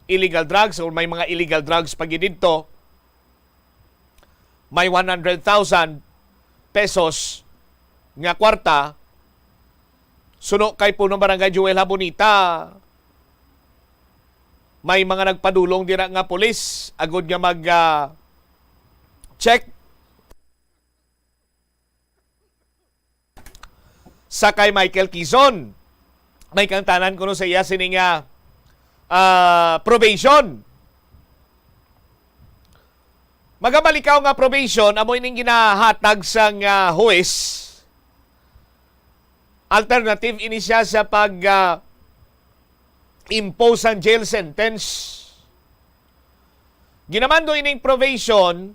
illegal drugs or may mga illegal drugs pa gid didto. May one hundred thousand pesos nga kwarta. Suno kay Punong Barangay Joel Habonita, may mga nagpadulong dira nga pulis agud nga mag, ah, check sa kay Michael Kizon. May kangtanan kuno sa iya sini nga, ah, probation. Magamalikaw nga probation amo ining ginahatag sang, ah, huwes. Alternative ini siya sa pag, ah, impose sang jail sentence. Ginamando ining probation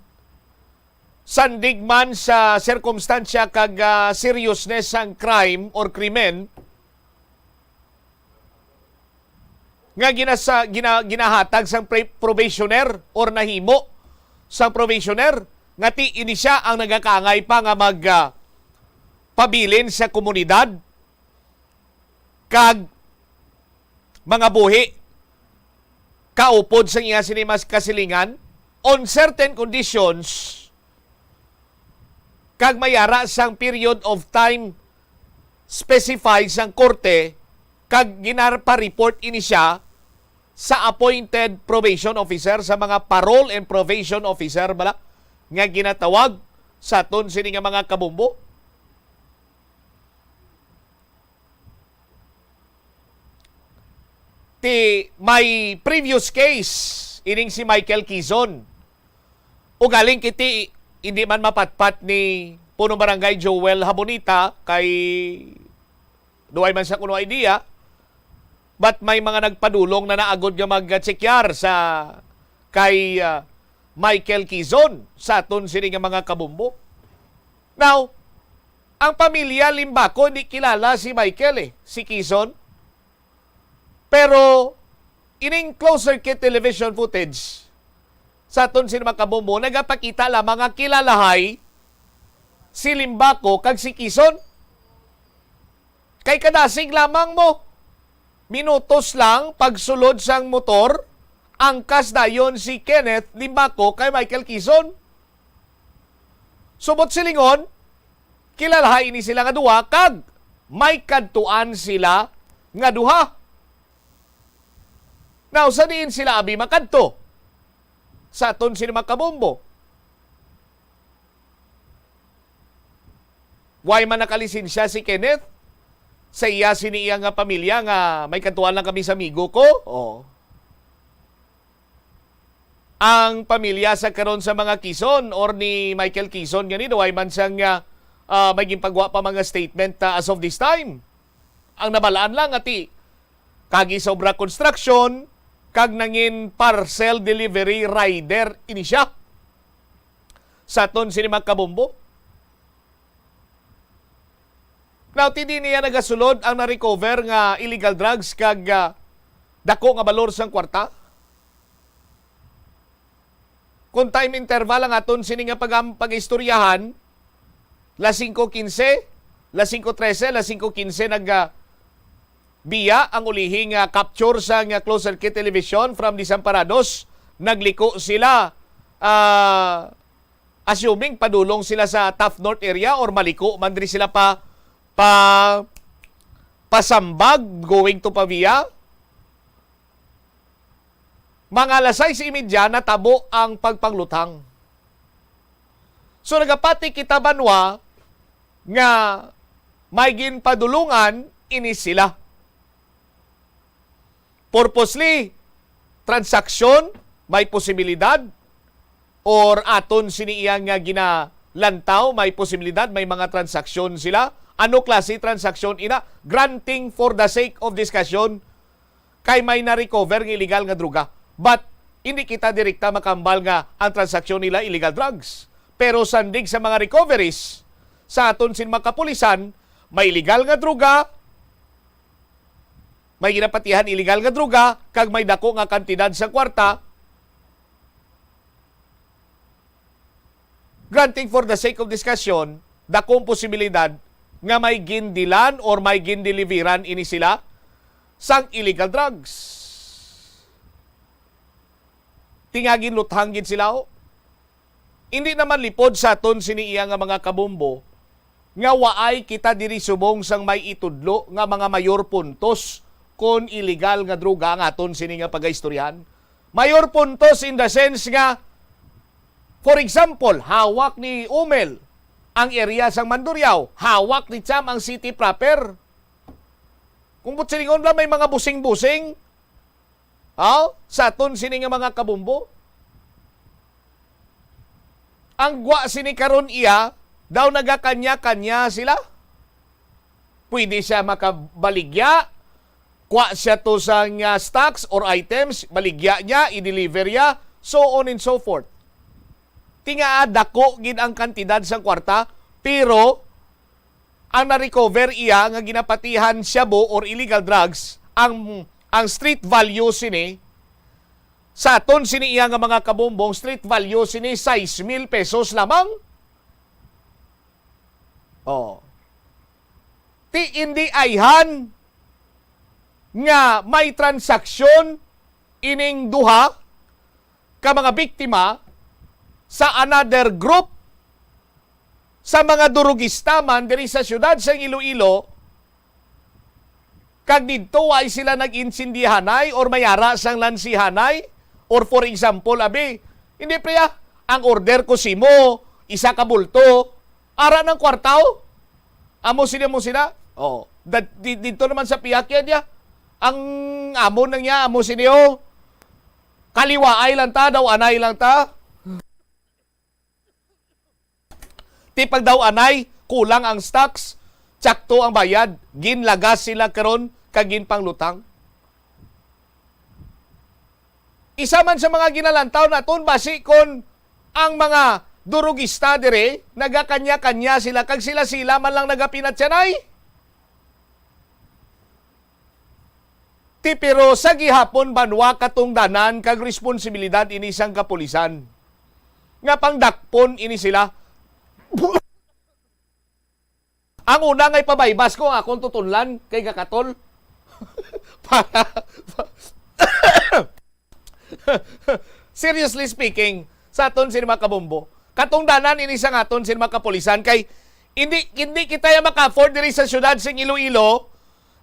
sandig man sa sirkumstansya kag, ah, seriousness sang crime or krimen nga ginasa-, gina-, ginahatag sang pre-, probationer or nahimo sang probationer nga ti ini siya ang nagakaangay pa nga mag, ah, pabilin sa komunidad kag mga buhi kaupod sang iya sini mas kasilingan on certain conditions kag may ara sang period of time specified sang korte kag ginapa-report ini siya sa appointed probation officer, sa mga parole and probation officer bala nga ginatawag sa aton sini nga mga kabombo. Ti may previous case ining si Michael Kizon. Ugaling kiti, hindi man mapatpat ni Punong Barangay Joel Habonita kay duway man sa kuno idea, but may mga nagpadulong na naagod nga magtsekyar sa kay, ah, Michael Kizon sa aton sini nga mga kabombo. Now, ang pamilya Limbaco hindi kilala si Michael eh, si Kizon. Pero ining closed circuit television footage sa aton sini mga kabombo nagapakita lamang nga kilalahay si Limbaco kag si Kizon. Kay kadasig lamang mo. Minutos lang pagsulod sang motor, angkas dayon si Kenneth Limbaco kay Michael Kizon. Subot silingon, kilalahay ini sila nga duha kag may kadtuan sila nga duha. Now, sa diin sila abi makadto? Sa aton sini mga kabombo. Way man nakalisensya si Kenneth sa iya sini iya nga pamilya nga may kadtuan lang kami sa amigo ko. Oh. Ang pamilya sa karon sa mga Kizon or ni Michael Kizon gani, way man sang, ah, ah, may ginpagwa pa mga statement, ah, as of this time. Ang nabalaan lang nga ti kagi sa obra construction kag nangin parcel delivery rider ini siya. Sa aton sini mga kabombo. Now, ti di niya nagasulod ang na-recover nga illegal drugs kag, ah, dako nga balor sang kwarta. Kung time interval ang aton sini nga pag-, pag-istoryahan, las singko quince, las singko trese, las singko quince nag, ah, biya ang ulihi nga capture sa nga closed circuit television from Desamparados. Nagliko sila, ah, assuming padulong sila sa Taft North area or maliko man diri sila pa, pa, pasambag going to Pavia. Mga alas sais y media natabo ang pagpangluthang. So, nagapati kita, banwa, nga may ginpadulungan ini sila. Purposely, transaksyon, may posibilidad, or aton sini iya nga ginalantaw, may posibilidad, may mga transaksyon sila. Ano klase transaksyon ina? Granting for the sake of discussion, kay may na-recover nga illegal nga droga. But hindi kita direkta makahambal nga ang transaksyon nila illegal drugs. Pero sandig sa mga recoveries sa aton sin mga kapulisan, may illegal nga droga, may ginapatihan illegal nga droga, kag may dako nga kantidad sa kwarta. Granting for the sake of discussion, dakong posibilidad nga may gindilan or may gindeliveran ini sila sang illegal drugs. Ti nga ginluthang gid sila, oh. Hindi naman lipod sa aton sini iya nga mga kabombo nga waay kita diri subong sang may itudlo nga mga mayor puntos kon illegal nga droga ang aton sini nga pagaistoryahan. Mayor puntos in the sense nga, for example, hawak ni Umel ang area sang Mandurriao, hawak ni Cham ang city proper. Kung buot silingon lang, may mga busing-busing, ha? Sa aton sini nga mga kabombo. Ang gwa sini karon iya, daw nagakanya-kanya sila. Pwede siya makabaligya, kuha siya to sa nga stocks or items, baligya niya, i-deliver niya, so on and so forth. Tingaa, dako gid ang kantidad sang kwarta, pero ang na-recover iya nga ginapatihan shabu or illegal drugs, ang, ang street value sini, sa aton sini iya nga mga kabumbong, street value sini sais mil pesos lamang. Oh. Ti indi ayhan nga may transaksyon ining duha ka mga biktima sa another group sa mga durugista man diri sa siyudad sang Iloilo, kag didto ay sila nag-insindihanay or may ara sang lansihanay, or for example, abi, hindi, pre, ah, ang order ko simo, isa ka bulto, ara ng kwartaw, amo sila mo sila. Oh, dad- di- didto naman sa piyakyan niya, ang amo na niya, amo sini, oh, kaliwaay lang ta, daw anay lang ta. Ti pag daw anay, kulang ang stocks, tsakto ang bayad, ginlagas sila karon kag ginpanglutang. Isa man sa mga ginalantaw naton, basi kon ang mga durugista dire, nagakanya-kanya sila, kag sila-sila man lang nagapinatyanay. Ti, pero sa gihapon, banwa, katungdanan kag responsibilidad ini sang kapulisan nga pangdakpon ini sila. Ang una nga ipabaybas ko ang akong tutunlan kay gakatol. Para, seriously speaking, sa aton sini mga kabombo, katungdanan ini sa aton sini mga kapulisan kay hindi, hindi kita ya maka-afford diri sa siyudad sing Iloilo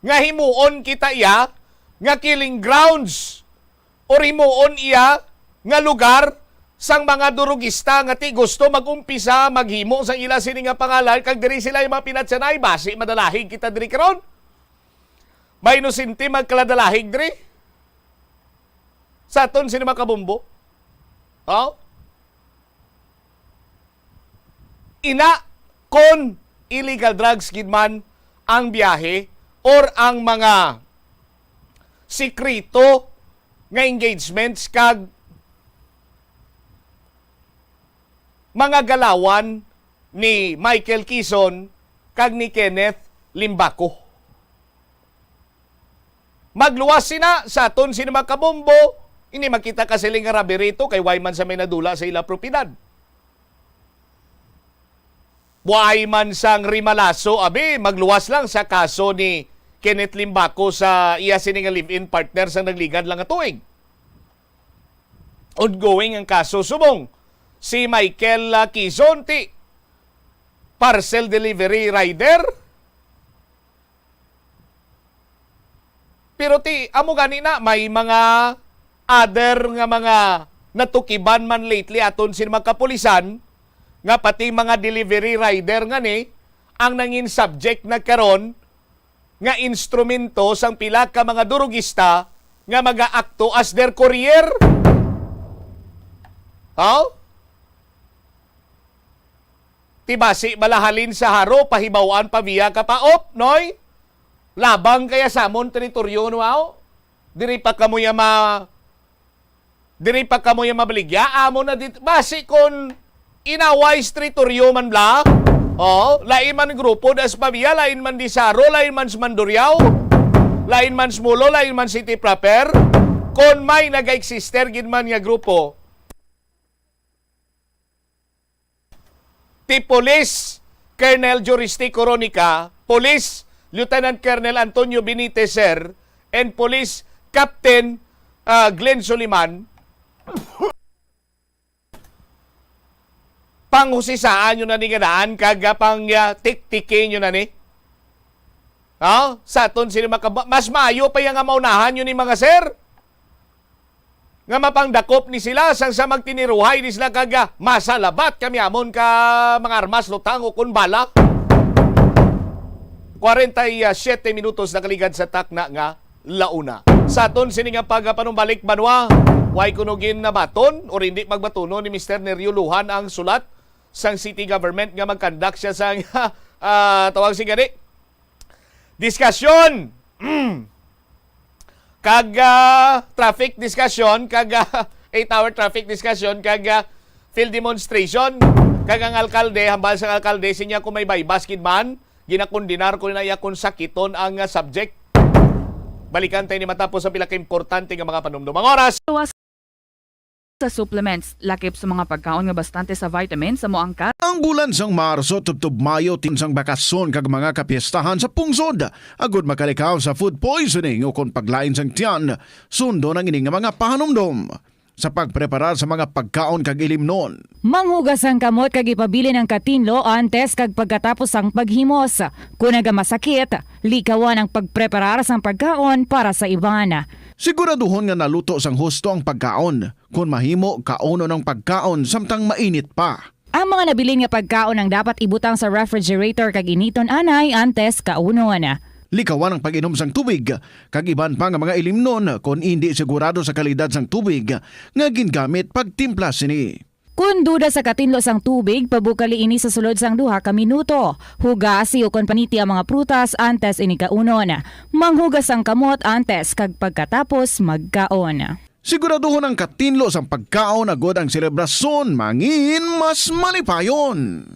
nga himuon kita iya nga killing grounds or himuon iya nga lugar sang mga durugista nga ti gusto mag-umpisa maghimo sang ila sini nga pangalan, kag diri sila yung mga pinatsanay, basi madalahig kita diri karon. May inosente magkaladalahig diri sa aton sini mga kabombo. Oh? Ina, kon illegal drugs gid man ang biyahe or ang mga sikreto nga engagements kag mga galawan ni Michael Kison kag ni Kenneth Limbaco. Magluwas sina sa aton sini mga kabombo, hindi makita ka sila nga rabirito kay way man sa may nadula sa ila propiedad. Buhay man sang rimalaso, abi, magluwas lang sa kaso ni Kenneth Limbaco sa iya sini nga live-in partner sang nagligad lang nga tuig. Ongoing ang kaso subong si Michael, ah, Kison ti parcel delivery rider. Pero ti, amo gani na, may mga other nga mga natukiban man lately aton sin mga kapulisan, nga pati mga delivery rider nga ni ang nangin subject na karon nga instrumento sang pila ka mga durugista nga magaakto as their courier. How? Ti basi bala halin sa Jaro, pahibaw-an pa via Kapaop, Noy? Labang kaya sa amon teritoryo, no, aw? Diri pa kamo ya ma-, diri pa kamo ya mabaligya, amo na dit-, basi kon inaway sa teritoryo man bla, oh, lain man grupo das pa via, lain man di Jaro, lain man sa Mandurriao, lain man sa Molo, lain man City Proper, kon may naga-exister gid man nga grupo, ti Police Colonel Juristi Coronica, Police Lieutenant Colonel Antonio Benitez, sir, and Police Captain, ah, Glenn Soliman, panghusisaan nyo na ni nga daan, kag, ah, pang, ah, tiktiki nyo na ni. Oh, sa aton sini maka-, mas maayo pa yang nga maunahan nyo ni mga sir. Nga mapangdakop ni sila sang sa magtiniruhay ni sila kag, ah, masalabat kami amon ka mga armas, lutang o kun bala. Kwarenta y siyete minutos nakaligad sa takna nga launa. Sa aton sini nga pagapanumbalik, banwa, way kuno ginabaton or hindi magbatunon ni Mister Nerio Lujan ang sulat sang city government nga mag-conduct siya sang, ah, tawag sini gani, diskasyon. Kag, ah, traffic discussion, kag, ah, eight-hour traffic discussion, kag, ah, field demonstration. Kag ang alkalde, hambal sang alkalde, siya kung may baybas gid man, ginakondenar ko na iya kung sakiton ang, ah, subject. Balikan tayo ni matapos ang pila ka importante nga mga panumdum. Ang oras. Sa supplements, lakip sa mga pagkaon nga bastante sa vitamins, amo ang kat- Ang bulan sang Marso tubtob Mayo, tin sang bakasyon kag mga kapiestahan sa pungsod, agud makalikaw sa food poisoning o kon paglain sang tiyan, sundon ang ini nga mga pahanumdom. Sa pagpreparar sa mga pagkaon kag ilimnon. Manghugas ang kamot kag ipabilin ang katinlo antes kag pagkatapos sang paghimos. Kon nagamasakit, likawan ang pagpreparar sang pagkaon para sa iban. Siguraduhon nga naluto sang husto ang pagkaon. Kon mahimo, kaunon ang pagkaon samtang mainit pa. Ang mga nabilin nga pagkaon ang dapat ibutang sa refrigerator kag initon anay antes kaunon. Likawan ang pag-inom sang tubig kag iban pa nga mga ilimnon kon indi sigurado sa kalidad sang tubig nga gingamit pagtimpla sini. Kon duda sa katinlo sang tubig, pabukali ini sa sulod sang duha ka minuto. Hugasi ukon paniti ang mga prutas antes ini kaunon. Manghugas ang kamot antes kag pagkatapos magkaon. Siguraduhon ang katinlo sang pagkaon agod ang selebrasyon mangin mas malipayon.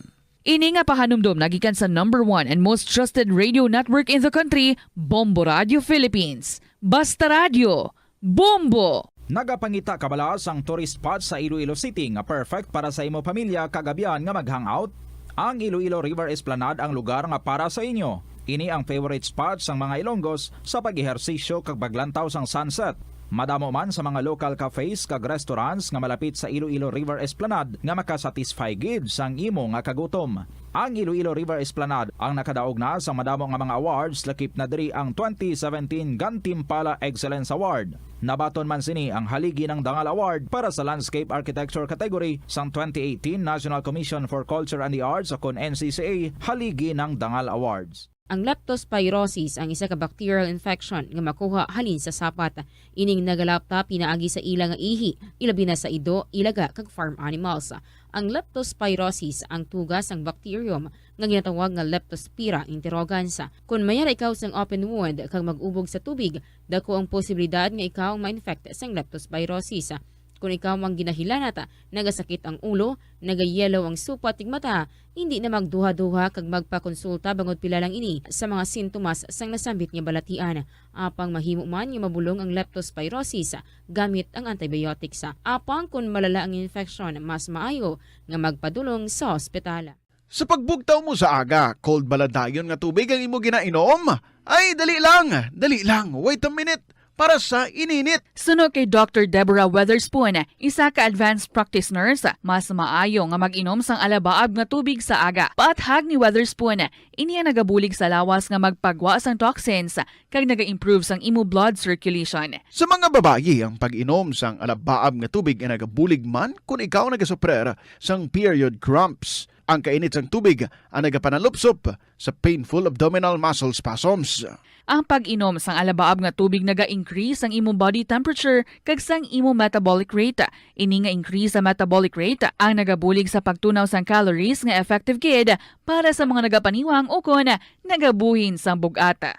Ini nga pahanumdom nagikan sa number one and most trusted radio network in the country, Bombo Radio Philippines. Basta Radyo, Bombo! Nagapangita ka bala sang tourist spot sa Iloilo City nga perfect para sa imo pamilya kag abyan nga mag-hangout? Ang Iloilo River Esplanade ang lugar nga para sa inyo. Ini ang favorite spot sang mga Ilonggos sa pag-ehersisyo kag paglantaw sang sunset. Madamo man sa mga local cafes kag restaurants nga malapit sa Iloilo River Esplanade nga makasatisfy gid sang imo nga kagutom. Ang Iloilo River Esplanade ang nakadaog na sa madamo nga mga awards, lakip na diri ang twenty seventeen Gantimpala Excellence Award. Nabaton man sini ang Haligi ng Dangal Award para sa Landscape Architecture category sang twenty eighteen National Commission for Culture and the Arts, o kon N C C A Haligi ng Dangal Awards. Ang leptospirosis ang isa ka bacterial infection nga makuha halin sa sapat. Ining nagalapta pinaagi sa ila nga ihi, ilabi na sa ido, ilaga, kag farm animals. Ang leptospirosis ang tuga sang bacterium nga ginatawag nga Leptospira interrogans. Kon mayara ikaw sang open wound kag mag-ubog sa tubig, dako ang posibilidad nga ikaw ang ma-infect sang leptospirosis. Kon ikaw ang ginahilanat, nagasakit ang ulo, nagayellow ang supat ug mata, hindi na magduha-duha kag magpakonsulta bangod pila lang ini sa mga sintomas sang nasambit nga balatian. Apang mahimo man nga mabulong ang leptospirosis gamit ang antibiotics. Apang kon malala ang infeksyon, mas maayo nga magpadulong sa ospital. Sa pagbugtaw mo sa aga, cold bala dayon nga tubig ang imo ginainom? Ay, dali lang, dali lang, wait a minute, para sa ininit. Suno kay Doctor Deborah Weatherspoon, isa ka advanced practice nurse, mas maayo nga mag-inom sang alabaab nga tubig sa aga. Paathag ni Weatherspoon, ini ang nagabulig sa lawas nga magpagwa sang toxins kag naga-improve sang imo blood circulation. Sa mga babayi, ang pag-inom sang alabaab nga tubig ay nagabulig man kon ikaw nagasuprer sang period cramps. Ang kainit sang tubig ang nagapanalupsop sa painful abdominal muscle spasms. Ang pag-inom sang alabaab nga tubig naga-increase sang imong body temperature kag sang imong metabolic rate. Ini nga increase sa metabolic rate ang nagabulig sa pagtunaw sang calories nga effective gid para sa mga nagapaniwang ukon nagabuhin sang bug-at.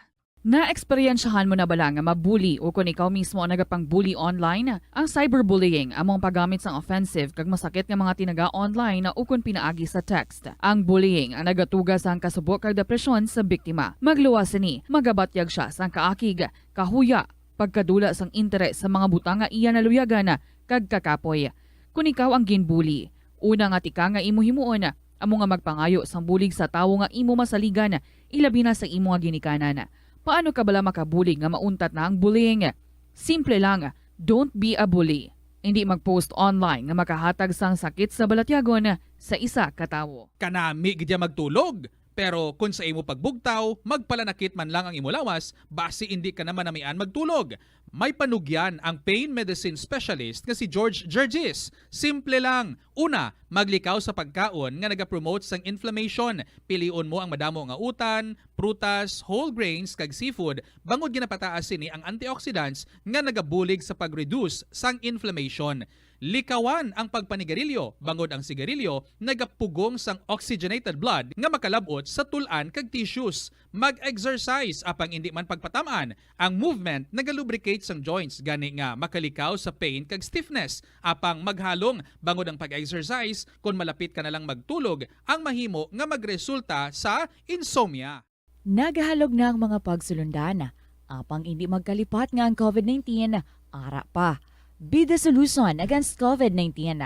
Naeksperyensyahan mo na bala nga ma-bully ukon ikaw mismo ang nagapang-bully online? Ang cyberbullying amo ang paggamit sang offensive kag masakit nga mga tinaga online ukon pinaagi sa text. Ang bullying ang nagatuga sang kasubo kag depresyon sa biktima. Magluwas sini, magabatyag sia sang kaakig, kahuya, pagkadula sang interes sa mga butang nga iya naluyagan kag kakapoy. Kon ikaw ang ginbully, una nga tikang nga imo himuon amo nga magpangayo sang bulig sa tawo nga imo masaligan, ilabi na sa imo nga ginikanan. Paano ka bala makabulig nga mauntat na ang bullying? Simple lang, don't be a bully. Indi mag-post online nga makahatag sang sakit sa balatyagon sa isa ka tawo. Kanami gid ya magtulog, pero kon sa imo pagbugtaw, magpalanakit man lang ang imo lawas, basi indi ka na manamian magtulog. May panugyan ang pain medicine specialist nga si George Gergis. Simple lang. Una, maglikaw sa pagkaon nga nagapromote sang inflammation. Pilion mo ang madamo nga utan, prutas, whole grains, kag seafood, bangod ginapataas sini ang antioxidants nga nagabulig sa pag-reduce sang inflammation. Likawan ang pagpanigarilyo, bangod ang sigarilyo nagapugong sang oxygenated blood nga makalab-ot sa tul-an kag tissues. Mag-exercise, apang indi man pagpatam-an, ang movement nagalubricate sang joints, gani nga makalikaw sa pain kag stiffness. Apang maghalong, bangod ang pag-exercise, kon malapit ka na lang magtulog, ang mahimo nga magresulta sa insomnia. Nagahalog na ang mga pagsulundan, apang indi magkalipat nga ang covid nineteen ara pa. Be the solution against covid nineteen.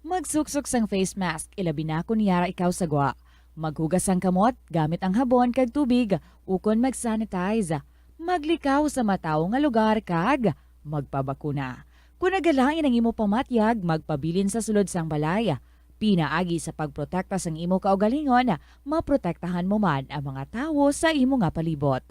Magsuksok sang face mask, ilabi na kon yara ikaw sa gwa. Maghugas sang kamot gamit ang habon kag tubig, ukon mag-sanitize. Maglikaw sa matawo nga lugar kag magpabakuna. Kon nagalain ang imo pamatyag, magpabilin sa sulod sang balay. Pinaagi sa pagprotekta sang imo kaugalingon, maprotektahan mo man ang mga tawo sa imo nga palibot.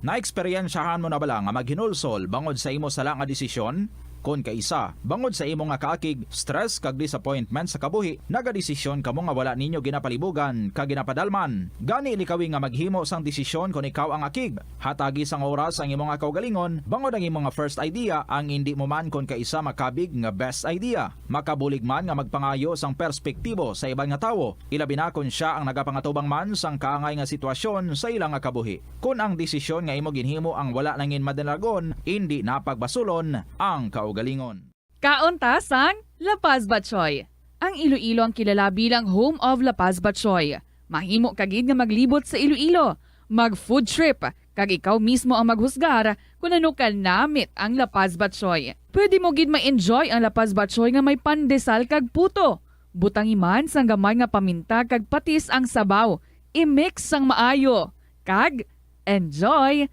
Naeksperyensyahan mo na bala nga maghinulsol bangod sa imo sala nga desisyon? Kon kaisa, bangod sa imo nga kaakig, stress kag disappointment sa kabuhi, nagadesisyon kamo nga wala ninyo ginapalibugan kag ginapadalman. Gani, likawi nga maghimo sang desisyon kon ikaw ang akig. Hatagi sang oras ang imo nga kaugalingon bangod ang imo nga first idea ang indi mo man kon kaisa makabig nga best idea. Makabulig man nga magpangayo sang perspektibo sa iban nga tawo, ilabi na kon sia ang nagapangatubang man sang kaangay nga sitwasyon sa ila nga kabuhi. Kon ang desisyon nga imo ginhimo ang wala nangin madalagon, indi na pagbasulon ang kaugalingon. Kaon ta sang La Paz Batchoy. Ang Iloilo ang kilala bilang home of La Paz Batchoy. Mahimo ka gid nga maglibot sa Iloilo, mag food trip, kag ikaw mismo ang maghusgar kon ano ka namit ang La Paz Batchoy. Pwede mo gid ma-enjoy ang La Paz Batchoy nga may pandesal kag puto. Butangi man sang gamay nga paminta kag patis ang sabaw. I-mix sang maayo. Kag enjoy!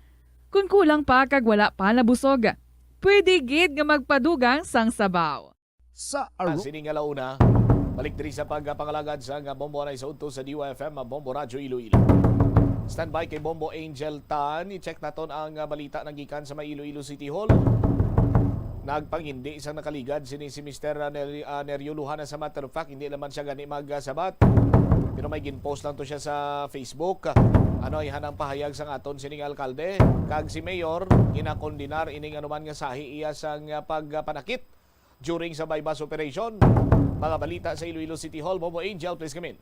Kon kulang pa kag wala pa nabusog, pwede gid nga magpadugang sang sabaw. Sa Ang Aro- sining alauna, balik diri sa pagpangalagad sa nga Bombo Anay sa udto sa D Y F M, Bombo Radyo Iloilo. Standby kay Bombo Angel Tan. I-check naton ang, ah, balita nang gikan sa may Iloilo City Hall. Nagpangindi isang nakaligad sini si Mister Ner-, ah, Nerio Lujan. As a matter of fact, hindi naman siya gani magsabat. Pero may ginpost lang to siya sa Facebook. Ano, ihanang pahayag sang aton sining alkalde. Kag si Mayor, ginakondenar ining anuman nga sahi iya sang, ah, pagpanakit during sa buy-bust operation. Mga balita sa Iloilo City Hall, Bombo Angel, please come in.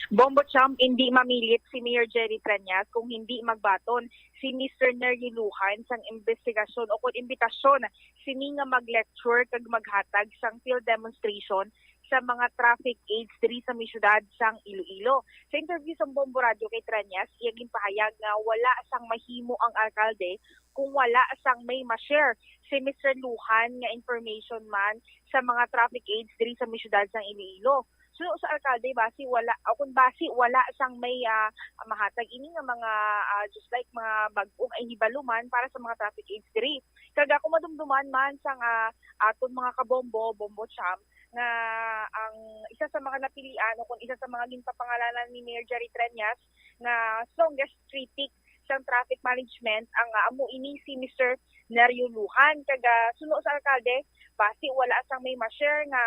Bombo Champ, hindi mamilit si Mayor Jerry Treñas kung hindi magbaton si Mister Nery Lujan sang imbestigasyon o kon imbitasyon sini nga mag-lecture kag maghatag sang field demonstration sa mga traffic aids diri sa may siyudad sang Iloilo. Sa interview sang Bombo Radyo kay Treñas, iya ginpahayag nga wala sang mahimo ang alkalde kung wala sang may ma-share si Mister Lujan nga information man sa mga traffic aids diri sa may siyudad sang Iloilo. Suno sa alkalde, basi wala, o kung basi wala sang may, ah, mahatag ini nga mga, ah, just like mga bag-ong ay hibalo man para sa mga traffic aids diri. Kag ako madumduman man sang, ah, aton mga kabombo, Bombo Champ, nga ang isa sa mga napilian o kung isa sa mga ginpapangalanan ni Mayor Jerry Treñas nga strongest critic sang traffic management ang, ah, amo ini si Mister Nerio Lujan. Kag, ah, suno sa alkalde, basi wala sang may ma-share nga,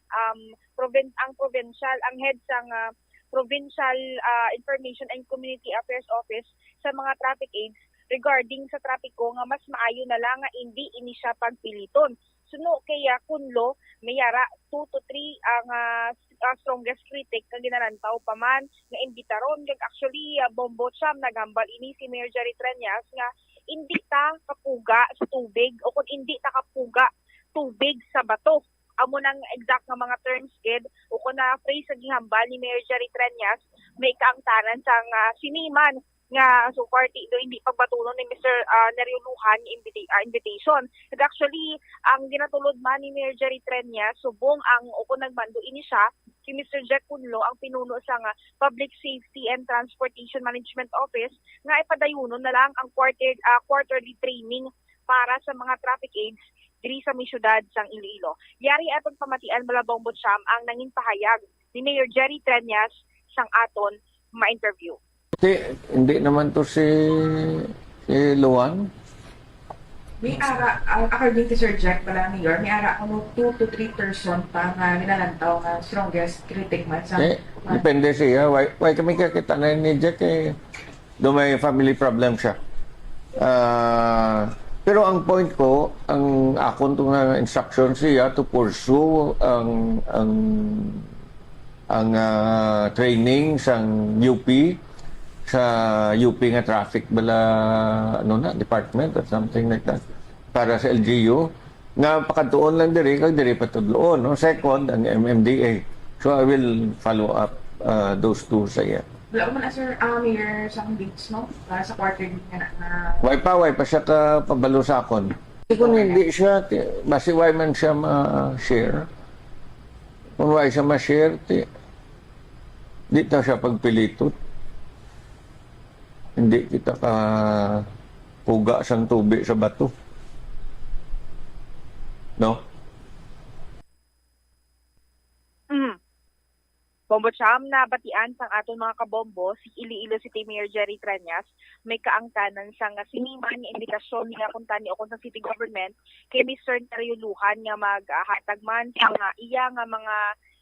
um, provin-, ang provincial, ang head sang, ah, Provincial, ah, Information and Community Affairs Office sa mga traffic aids regarding sa trapiko nga mas maayo na lang nga indi ini siya pagpiliton. Suno kay, ah, Kunlo, may ara two to three ang, ah, s-, ah, strongest critic nga ginalantaw pa man nga imbitaron. Kag actually, ah, Bombo Champ, naghambal ini si Mayor Jerry Treñas nga indi ta kapuga sa tubig o kung indi ta kapuga tubig sa bato. Amo nang exact nga mga terms gid o kon na phrase nga gihambal ni Mayor Jerry Treñas, may kaangtanan sang, ah, sini man nga so far ti-, do hindi pagbatunon ni Mister, ah, Nerio Lujan nga invita-, ah, invitation. Kag actually, ang ginatulod man ni Mayor Jerry Treñas, subong ang o kon nagmando ini siya, si Mister Jack Kunlo ang pinuno sang, ah, Public Safety and Transportation Management Office nga ipadayunon na lang ang quarter, ah, quarterly training para sa mga traffic aids diri sa may siyudad sang Iloilo. Yari aton pamatian, Malabong Butcham, ang nangin pahayag ni Mayor Jerry Treñas sang aton ma-interview. Hindi, hindi naman to si, si Luan. May ara, ah, according to Sir Jack pala, Mayor, may ara kuno two to three person pa nga ginalantaw nga strongest critic man sa... Eh, depende siya. Why, why kami kakita na ni Jack eh? Do may family problem siya. Ah, pero ang point ko, ang akon to nga instruction siya to pursue ang ang ang ah, training sang U P sa U P nga traffic bala ano na department or something like that para sa L G U nga pakadtuon lang diri kag diri patudloon, no? Second, ang M M D A. So I will follow up uh, those two sa iya. Wala pa man na, sir, ah, Mayor, sa dates, no? Para sa quarterly nga na, na... Why pa, why pa siya ka pabalo sa akon? Kung hindi siya, ti- basi why man siya ma-share? Kung why siya ma-share, ti, di ta siya pagpiliton. Hindi kita ka puga sang tubi sa bato. No? Mhm. Bombo Cham, nabatian sang aton mga kabombo, si Iloilo City Mayor Jerry Treñas, may kaangtanan sang sini man nga imbikasyon nila kuntani ukon sa city government kay Mister Dario Lujan nga maghatag man sa mga iya nga mga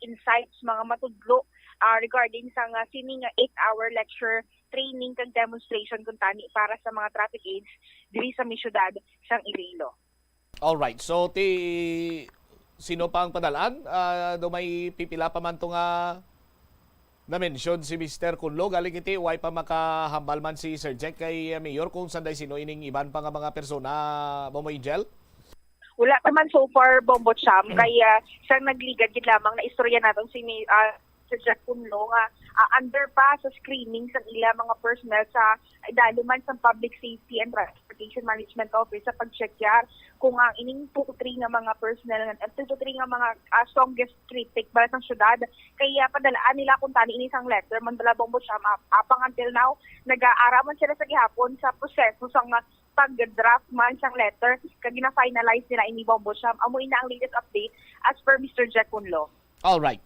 insights, mga matudlo ah, regarding sang sini nga eight-hour lecture, training kag demonstration kuntani para sa mga traffic aides diri sa may syudad sang Iloilo. Alright. So, ti sino pa ang padalaan? Ah, do may pipila pa man to nga na-mention si Mister Kunlo. Galing iti, way pa makahambal man si Sir Jack kay uh, Mayor kung sanday sino ining iban pa nga mga persona, Bombo Angel? Wala pa man so far, Bombo Cham, kay uh, sang nagligad gid lamang na istorya naton si uh, Sir Jack Kunlo nga uh, under pa sa screening sang ila mga personnel sa idalom man sang Public Safety and Transportation Management Office sa pag-check kung ang ining two to three nga mga personnel nga two to three nga mga uh, strongest critic bala sang syudad kay uh, padalaan nila kuntani ini sang letter man bala Bombo Cham uh, apang until now nagaara man sila sa gihapon sa proseso sang uh, pag-draft man sang letter kag gina-finalize nila ini Bombo Cham. Amo ina ang latest update as per Mister Jack Kunlo. All right.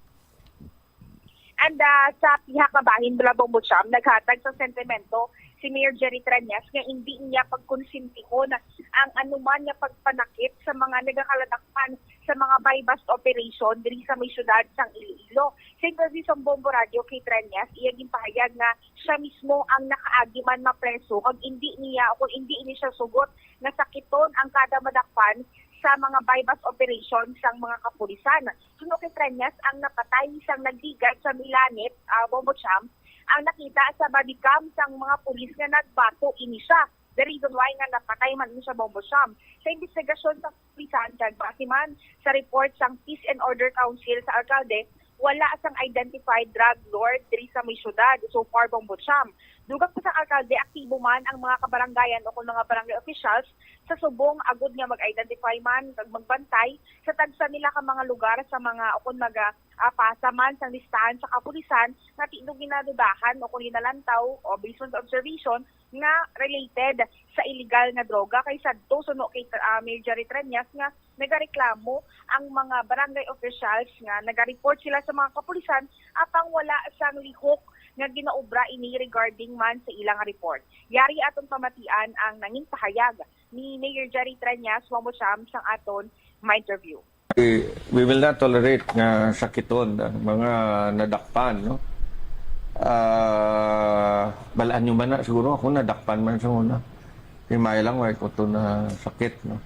And uh, sa pihak nga bahin bala Bombo Cham, naghatag sa sentimento si Mayor Jerry Treñas nga hindi niya pagkonsintihon ang anuman nga pagpanakit sa mga nagakaladakpan sa mga buy-bust operation diri sa may syudad sang Iloilo. Sa interview sa Bombo Radio kay Treñas, iya ginpahayag nga siya mismo ang nakaagi man mapreso kag indi niya o kung indi ini siya sugot nga sakiton ang kada madakpan sa mga buy-bust operation sang mga kapulisan. Suno kay Treñas, ang napatay sang nagligad sa Milanit, uh, Bombo Cham, ang nakita sa body cam sang mga pulis nga nagbato ini siya. The reason why nga napatay man siya Bombo Cham. Sa investigasyon sa kapulisan kag base man sa report sang Peace and Order Council sa alkalde, wala sang identified drug lord diri sa may syudad so far Bombo Cham. Dugang pa sang alkalde, aktibo man ang mga kabarangayan o kung mga barangay officials sa subong agud nga mag-identify man kag magbantay sa tagsa nila ka mga lugar sa mga o kung mga uh, pasa man sang listahan sa kapulisan nga tindog ginadudahan o kung ginalantaw o based on observation nga related sa illegal nga droga kay sadto suno kay uh, Mayor Jerry Treñas nga nagareklamo ang mga barangay officials nga nagareport sila sa mga kapulisan apang wala sang lihok nga ginaobra ini regarding man sa ilang report. Yari aton pamatian ang nangin pahayag ni Mayor Jerry Treñas Wamucham sang aton ma-interview. We will not tolerate nga sakiton ang mga nadakpan, no? Ah, balaan nyo man na, siguro ako nadakpan man sa una. Himay lang, way ko to na sakit, no?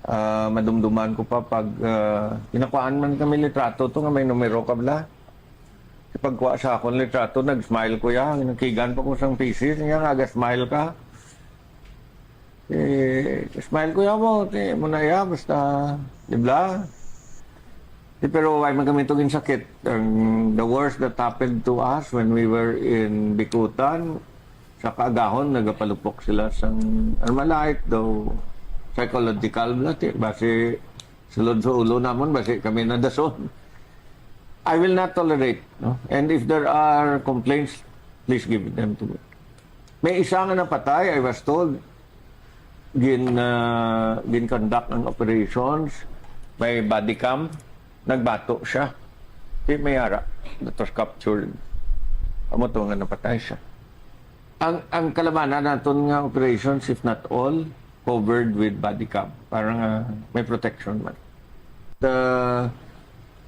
Ah, madumduman ko pa pag ah, ginakuhaan man kami litrato to nga may numero ka bala. Pagkuha sa akon litrato, nag-smile ko ya. Nagkigan pa ko sang thesis niya, nga aga-smile ka. Eh, smile ko ya mo, ti mo na ya, basta, di ba? Ti, pero why man kami to ginsakit? Ang, the worst that happened to us when we were in Bicutan, sa kaagahon, nagapalupok sila sang Armalite, daw psychological na, ti, basi sulod sa ulo namon, basi kami nadason. I will not tolerate, no? And if there are complaints, please give them to me. May isa nga napatay, I was told, gin, uh, gin-conduct ang operations, may body cam, nagbato siya. Di may ara, that was captured. Amo to nga napatay siya. Ang, ang kalabanan naton nga operations, if not all, covered with body cam para nga may protection man. The,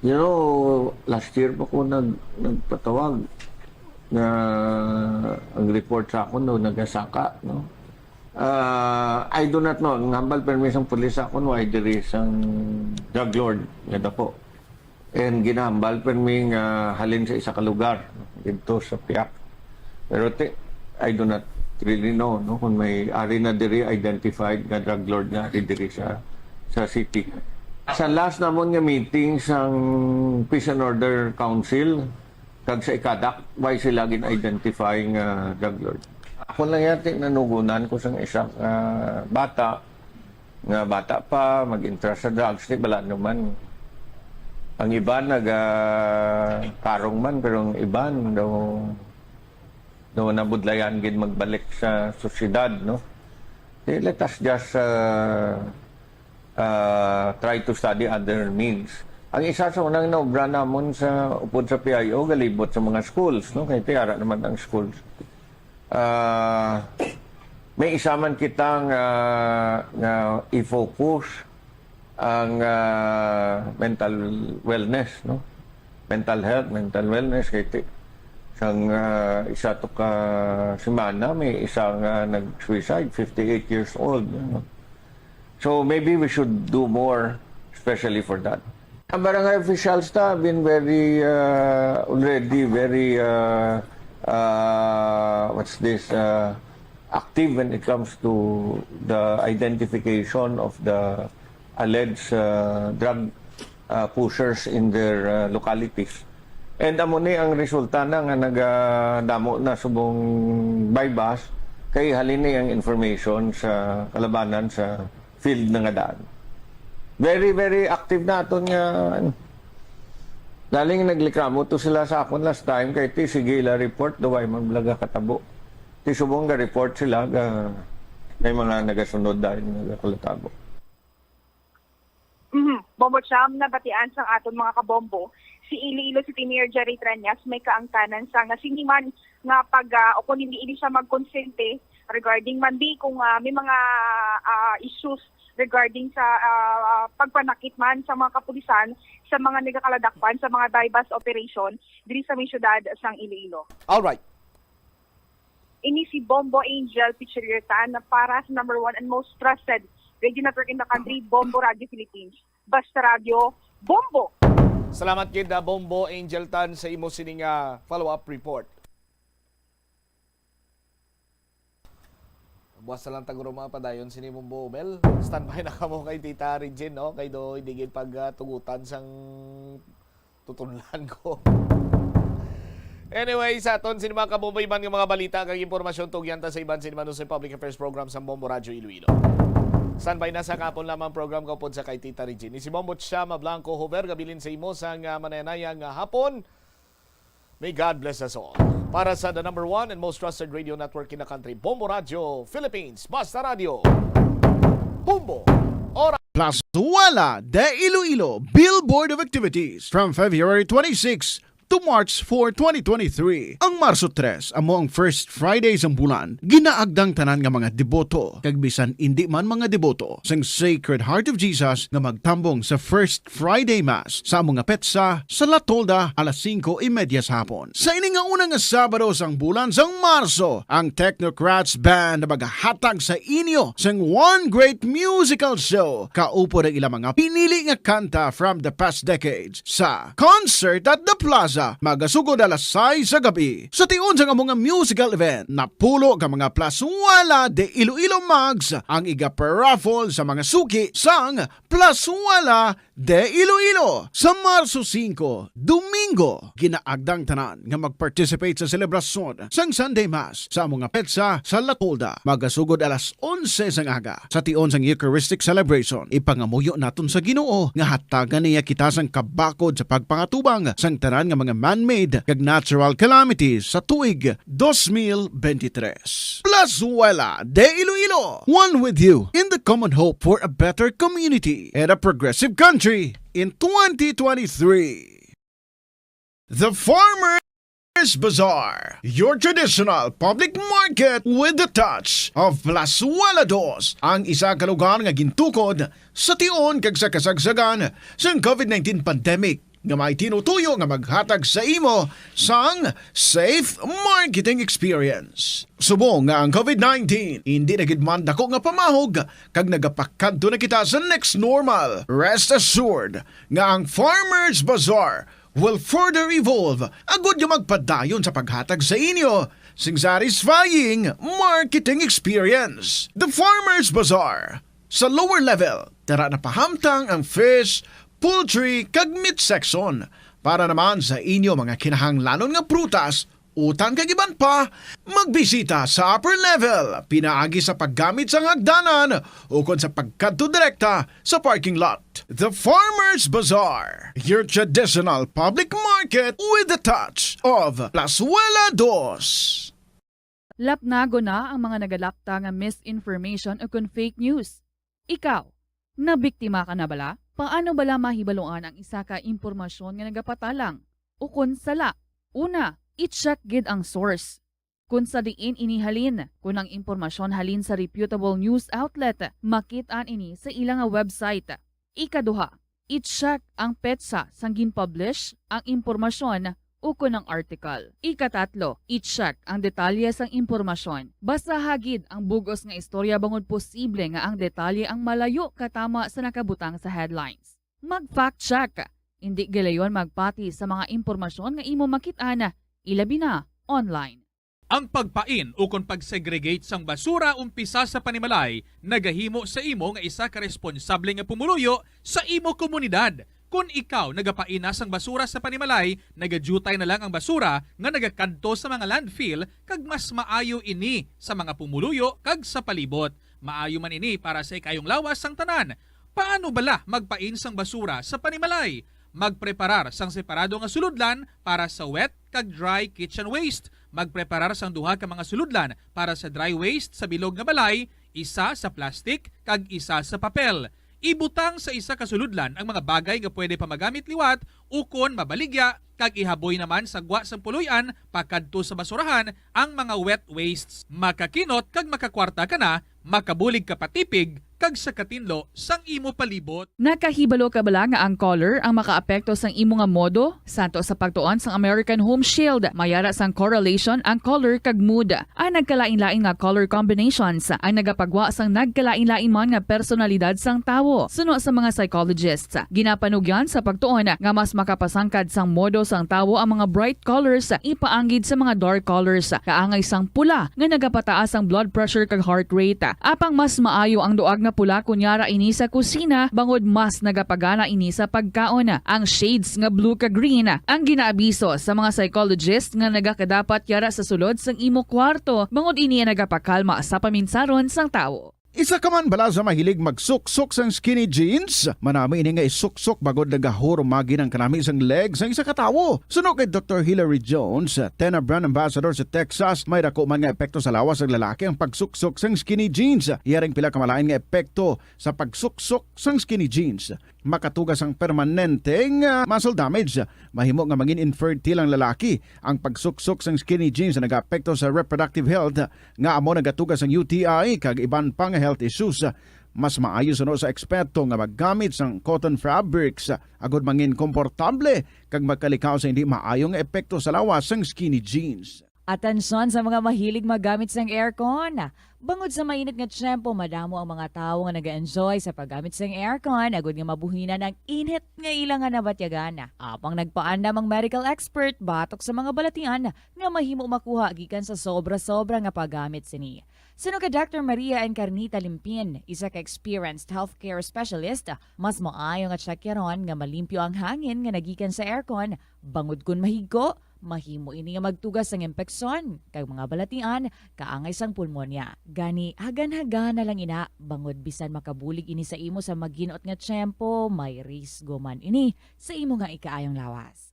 you know, last year pa ko nag, nagpatawag na ang report sa akon no, nagasaka, no? Ah, I do not know. Ang hambal permi sang pulis sa akon, why there is ang drug lord nga dako. And ginahambal permi nga halin sa isa ka lugar, dito sa Piak. Pero ti, I do not really know, no, kung may ari na diri identified nga drug lord nga ari diri sa, sa city. Sa last namon nga meeting sang Peace and Order Council, kag sa ikadak, why sila gin-identify nga drug lord? Ako lang yati nanugunan ko sang isa nga bata, nga bata pa, mag-intra sa drugs, di bala naman. Ang iban naga karong man, pero ang iban daw, daw nabudlayan gid magbalik sa sosyedad, no? Di, let us just uh, uh, try to study other means. Ang isa sa unang naobra namon sa upod sa P I O, galibot sa mga schools, no? Kay tiara naman ang schools. Ah, may isa man kita nga, nga i-focus ang ah, mental wellness, no? Mental health, mental wellness. Kay ti, sang ah, isa to ka semana, may isa nga nag-suicide, fifty-eight years old, no? So maybe we should do more, especially for that. Ang barangay officials ta have been very, uh, already very, uh, uh, what's this, uh, active when it comes to the identification of the alleged uh, drug uh, pushers in their uh, localities. And amo ni ang resulta na nga nagadamo na subong buy-bust kay halin ni ang information sa kalabanan sa field na nga daan. Very, very active na aton nga, ano. Galing naglikramo to sila sa akon last time kay ti sige ila report, daw ay man bala katabo. Ti subong ga report sila ga may mga nagasunod dahil nagakulatabo. Mhm. Bombo Cham, nabatian sang aton mga kabombo, si Iloilo City Mayor Jerry Treñas may kaangtanan sa nga sini man nga pag ah, o kung hindi ini siya magkonsente regarding man di kung ah, may mga ah, issues regarding sa ah, pagpanakit man sa mga kapulisan sa mga nagakaladakpan sa mga buy-bust operation diri sa may syudad sang Iloilo. All right. Ini si Bombo Angel Pichiritan na para sa number one and most trusted radio network in the country, Bombo Radio Philippines. Basta Radio, Bombo! Salamat gid, ah, Bombo Angel Tan, sa imo sini nga follow-up report. Buwas na lang taguruma padayon sini, Bombo Mel. Standby na kamo kay Tita Regine, no? Kay do hindi gid pag ah, tugutan sang tutunlan ko. Anyway, sa aton sini mga kabombo, iban nga mga balita kag impormasyon, tugyan ta sa iban sini man sa Public Affairs Program sa Bombo Radyo Iloilo. Standby na sa kapon lamang program kaupod sa kay Tita Regine. Si Bombo Chama Blanco Hover, gabilin sa imo sang ah, manayanaya nga hapon. May God bless us all. Para sa the number one and most trusted radio network in the country, Bombo Radyo Philippines, Basta Radyo, Bombo, Oras. Plazuela de Iloilo Billboard of Activities from February twenty-six to March four, twenty twenty-three. Ang Marso tres amo ang first Friday sang bulan. Ginaagdang tanan nga mga deboto, kag bisan indi man mga deboto, sang Sacred Heart of Jesus nga magtambong sa First Friday Mass sa amo nga petsa sa La Tolda alas singko y media sa hapon. Sa ini nga una nga Sabado sang bulan sang Marso, ang Technocrats Band magahatag sa inyo sang one great musical show. Kaupod ang ilang mga pinili nga kanta from the past decades sa Concert at the Plaza, magasugod alas sais sa gabi. Sa tion sang amo nga musical event, napulo ka mga Plazuela de Iloilo mugs ang iga-paraffle sa mga suki sang Plazuela de Iloilo. Sa Marso singko, Domingo, ginaagdang tanan nga mag-participate sa selebrasyon sang Sunday Mass sa amo nga petsa sa La Tolda, magasugod alas onse sang aga. Sa tion sang Eucharistic celebration, ipangamuyo naton sa Ginoo nga hatagan niya kita sang kabakod sa pagpangatubang sang tanan nga mga man-made kag natural calamities sa tuig dos mil bente tres. Plazuela de Iloilo, one with you in the common hope for a better community and a progressive country in twenty twenty-three. The Farmer Farmers Bazaar, your traditional public market with the touch of Plazuela Dos, ang isa ka lugar nga gintukod sa tion kag sa kasagsagan sang covid nineteen pandemic, nga may tinutuyo nga maghatag sa imo sang safe marketing experience. Subong nga ang covid nineteen hindi na gid man dako nga pamahog kag nagapakadto na kita sa next normal, rest assured nga ang Farmers Bazaar will further evolve agud nga magpadayon sa paghatag sa inyo sing satisfying marketing experience. The Farmers Bazaar, sa lower level, tara na pahamtang ang fish, poultry, kag meat section. Para naman sa inyo mga kinahanglanon nga prutas, utang kag iban pa, magbisita sa upper level, pinaagi sa paggamit sang hagdanan ukon sa pagkadto direkta sa parking lot. The Farmers Bazaar, your traditional public market with the touch of Plazuela Dos. Lapnagon na ang mga nagalapta nga misinformation o kon fake news. Ikaw, nabiktima ka na bala? Paano bala mahibaluan ang isa ka impormasyon nga nagapatalang o kon sala? Una, i-check gid ang source. Kung sa diin ini halin, kung ang impormasyon halin sa reputable news outlet, makit-an ini sa ila nga website. Ikaduha, i-check ang petsa sang gin-publish ang impormasyon ukon ang article. Ikatatlo, i-check ang detalye sang impormasyon. Basaha gid ang bug-os nga istorya bangod posible nga ang detalye ang malayo katama sa nakabutang sa headlines. Mag-fact check. Indi gilayon magpati sa mga impormasyon nga imo makit-an, ilabi na online. Ang pagpain ukon pag-segregate sang basura umpisa sa panimalay nagahimo sa imo nga isa ka responsable nga pumuluyo sa imo komunidad. Kon ikaw nagapaina sang basura sa panimalay, nagadyutay na lang ang basura nga nagakadto sa mga landfill, kag mas maayo ini sa mga pumuluyo kag sa palibot. Maayo man ini para sa ikaayong lawas sang tanan. Paano bala magpain sang basura sa panimalay? Magpreparar sang separado nga sulodlan para sa wet kag dry kitchen waste. Magpreparar sang duha ka mga sulodlan para sa dry waste sa bilog nga balay, isa sa plastic kag isa sa papel. Ibutang sa isa ka sulodlan ang mga bagay nga pwede pa magamit liwat ukon mabaligya, kag ihaboy naman sa gwa sang puloy-an pakadto sa basurahan ang mga wet wastes. Makakinot kag makakwarta ka na, makabulig ka pa tipig kag sa katinlo sang imo palibot. Nakahibalo ka bala nga ang color ang makaapekto sang imo nga modo? Santo sa pagtuon sang American Home Shield, may ara sang correlation ang color kag mood. Ang nagkalain-lain nga color combinations ang nagapagwa sang nagkalain-lain man nga personalidad sang tawo. Suno sa mga psychologists, ginapanugyan sa pagtuon nga mas makapasangkad sang modo sang tawo ang mga bright colors ipaanggid sa mga dark colors, kaangay sang pula nga nagapataas ang blood pressure kag heart rate. Apang mas maayo ang duag nga pula kon yara ini sa kusina, bangod mas nagapagana ini sa pagkaon. Ang shades nga blue kag green ang ginaabiso sa mga psychologist nga nagakadapat yara sa sulod sang imo kwarto, bangod ini ang nagapakalma sa paminsaron sang tawo. Isa ka man bala sa mahilig magsuksok sang skinny jeans? Manami ini nga isuksok bangod nagahurumagi ang kanami sang leg sang isa ka tawo. Suno kay Doktor Hilary Jones, Tena brand ambassador sa Texas, may dako man nga epekto sa lawas sang lalaki ang pagsuksok sang skinny jeans. Iya ring pila ka malain nga epekto sa pagsuksok sang skinny jeans. Makatuga sang permanente nga muscle damage. Mahimo nga mangin infertile ang lalaki. Ang pagsuksok sang skinny jeans nagaapekto sa reproductive health, nga amo nagatuga sang U T I kag iban pa nga health issues. Mas maayo suno sa eksperto nga maggamit sang cotton fabrics agud mangin komportable kag makalikaw sa hindi maayo nga epekto sa lawas sang skinny jeans. Atensyon sa mga mahilig maggamit sang aircon. Bangod sa mainit nga tiyempo, madamo ang mga tawo nga nag-enjoy sa paggamit sang aircon, agud nga mabuhinan ang init nga ila nga nabatyagan. Apang nagpaandam ang medical expert batok sa mga balatian nga mahimo makuha gikan sa sobra-sobra nga paggamit sini. Suno kay Doctor Maria Encarnita Limpin, isa ka experienced healthcare specialist, mas maayo nga tiyakyaron nga malimpyo ang hangin nga nagikan sa aircon, bangod kon mahigko, mahimo ini nga magtuga sang impeksyon kag mga balatian kaangay sang pulmonya. Gani, hagan-hagana lang ina, bangod bisan makabulig ini sa imo sa maginot nga tiyempo, may risgo man ini sa imo nga ikaayong lawas.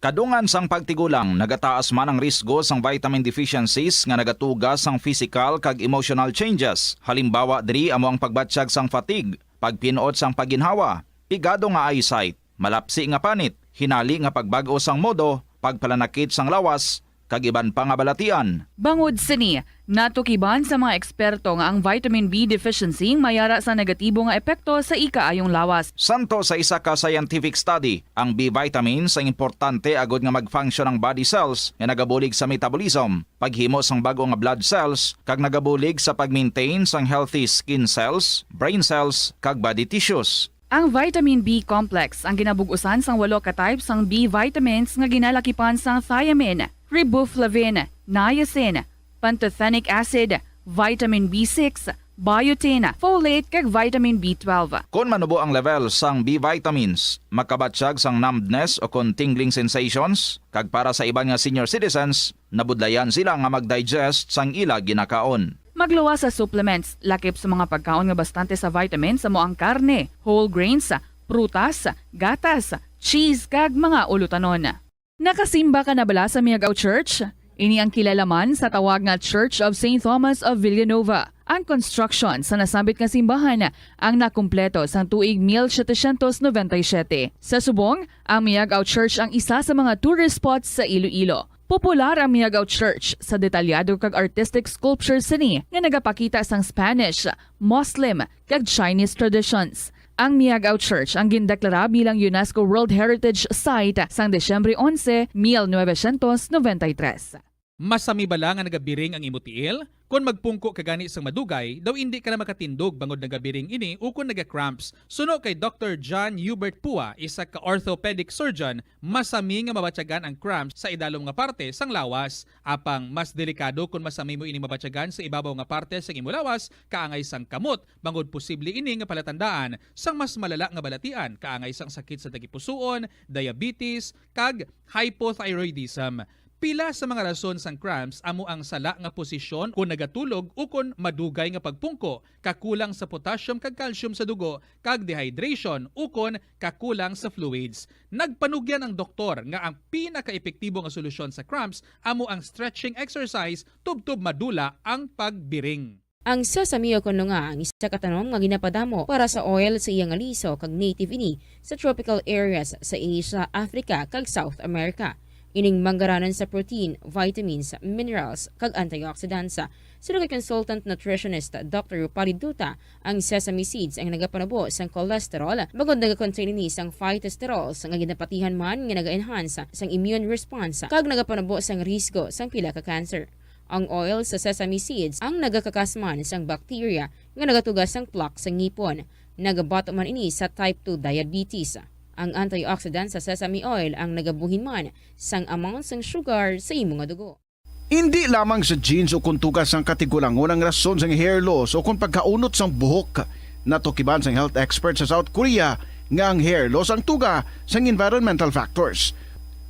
Kadungan sang pagtigulang, nagataas man ang risgo sang vitamin deficiencies nga nagatuga sang physical kag emotional changes. Halimbawa diri amo ang pagbatyag sang fatigue, pagpin-ot sang pagginhawa, pigado nga eyesight, malapsi nga panit, hinali nga pagbag-o sang modo, pagpalanakit sang lawas, kag iban pa nga balatian. Bangod sini, natukiban sa mga eksperto nga ang vitamin B deficiency mayara sa negatibo nga epekto sa ikaayong lawas. Santo sa isa ka scientific study, ang B vitamins ang importante agod nga mag-function ang body cells nga nagabulig sa metabolism, paghimo sang bag-o nga blood cells, kag nagabulig sa pag-maintain sang healthy skin cells, brain cells, kag body tissues. Ang vitamin B complex ang ginabug-usan sang walo ka type sang B vitamins nga ginalakipan sang thiamine, riboflavin, niacin, pantothenic acid, vitamin B six, biotin, folate, kag vitamin B twelve. Kon manubo ang level sang B vitamins, makabatyag sang numbness o kon tingling sensations, kag para sa iban nga senior citizens, nabudlayan sila nga mag-digest sang ila ginakaon. Magluwas sa supplements, lakip sa mga pagkaon nga bastante sa vitamins amo ang karne, whole grains, prutas, gatas, cheese, kag mga ulutanon. Nakasimba ka na bala sa Miagao Church? Ini ang kilala man sa tawag nga Church of Saint Thomas of Villanova. Ang construction sa nasambit nga simbahan ang nakumpleto sang tuig mil setecientos noventa y siete. Sa subong, ang Miagao Church ang isa sa mga tourist spots sa Iloilo. Popular ang Miagao Church sa detalyado kag artistic sculpture sini nga nagapakita sang Spanish, Muslim, kag Chinese traditions. Ang Miagao Church ang gindeklara bilang UNESCO World Heritage Site sang Disyembre onse, mil novecientos noventa y tres. Masami bala nga nagabiring ang imo tiil? Kon magpungko ka gani sang madugay, daw indi ka na makatindog bangod nagabiring ini ukon naga-cramps. Suno kay Doctor John Hubert Pua, isa ka orthopedic surgeon, masami nga mabatyagan ang cramps sa idalom nga parte sang lawas. Apang mas delikado kon masami mo ini mabatyagan sa ibabaw nga parte sang imo lawas, kaangay sang kamot, bangod posible ini nga palatandaan sang mas malala nga balatian, kaangay sang sakit sa tagipusoon, diabetes, kag hypothyroidism. Pila sa mga rason sang cramps amo ang sala nga posisyon kon nagatulog ukon madugay nga pagpungko, kakulang sa potassium kag calcium sa dugo, kag dehydration ukon kakulang sa fluids. Nagpanugyan ang doktor nga ang pinakaepektibo nga solusyon sa cramps amo ang stretching exercise tubtob madula ang pagbiring. Ang sesame o kon lunga ang isa ka tanom nga ginapadamo para sa oil sa iya nga liso kag native ini sa tropical areas sa Asia, Africa, kag South America. Ining manggaranon sa protein, vitamins, minerals, kag antioxidants. Suno kay consultant nutritionist Doctor Rupali Duta, ang sesame seeds ang nagapanubo sang cholesterol, bangod nagakontain ini sang phytosterols nga ginapatihan man nga naga-enhance sang immune response kag nagapanubo sang risgo sang pila ka cancer. Ang oil sa sesame seeds ang nagakakas man sang bacteria nga nagatuga sang plaque sa ngipon. Nagabato man ini sa type two diabetes. Ang antioxidant sa sesame oil ang nagabuhin man sang amount sang sugar sa imo nga dugo. Indi lamang sa genes o kon tuga sang katigulangon ang rason sang hair loss o kon pagkaunot sang buhok. Natukiban sang health expert sa South Korea nga ang hair loss ang tuga sang environmental factors.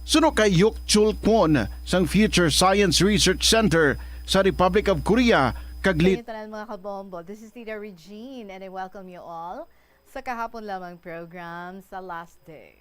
Suno kay Hyuk Chul Kwon sang Future Science Research Center sa Republic of Korea, kag Sa inyo tanan, mga kabombo, this is Tita Regine, and I welcome you all sa kahapon lamang program sa Last Day.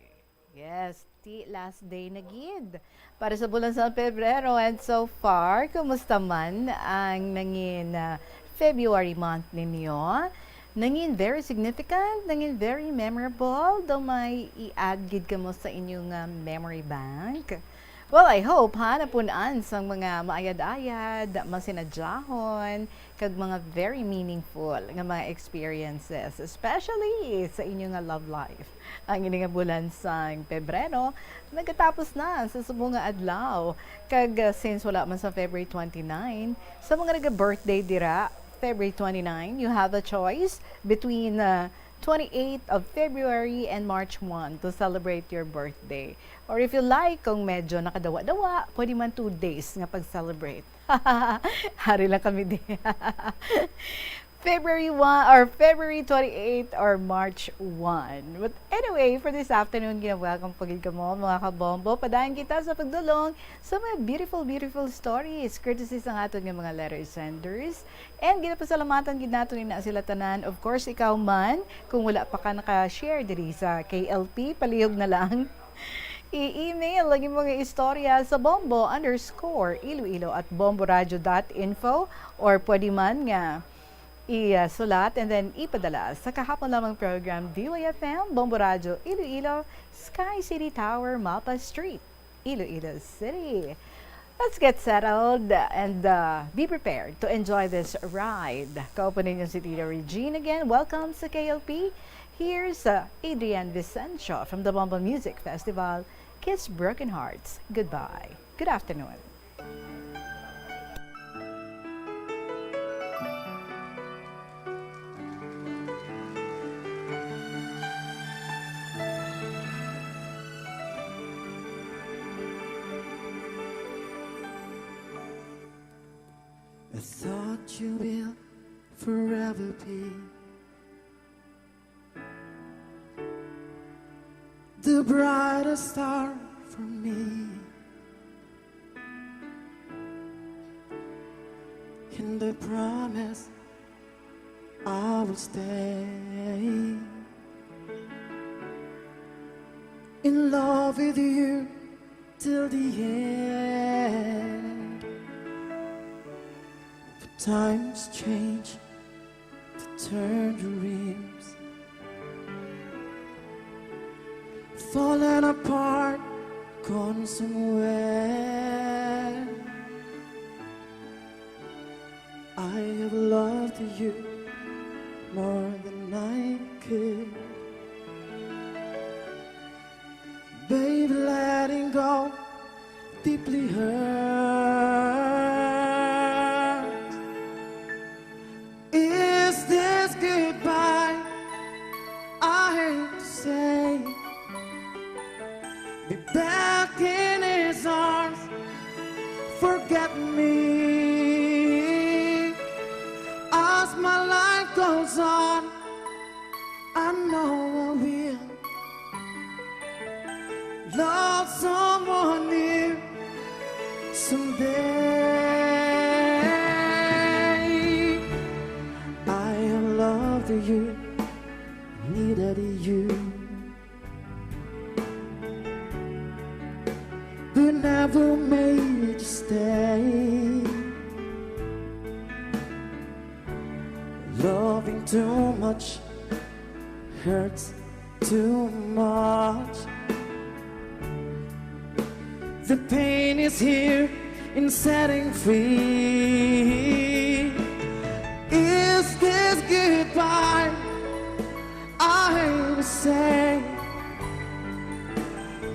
Yes, ti last day na gid para sa bulan sa Pebrero. And so far, kumusta man ang nangin, ah, February month ninyo? Nangin very significant, nangin very memorable. Daw may i-add gid kamo sa inyong, ah, memory bank? Well, I hope, ha, napun-an sang mga maayad-ayad, masinadyahon, kag mga very meaningful nga mga experiences, especially sa inyo nga love life. Ang ini nga bulan sang Pebrero nagatapos na sa subong nga adlaw, kag, uh, since wala man sa February twenty-nine, sa mga naga-birthday dira, February twenty-nine, you have a choice between, uh, twenty-eighth of February and March one to celebrate your birthday. Or if you like, kung medyo nakadawa-dawa, pwede man two days nga pag-celebrate. Hari lang kami di. February one or February twenty-eighth or March one. But anyway, for this afternoon, gina-welcome po gid kamo, mga kabombo. Padayon kita sa pagdulong sa mga beautiful, beautiful stories courtesy sa aton nga mga letter senders. And ginapasalamatan gid nato ni na sila tanan. Of course, ikaw man, kung wala pa ka naka-share diri sa K L P, palihog na lang. I-email ang imong istorya sa bombo underscore iloilo at bomboradio dot info or pwede man nga isulat and then ipadala sa kahapon lamang program, D Y F M, Bombo Radio, Iloilo, Sky City Tower, Malpa Street. Iloilo City. Let's get settled and, uh, be prepared to enjoy this ride. Kaupo ninyo si Tita Regine again. Welcome sa K L P. Here's, uh, Adrian Vicencio from the Bombo Music Festival. Kiss Broken Hearts Goodbye. Good afternoon. I thought you will forever be the brightest star for me, and I promise I will stay in love with you till the end. But times change, the turn dreams falling apart, gone somewhere. I have loved you more than I could. Baby, letting go deeply hurts. Is this goodbye? I hate to say. Be back in his arms. Forget me. As my life goes on, I know I will love someone new someday. I have loved you, needed you, but never made you stay. Loving too much hurts too much. The pain is here in setting free. Is this goodbye? I hate to say.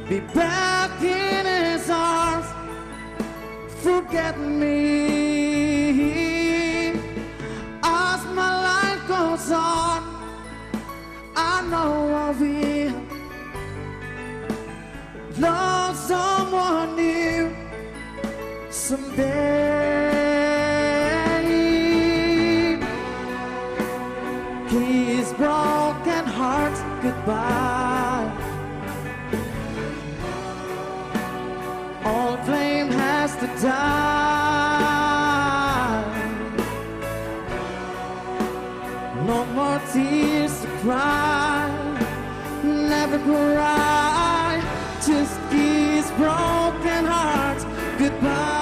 Be back in his arms. Forget me. As my life goes on, I know I will love someone new someday. Kiss broken hearts goodbye. All blame has to die. No more tears to cry. Never cry. Just kiss broken hearts goodbye.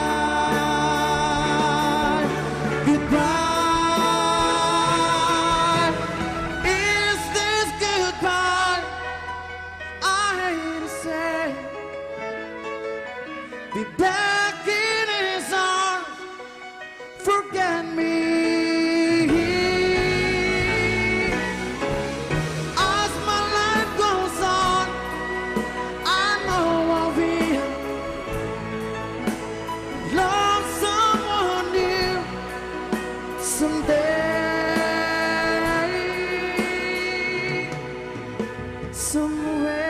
Goodbye. Is this goodbye? I hate to say. Be back in his arms. Forget me. As my life goes on, I know I will love someone new someday. Somewhere.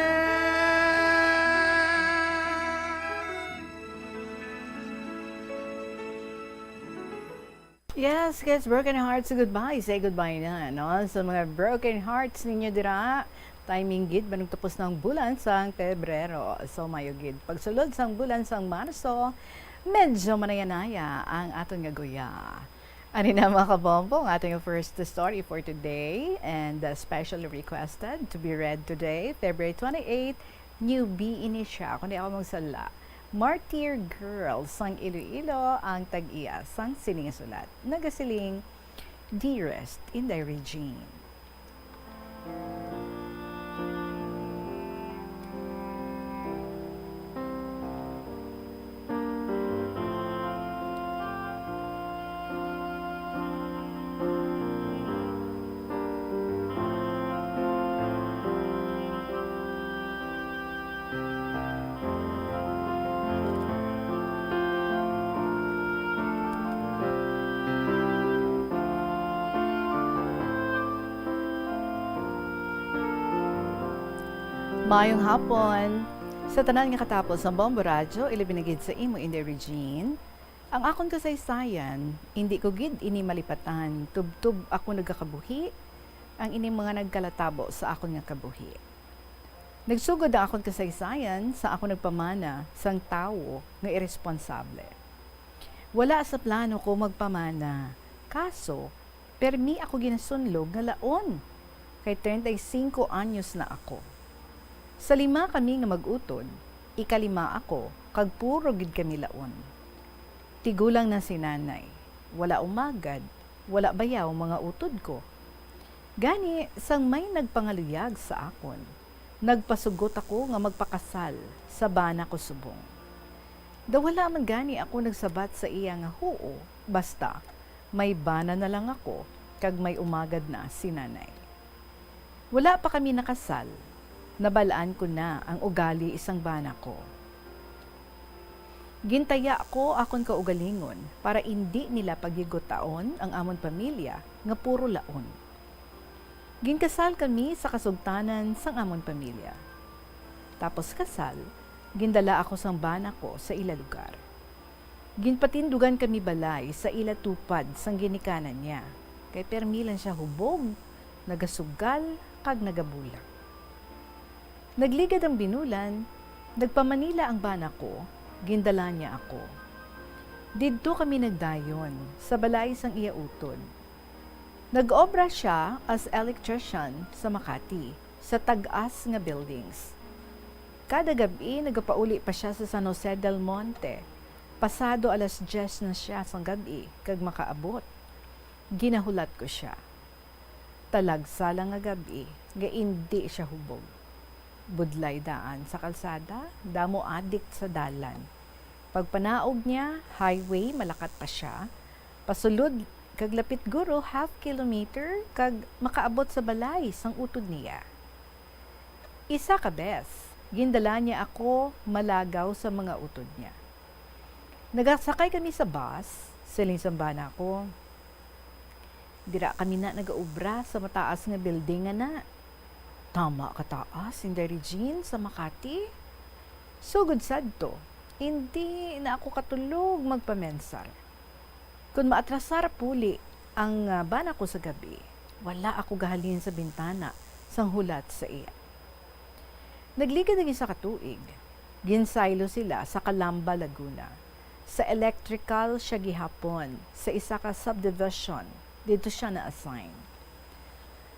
Yes, guys, broken hearts, goodbye. Say goodbye na, no? Sa mga broken hearts ninyo dira, timing gid, ba nagtapos ng bulan sang Pebrero. So, mayo gid. Pagsulod sang bulan sang Marso, medyo manaya-naya ang aton nga guya. Ani na, mga kabombo, ang aton first story for today, and, uh, specially requested to be read today, February twenty-eight, Newbie ini siya, kung di ako magsala. Martyr Girl sang Iloilo ang tag-iya sang sini nga sulat. Nagasiling, Dearest Inday Regine. Maayong hapon. Sa tanan nga katapos sa Bombo Radyo, ilabi na gid sa imo, Inday Regine. Ang akon kasaysayan, indi ko gid ini malipatan, tubtob ako nagakabuhi, ang ini mga nagkalatabo sa akon nga kabuhi. Nagsugod ang akon kasaysayan sa akon nagpamana sang tawo nga iresponsable. Wala sa plano ko magpamana, kaso permi ako ginasunlog nga laon, kay treinta y cinco anyos na ako. Sa lima kami nga mag-utod, ikalima ako, kag puro gid kami laon. Tigulang na si nanay, wala umagad, wala bayaw mga utod ko. Gani, sang may nagpangaluyag sa akon, nagpasugot ako nga magpakasal sa bana ko subong. Daw wala man gani ako nagsabat sa iya nga huo, basta may bana na lang ako kag may umagad na si nanay. Wala pa kami nakasal, nabal-an ko na ang ugali sang bana ko. Gintaya ko akon kaugalingon para indi nila pagyugutaon ang amon pamilya nga puro laon. Ginkasal kami sa kasugtanan sang amon pamilya. Tapos kasal, gindala ako sang bana ko sa ila lugar. Ginpatindugan kami balay sa ila tupad sang ginikanan niya, kay permi lang sia hubog, nagasugal, kag nagabulag. Nagligad ang binulan, nagpa-Manila ang bana ko, gindala niya ako. Didto kami nagdayon, sa balay sang iya utod. Nag-obra sia as electrician sa Makati, sa tag-as nga buildings. Kada gab-i, nagapauli pa sia sa San Jose del Monte. Pasado alas diyes na sia sang gab-i kag makaabot. Ginahulat ko sia. Talagsa lang nga gab-i nga indi sia hubog. Budlay daan sa kalsada, damo adik sa dalan. Pagpanaog niya, highway, malakat pa sia. Pasulod kag lapit guro half kilometer kag makaabot sa balay sang utod niya. Isa ka bes, gindala niya ako malagaw sa mga utod niya. Nagasakay kami sa bus, siling sang bana ko. Dira kami na nagaobra sa mataas nga building nga na. Tama ka taas, Inday Regine, sa Makati? Sugod sadto, indi na ako katulog magpamensar. Kon maatrasar puli ang, ah, bana ko sa gab-i, wala ako gahalin sa bintana sang hulat sa iya. Nagligad ang isa ka tuig, ginsaylo sila sa Calamba, Laguna. Sa electrical siya gihapon, sa isa ka subdivision, didto siya na-assign.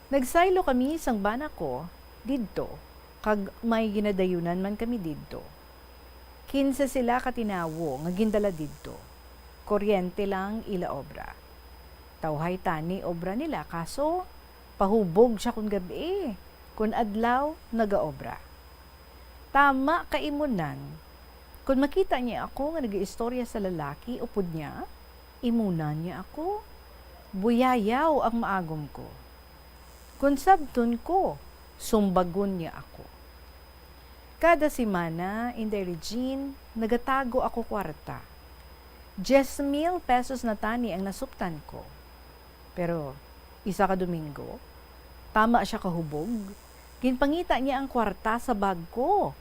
Nagsaylo kami sang bana ko didto, kag may ginadayunan man kami didto. Kinse sila ka tinawo nga gindala didto. Kuryente lang ila obra. Tawhay tani obra nila, kaso pahubog siya kon gab-i, kon adlaw nagaobra. Tama ka imo nan. Kon makita niya ako nga nagaistorya sa lalaki upod niya, imunan niya ako. Buyayaw ang maagom ko. Kon sabton ko, sumbagon niya ako. Kada semana, Inday Regine, nagatago ako kwarta. Diyes mil pesos na tani ang nasuptan ko. Pero isa ka Domingo, tama siya kahubog, ginpangita niya ang kwarta sa bag ko.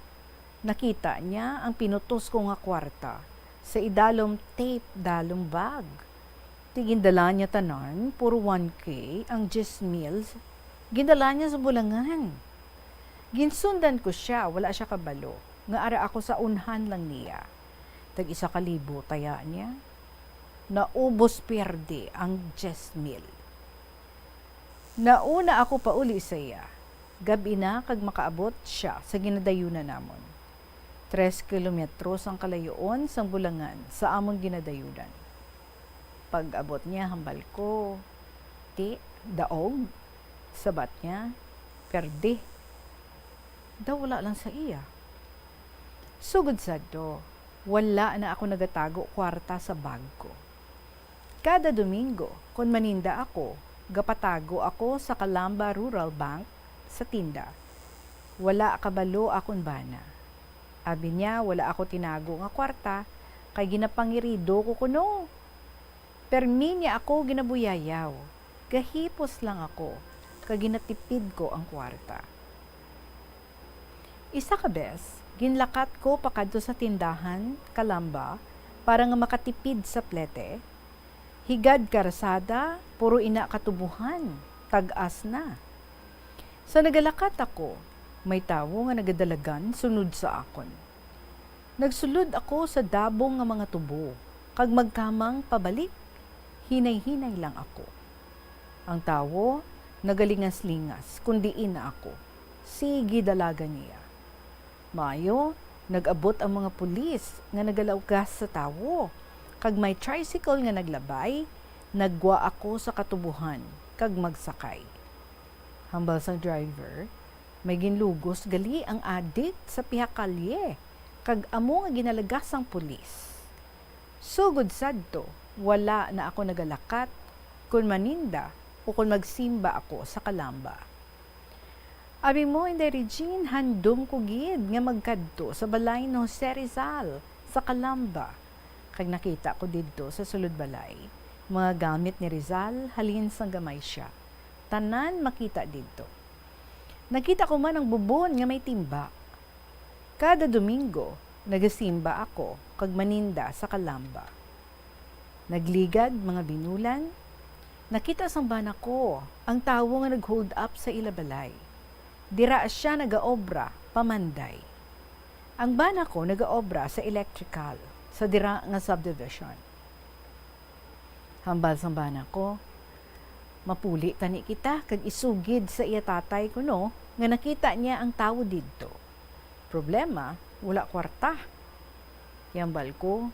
Nakita niya ang pinutos ko nga kwarta sa idalom tape dalom bag. Ti gindala niya tanan, puro one K ang diyes mil. Gindala niya sa Bulangan. Ginsundan ko sia, wala sia kabalo nga ara ako sa unhan lang niya. Tag isa ka libo taya niya. Naubos, pierde ang diyes mil. Nauna ako pauli sa iya. Gab-i na kag makaabot sia sa ginadayunan namon. Tres kilometros ang kalayoon sang Bulangan sa amon ginadayunan. Pag-abot niya, hambal ko, "Ti, daog." Sabat niya, "Perdi." Daw wala lang sa iya. Sugod sadto, wala na ako nagatago kwarta sa bag ko. Kada Domingo, kon maninda ako, gapatago ako sa Calamba Rural Bank sa tinda. Wala kabalo akon bana. Abi niya, wala ako tinago nga kwarta, kay ginapangirido ko kuno. Permi niya ako ginabuyayaw. Gahipos lang ako, kag ginatipid ko ang kwarta. Isa ka bes, ginlakat ko pakadto sa tindahan, Calamba, para nga makatipid sa plete. Higad karsada, puro ina katubohan, tag-as na. Sa nagalakat ako, may tawo nga nagadalagan sunod sa akon. Nagsulod ako sa dabong nga mga tubo, kag magkamang pabalik, hinay-hinay lang ako. Ang tawo nagalingas-lingas kon diin na ako. Sige dalagan niya. Maayo, nag-abot ang mga pulis nga nagalawgas sa tawo, kag may tricycle nga naglabay, naggwa ako sa katubohan kag magsakay. Hambal sang driver, may ginlugos gali ang adik sa pihakalye, kag amo nga ginalagas sang pulis. Sugod sadto, wala na ako nagalakat kon maninda o kon magsimba ako sa Calamba. Abi mo, Inday Regine, handom ko gid nga magkadto sa balay ni Jose Rizal sa Calamba, kag nakita ko didto sa sulod balay mga gamit ni Rizal halin sang gamay sia. Tanan makita didto. Nakita ko man ang bubon nga may timba. Kada Domingo, nagasimba ako kag maninda sa Calamba. Nagligad, mga binulan, nakita sang bana ko ang tawo nga nag-hold up sa ila balay. Dira sia nagaobra, pamanday. Ang bana ko nagaobra sa electrical sa dira nga subdivision. Hambal sang bana ko, "Mapuli tani kita kag isugid sa iya tatay kuno nga nakita niya ang tawo didto. Problema, wala kwarta." Hambal ko,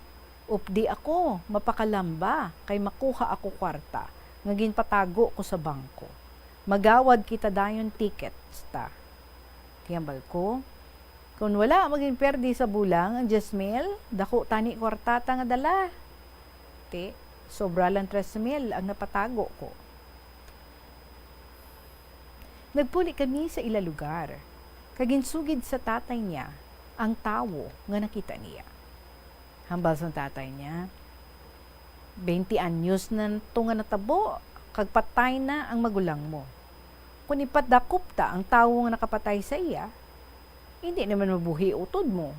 "Updi ako mapakalamba kay makuha ako kwarta nga ginpatago ko sa bangko. Magawad kita dayon tickets ta." Hambal ko, "Kon wala magin perdi sa bulang ang diyes mil, dako tani kwarta ta nga dala. Ti, sobra lang tres mil ang napatago ko." Nagpuli kami sa ila lugar, kag ginsugid sa tatay niya ang tawo nga nakita niya. Hambal sang tatay niya, "Twenty anyos na to nga natabo, kag patay na ang magulang mo. Kon ipadakop ta ang tawo nga nakapatay sa iya, hindi naman mabuhi utod mo."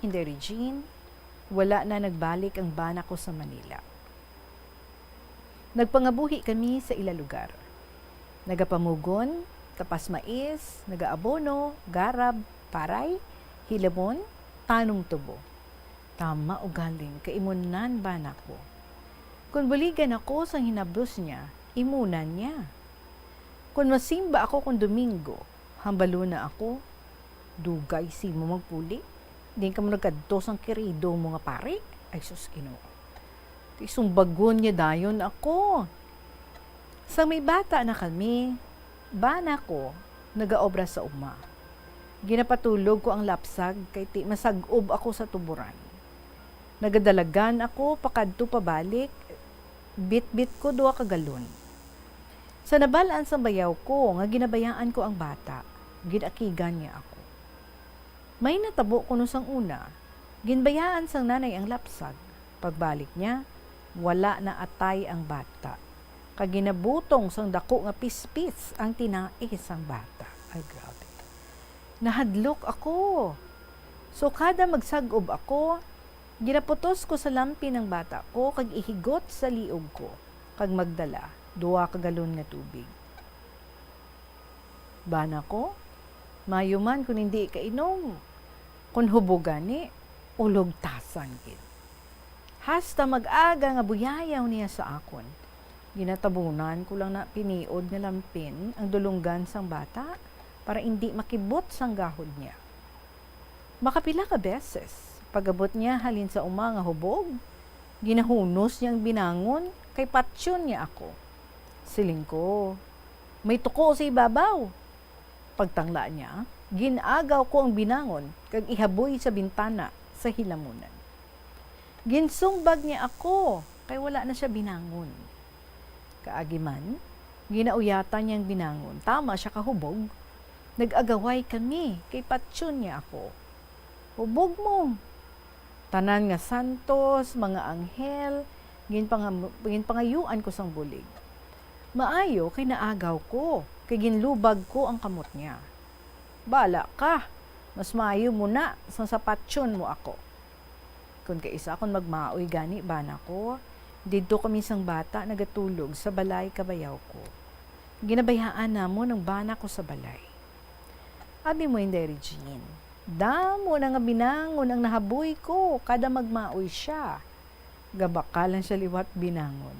Inday Regine, wala na nagbalik ang bana ko sa Manila. Nagpangabuhi kami sa ila lugar. Nagapamugon, tapas mais, nagaabono, garab, paray, hilamon, tanom tubo. Tama ugaling kay imunan bana ko. Kon buligan ako sang hinabdos niya, imunan niya. Kon masimba ako kon Domingo, hambalon na ako, "Dugay simo magpuli. Diin kamo nagkadto sang kirido mo nga pari? Ay sus, Ginoo. Ti sumbagon niya dayon ako." Sang may bata na kami, bana ko nagaobra sa uma. Ginapatulog ko ang lapsag kay ti masag-ob ako sa tuboran. Nagadalagan ako pakadto pabalik, bitbit ko duha ka galon. Sa nabal-an sang bayaw ko nga ginabayaan ko ang bata, ginakigan niya ako. May natabo kuno sang una, ginbayaan sang nanay ang lapsag. Pagbalik niya, wala na atay ang bata, kag ginabutong sang daku nga pispis ang tinai sang bata. Ay, grabe. Nahadlok ako. So, kada magsag-ob ako, ginaputos ko sa lampin ang bata ko kag ihigot sa liog ko, kag magdala duha ka galon nga tubig. Bana ko, mayo man kon indi kainom. Kon hubog gani, ulogtasan gid. Hasta mag-aga nga buyayaw niya sa akon. Ginatabunan ko lang na piniod nga lampin ang dulonggan sang bata para indi makibot sang gahod niya. Makapila ka beses, pag-abot niya halin sa uma nga hubog, ginahunos niya ang binangon kay patyon niya ako. Siling ko, "May tuko sa ibabaw." Pagtangla niya, gin-agaw ko ang binangon kag ihaboy sa bintana sa hilamunan. Ginsumbag niya ako kay wala na sia binangon. Kaagi man, ginauyatan niya ang binangon. Tama sia kahubog. Nag-agaway kami kay patyon niya ako. "Hubog mo." Tanan nga santos, mga anghel, ginpangam-, ginpangayuan ko sang bulig. Maayo kay naagaw ko, kay ginlubag ko ang kamot niya. "Bala ka! Mas maayo mo na sang sapatyon mo ako." Kon kaisa kon magmaoy gani bana ko, didto kami sang bata nagatulog sa balay kabayaw ko. Ginabayaan namon ang bana ko sa balay. Abi mo, Inday Regine, damo na nga binangon ang nahaboy ko kada magmaoy sia. Gabakal lang sia liwat binangon.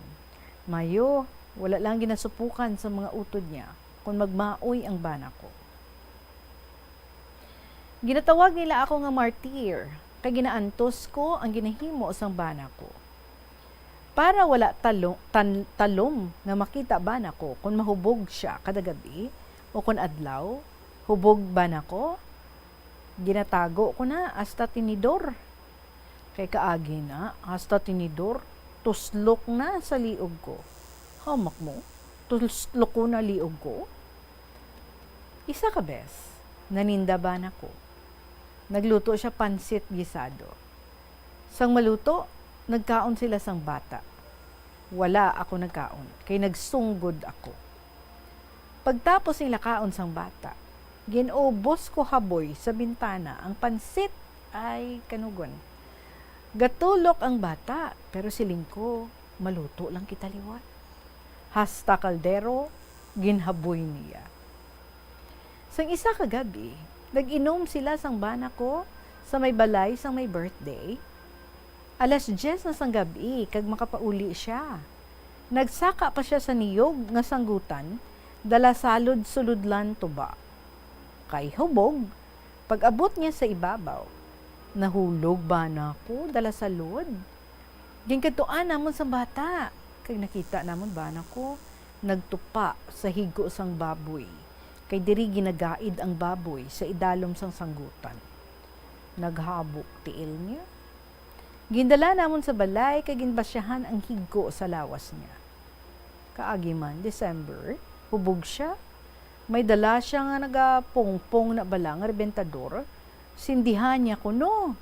Mayo, wala lang ginasupukan sa mga utod niya kon magmaoy ang bana ko. Ginatawag nila ako nga martir, kay ginaantos ko ang ginahimo sang bana ko. Para wala talo-, tan-, talom nga makita bana ko kon mahubog sia kada gab-i o kon adlaw, hubog bana ko, ginatago ko na hasta tinidor. Kay kaagi na, hasta tinidor, tuslok na sa liog ko. Hamak mo, tuslok ko na liog ko. Isa ka bes, naninda bana ko. Nagluto sia pansit gisado. Sang maluto, nagkaon sila sang bata. Wala ako nagkaon, kay nagsunggod ako. Pagtapos nila kaon sang bata, gin-ubos ko haboy sa bintana ang pansit. Ay, kanugon. Gatulok ang bata, pero siling ko, maluto lang kita liwat. Hasta kaldero, ginhaboy niya. Sang isa ka gab-i, nag-inom sila sang bana ko sa may balay sang may birthday. Alas diyes na sang gab-i kag makapauli sia. Nagsaka pa sia sa niyog nga sanggutan, dala salod sulodlan tuba. Kay hubog, pag-abot niya sa ibabaw, nahulog bana ko dala salod. Ginkadtuan namon sang bata, kag nakita namon bana ko nagtupa sa higo sang baboy, kay diri ginagaid ang baboy sa idalom sang sanggutan. Naghabok tiil niya. Gindala namon sa balay kay ginbasyahan ang higo sa lawas niya. Kaagi man, December, hubog sia. May dala sia nga nagapungpong na bala nga rebentador. Sindihan niya kuno.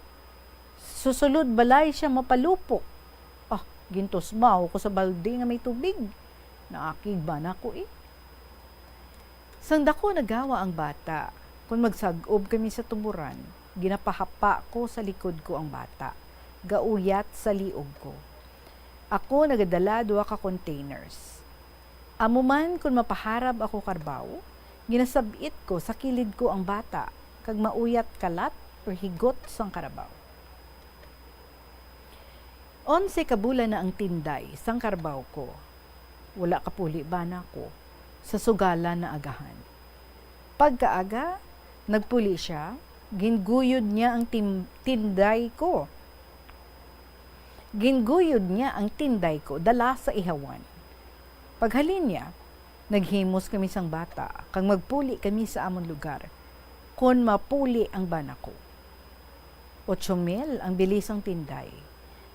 Susulod balay sia mapalupok. Ah, gintusmaw ko sa balde nga may tubig. Naakig bana ko, eh. Sang daku nagawa ang bata, kon magsag-ob kami sa tuboran, ginapahapa ko sa likod ko ang bata, gauyat sa liog ko. Ako nagadala duha ka containers. Amo man, kon mapaharab ako karbaw, ginasab-it ko sa kilid ko ang bata, kag mauyat kalat or higot sang karabaw. Onse ka bulan na ang tinday sang karbaw ko. Wala kapuli bana ko sa sugalan na agahan. Pagkaaga, nagpuli sia, ginguyod niya ang tim-, tinday ko. Ginguyod niya ang tinday ko dala sa ihawan. Paghalin niya, naghimos kami sang bata, kag magpuli kami sa amon lugar, kon mapuli ang bana ko. Otso mil ang bili sang tinday.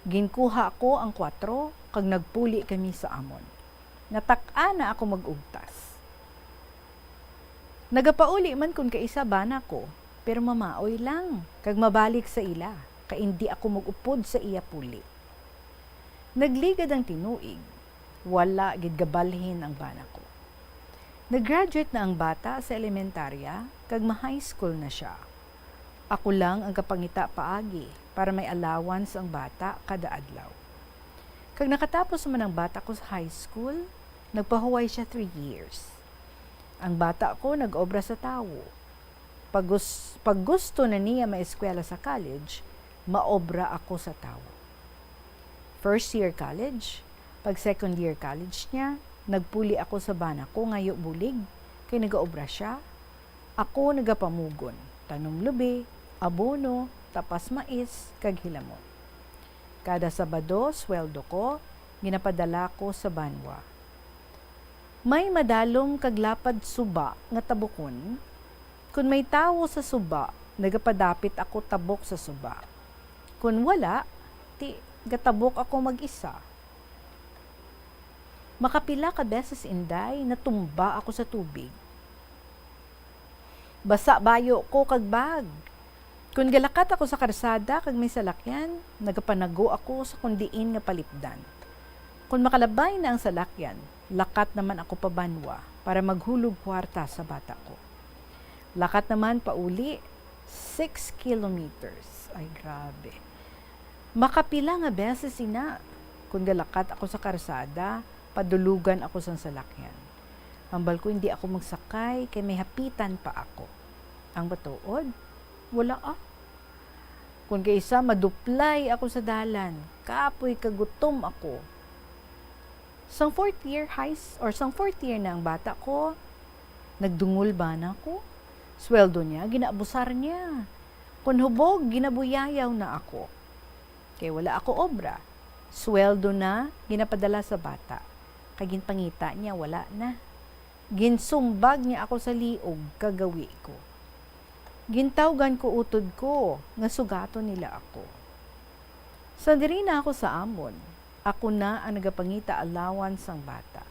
Ginkuha ko ang kuwatro, kag nagpuli kami sa amon. Natak-a na ako mag-ugtas. Nagapauli man kon kaisa bana ko, pero mamaoy lang, kag mabalik sa ila, kay indi ako mag-upod sa iya puli. Nagligad ang tinuig, wala gid gabalhin ang bana ko. Nag-graduate na ang bata sa elementarya, kag ma-high school na sia. Ako lang ang gapangita paagi para may allowance ang bata kada adlaw. Kag nakatapos man ang bata ko sa high school, nagpahuway sia three years. Ang bata ko nag-obra sa tawo. Pag gus-, pag gusto na niya maeskwela sa college, maobra ako sa tawo. First year college, pag second year college niya, nagpuli ako sa bana ko ngayo bulig, kay nagaobra sia. Ako nagapamugon, tanom lubi, abono, tapas mais, kag hilamon. Kada Sabado, sweldo ko, ginapadala ko sa banwa. May madalom kag lapad suba nga tabukon. Kon may tawo sa suba, nagapadapit ako tabok sa suba. Kon wala, ti gatabok ako mag-isa. Makapila ka beses, Inday, natumba ako sa tubig. Basa bayo ko kag bag. Kon galakat ako sa karsada kag may salakyan, nagapanago ako sa kon diin nga palipdan. Kon makalabay na ang salakyan, lakat naman ako pa banwa para maghulog kuwarta sa bata ko. Lakat naman pauli, six kilometers. Ay, grabe. Makapila nga beses ina, kung galakat ako sa karsada, padulugan ako sang salakyan. Hambal ko, hindi ako magsakay, kay may hapitan pa ako. Ang matuod, wala ah. Kung kaisa, maduplay ako sa dalan, kapoy kagutom ako. Sang fourth year high s-, or sang fourth year na ang bata ko, nagdungol ba na ko? Sweldo niya, ginaabusar niya. Kun hubog, ginabuyayaw na ako. Kay wala ako obra. Sweldo na, ginapadala sa bata. Kay ginpangita niya, wala na. Ginsumbag niya ako sa liog, kagawi ko. Gintawgan ko utod ko, nga sugaton nila ako. Sa diri na ako sa amon, ako na ang nagapangita alawan sang bata.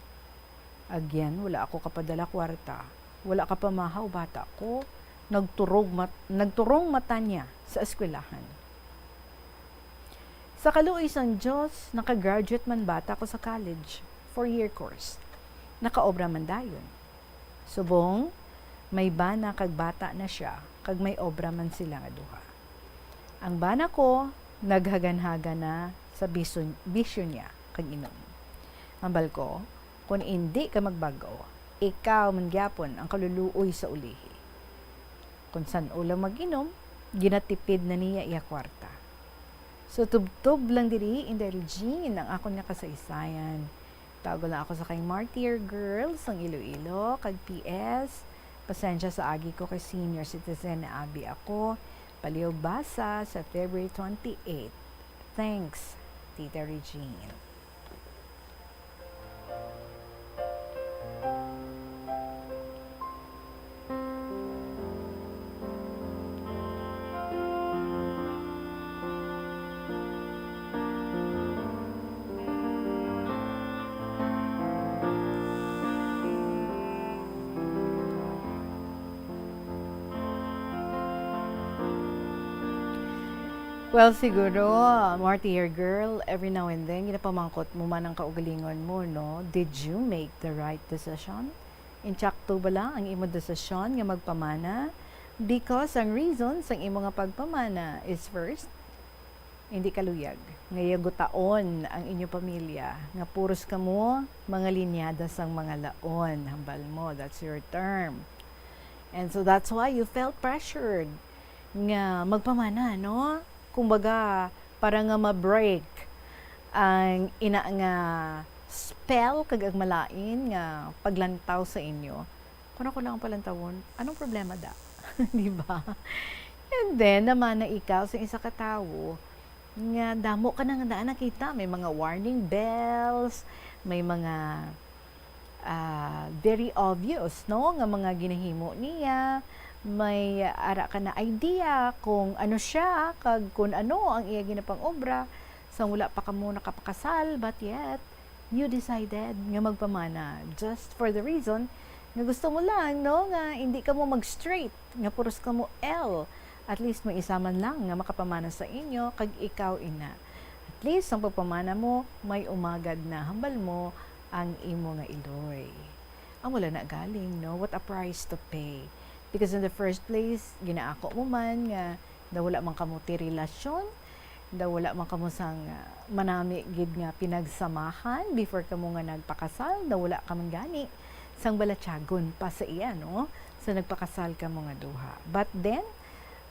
Again, wala ako kapadala kwarta. Wala ka pamahaw, bata ko. Nagturog mat-, nagturong mata niya sa eskwelahan. Sa kaluoy sang Dios, nakagraduate man bata ko sa college, four-year course. Nakaobra man dayon. Subong, may bana kag bata na siya, kag may obra man sila nga duha. Ang bana ko, naghaganhagan na sa bison-, bisyo niya kag inom. Hambal ko, kun indi ka magbag-o, ikaw man gyapon ang kaluluoy sa ulihi. Kun san-o lang mag-inom, ginatipid na niya iya kwarta. So, tubtob lang diri, Inday Regine, ang akon nga kasaysayan. Tago lang ako sa kay Martyr Girl sang Iloilo, kag P S, pasensya sa agi ko kay senior citizen na abi ako. Palihog basa sa February twenty-eight. Thanks, Tita Regine. Well, siguro, Martyr Girl, every now and then, ginapamangkot mo man ang kaugalingon mo, no? Did you make the right decision? Insakto bala ang imo desisyon nga magpamana? Because ang reason sang imo nga pagpamana is first, hindi ka luyag nga yagutaon ang inyo pamilya, nga puros kamo mga linyada sang mga laon, hambal mo, that's your term. And so that's why you felt pressured nga magpamana, no? Kumbaga, para nga ma-break ang ina nga spell kag ang malain nga paglantaw sa inyo. Kung ako lang ang palantawon, anong problema da? Di ba? And then, namana ikaw sa isa ka tawo nga damo ka na nga daan nakita. May mga warning bells, may mga, ah, very obvious, no, nga mga ginahimo niya. May ara ka na idea kung ano siya, kag kung ano ang iya ginapang-obra. Sang wala pa kamo nakapakasal, but yet, you decided nga magpamana just for the reason nga gusto mo lang, no, nga hindi kamo mag-straight, nga puros kamo L. At least may isa man lang nga makapamana sa inyo, kag ikaw ina. At least ang pagpamana mo may umagad na, hambal mo, ang imo nga iloy. Ang wala na galing, no? What a price to pay. Because in the first place, ginaako mo man nga daw wala man kamo ti relasyon, daw wala man kamo sang, ah, manami gid nga pinagsamahan before kamo nga nagpakasal, daw wala ka man gani sang balatyagon pa sa iya, no? Sa nagpakasal kamo nga duha. But then,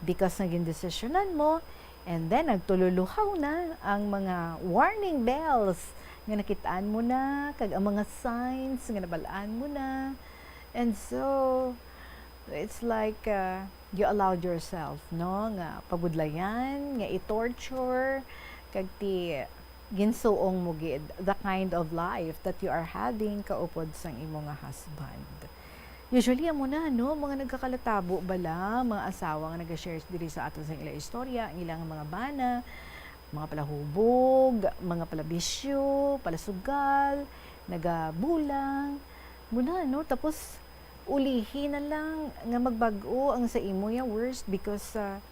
because naging desisyonan mo, and then nagtululuhaw na ang mga warning bells nga nakitaan mo na, kag ang mga signs nga nabal-an mo na. And so, it's like, uh, you allowed yourself, no, nga pabudlayan, nga i-torture, kag ti ginsuong mo gid the kind of life that you are having kaupod sang imo nga husband. Usually, amo na, no, mga nagkakalatabo bala, mga asawa nga naga-share diri sa aton sa ila istorya, ang ilang mga bana, mga palahubog, mga palabisyo, palasugal, nagabulang. Muna, no? Tapos, ulihi na lang nga magbag-o ang sa imo ya worst because, ah,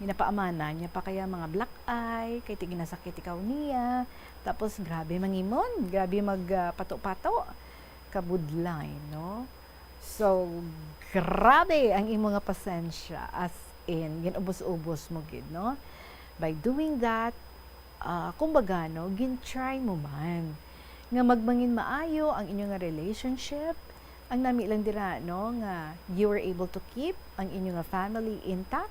ginapaamana niya pa kaya mga black eye, kay ti ginasakit ikaw niya. Tapos, grabe mangimon, grabe mag, ah, pato-pato. Kabudlay, no? So, grabe ang imo nga pasensya. As in, ginubos-ubos mo gid, no? By doing that, ah, kumbaga, no, gin-try mo man nga magmangin maayo ang inyo nga relationship. Ang nami lang dira, no, nga you were able to keep ang inyo nga family intact.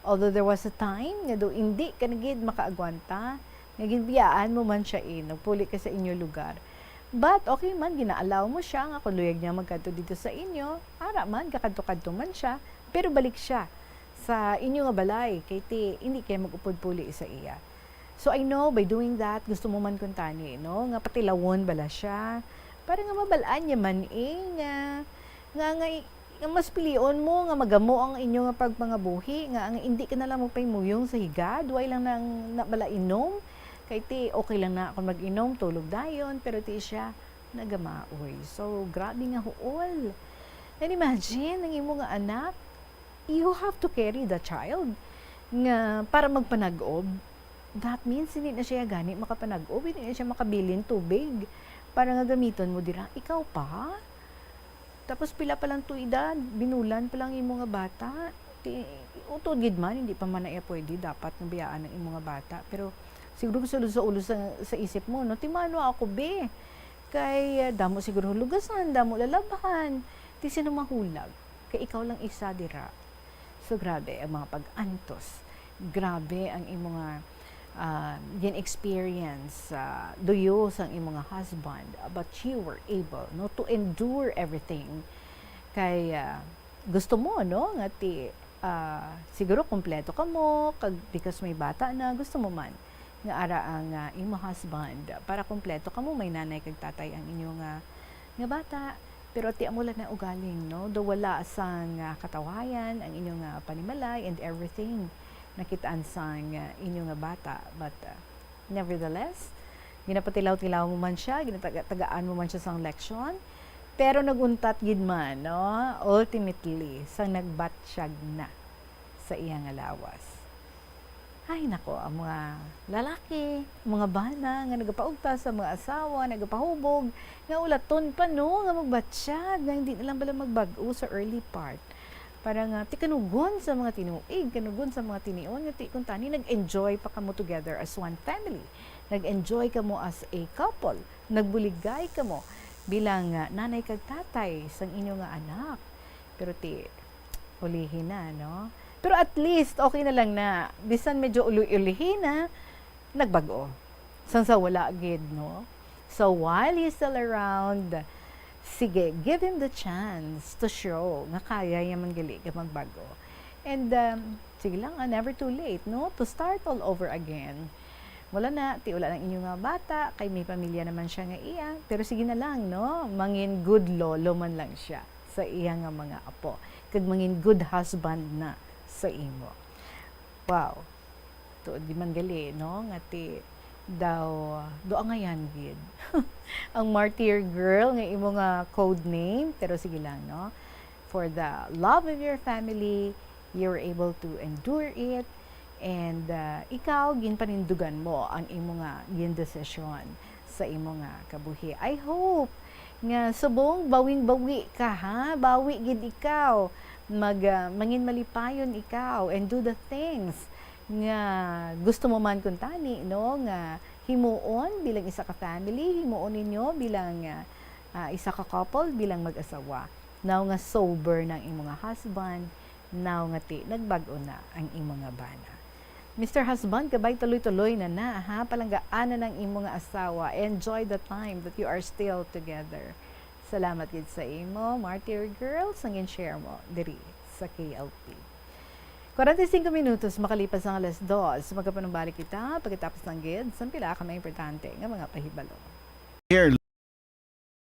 Although there was a time nga do hindi ka na gid makaagwanta, nga ginbiyaan mo man siya, eh, nagpuli ka sa inyo lugar. But okay man, gina-allow mo siya nga kung luyag niya magkadto dito sa inyo, ara man, kakadto-kadto man siya, pero balik siya sa inyo nga balay, kay ti, hindi kay mag-upod puli sa iya. So I know, by doing that, gusto mo man kuntani, no, nga patilawon bala siya, para nga mabal-an niya man, eh, nga, nga, nga, nga mas pilion mo nga magamo ang inyo nga pagpangabuhi, nga ang hindi ka na lang magpahimuyong sa higad, way lang nang na bala inom, kay ti, okay lang na kung mag-inom, tulog dayon, pero ti siya, nagamaoy. So, grabe nga huol. And imagine, ang imo nga anak, you have to carry the child nga para magpanag-ob. That means, hindi na siya gani makapanag-ob, hindi na siya makabilin tubig para nga gamiton mo dira. Ikaw pa? Tapos pila pa lang to edad, binulan pa lang imo nga bata. Ti, utod gid man, hindi pa man na iya pwede, dapat nga biyaan ang imo nga bata. Pero siguro sulod sa ulo sa, sa isip mo, no? Ti mano ako, be? Kay, ah, damo siguro hulugasan, damo lalabhan. Ti sino mahulag? Kay ikaw lang isa dira. So, grabe ang mga pag-antos. Grabe ang imo nga, ah, gin-experience, ah, do you sang imo nga husband, but you were able, no, to endure everything. Kay, ah, gusto mo, no, nga ti, ah, siguro kompleto kamo, kag because may bata na, gusto mo man nga ara ang, ah, imo husband para kompleto kamo, may nanay kag tatay ang inyo nga, nga bata. Pero ti amo lang na ugaling, no? Do wala sang, ah, katawayan ang inyo nga panimalay and everything nakitaan sang, ah, inyo nga bata. But, ah, nevertheless, ginapatilaw-tilaw mo man siya, ginataga-tagaan mo man siya sang leksyon, pero naguntat gid man, no? Ultimately, sang nagbatsyag na sa iya nga lawas. Ay, nako, ang mga lalaki, mga bana nga nagapaugta sa mga asawa, nagapahubog, nga ulaton pa, no, nga magbatsyag, nga hindi na lang bala magbag-o sa early part. Para nga, ti kanugon sa mga tinuig, kanugon sa mga tinion, nga ti kuntani, nag-enjoy pa kamo together as one family. Nag-enjoy kamo as a couple. Nagbuligay kamo bilang, ah, nanay kag tatay sang inyo nga anak. Pero ti, ulihi na, no? Pero at least, okay na lang na. Bisan medyo uli-ulihi na, nagbag-o. Sang sa wala gid, no? So, while he's still around, sige, give him the chance to show nga kaya niya man gali ka magbag-o. And, um, sige lang, ah, never too late, no? To start all over again. Wala na, ti wala lang inyo nga bata, kay may pamilya naman siya nga iya. Pero sige na lang, no? Mangin good lolo man lang siya sa iya nga mga apo. Kag mangin good husband na sa imo. Wow. Tuod di man gali, no? Nga ti daw, do angayan gid. Ang martyr girl nga imo nga code name, pero sige lang, no? For the love of your family, you were able to endure it. And, uh, ikaw, ginpanindugan mo ang imo nga gindesisyon sa imo nga kabuhi. I hope nga subong bawing-bawi ka, ha? Bawi gid ikaw. Mag, uh, mangin malipayon ikaw and do the things nga gusto mo man kuntani, no? Nga himuon bilang isa ka family, himuon ninyo bilang, uh, uh, isa ka couple, bilang mag-asawa. Now nga sober na ang imo nga husband, now nga ti nagbag-o na ang imo nga bana. Mister Husband, kabay tuloy-tuloy na na, ha? Palanggaan na ang imo nga asawa. Enjoy the time that you are still together. Salamat gid sa imo, Martyr Girl, sa gin-share mo diri sa K L P. Kwarenta y singko minutos makalipas ang alas dos, magapanumbalik kita pagkatapos lang gid sang pila ka mga importante nga mga pahibalo.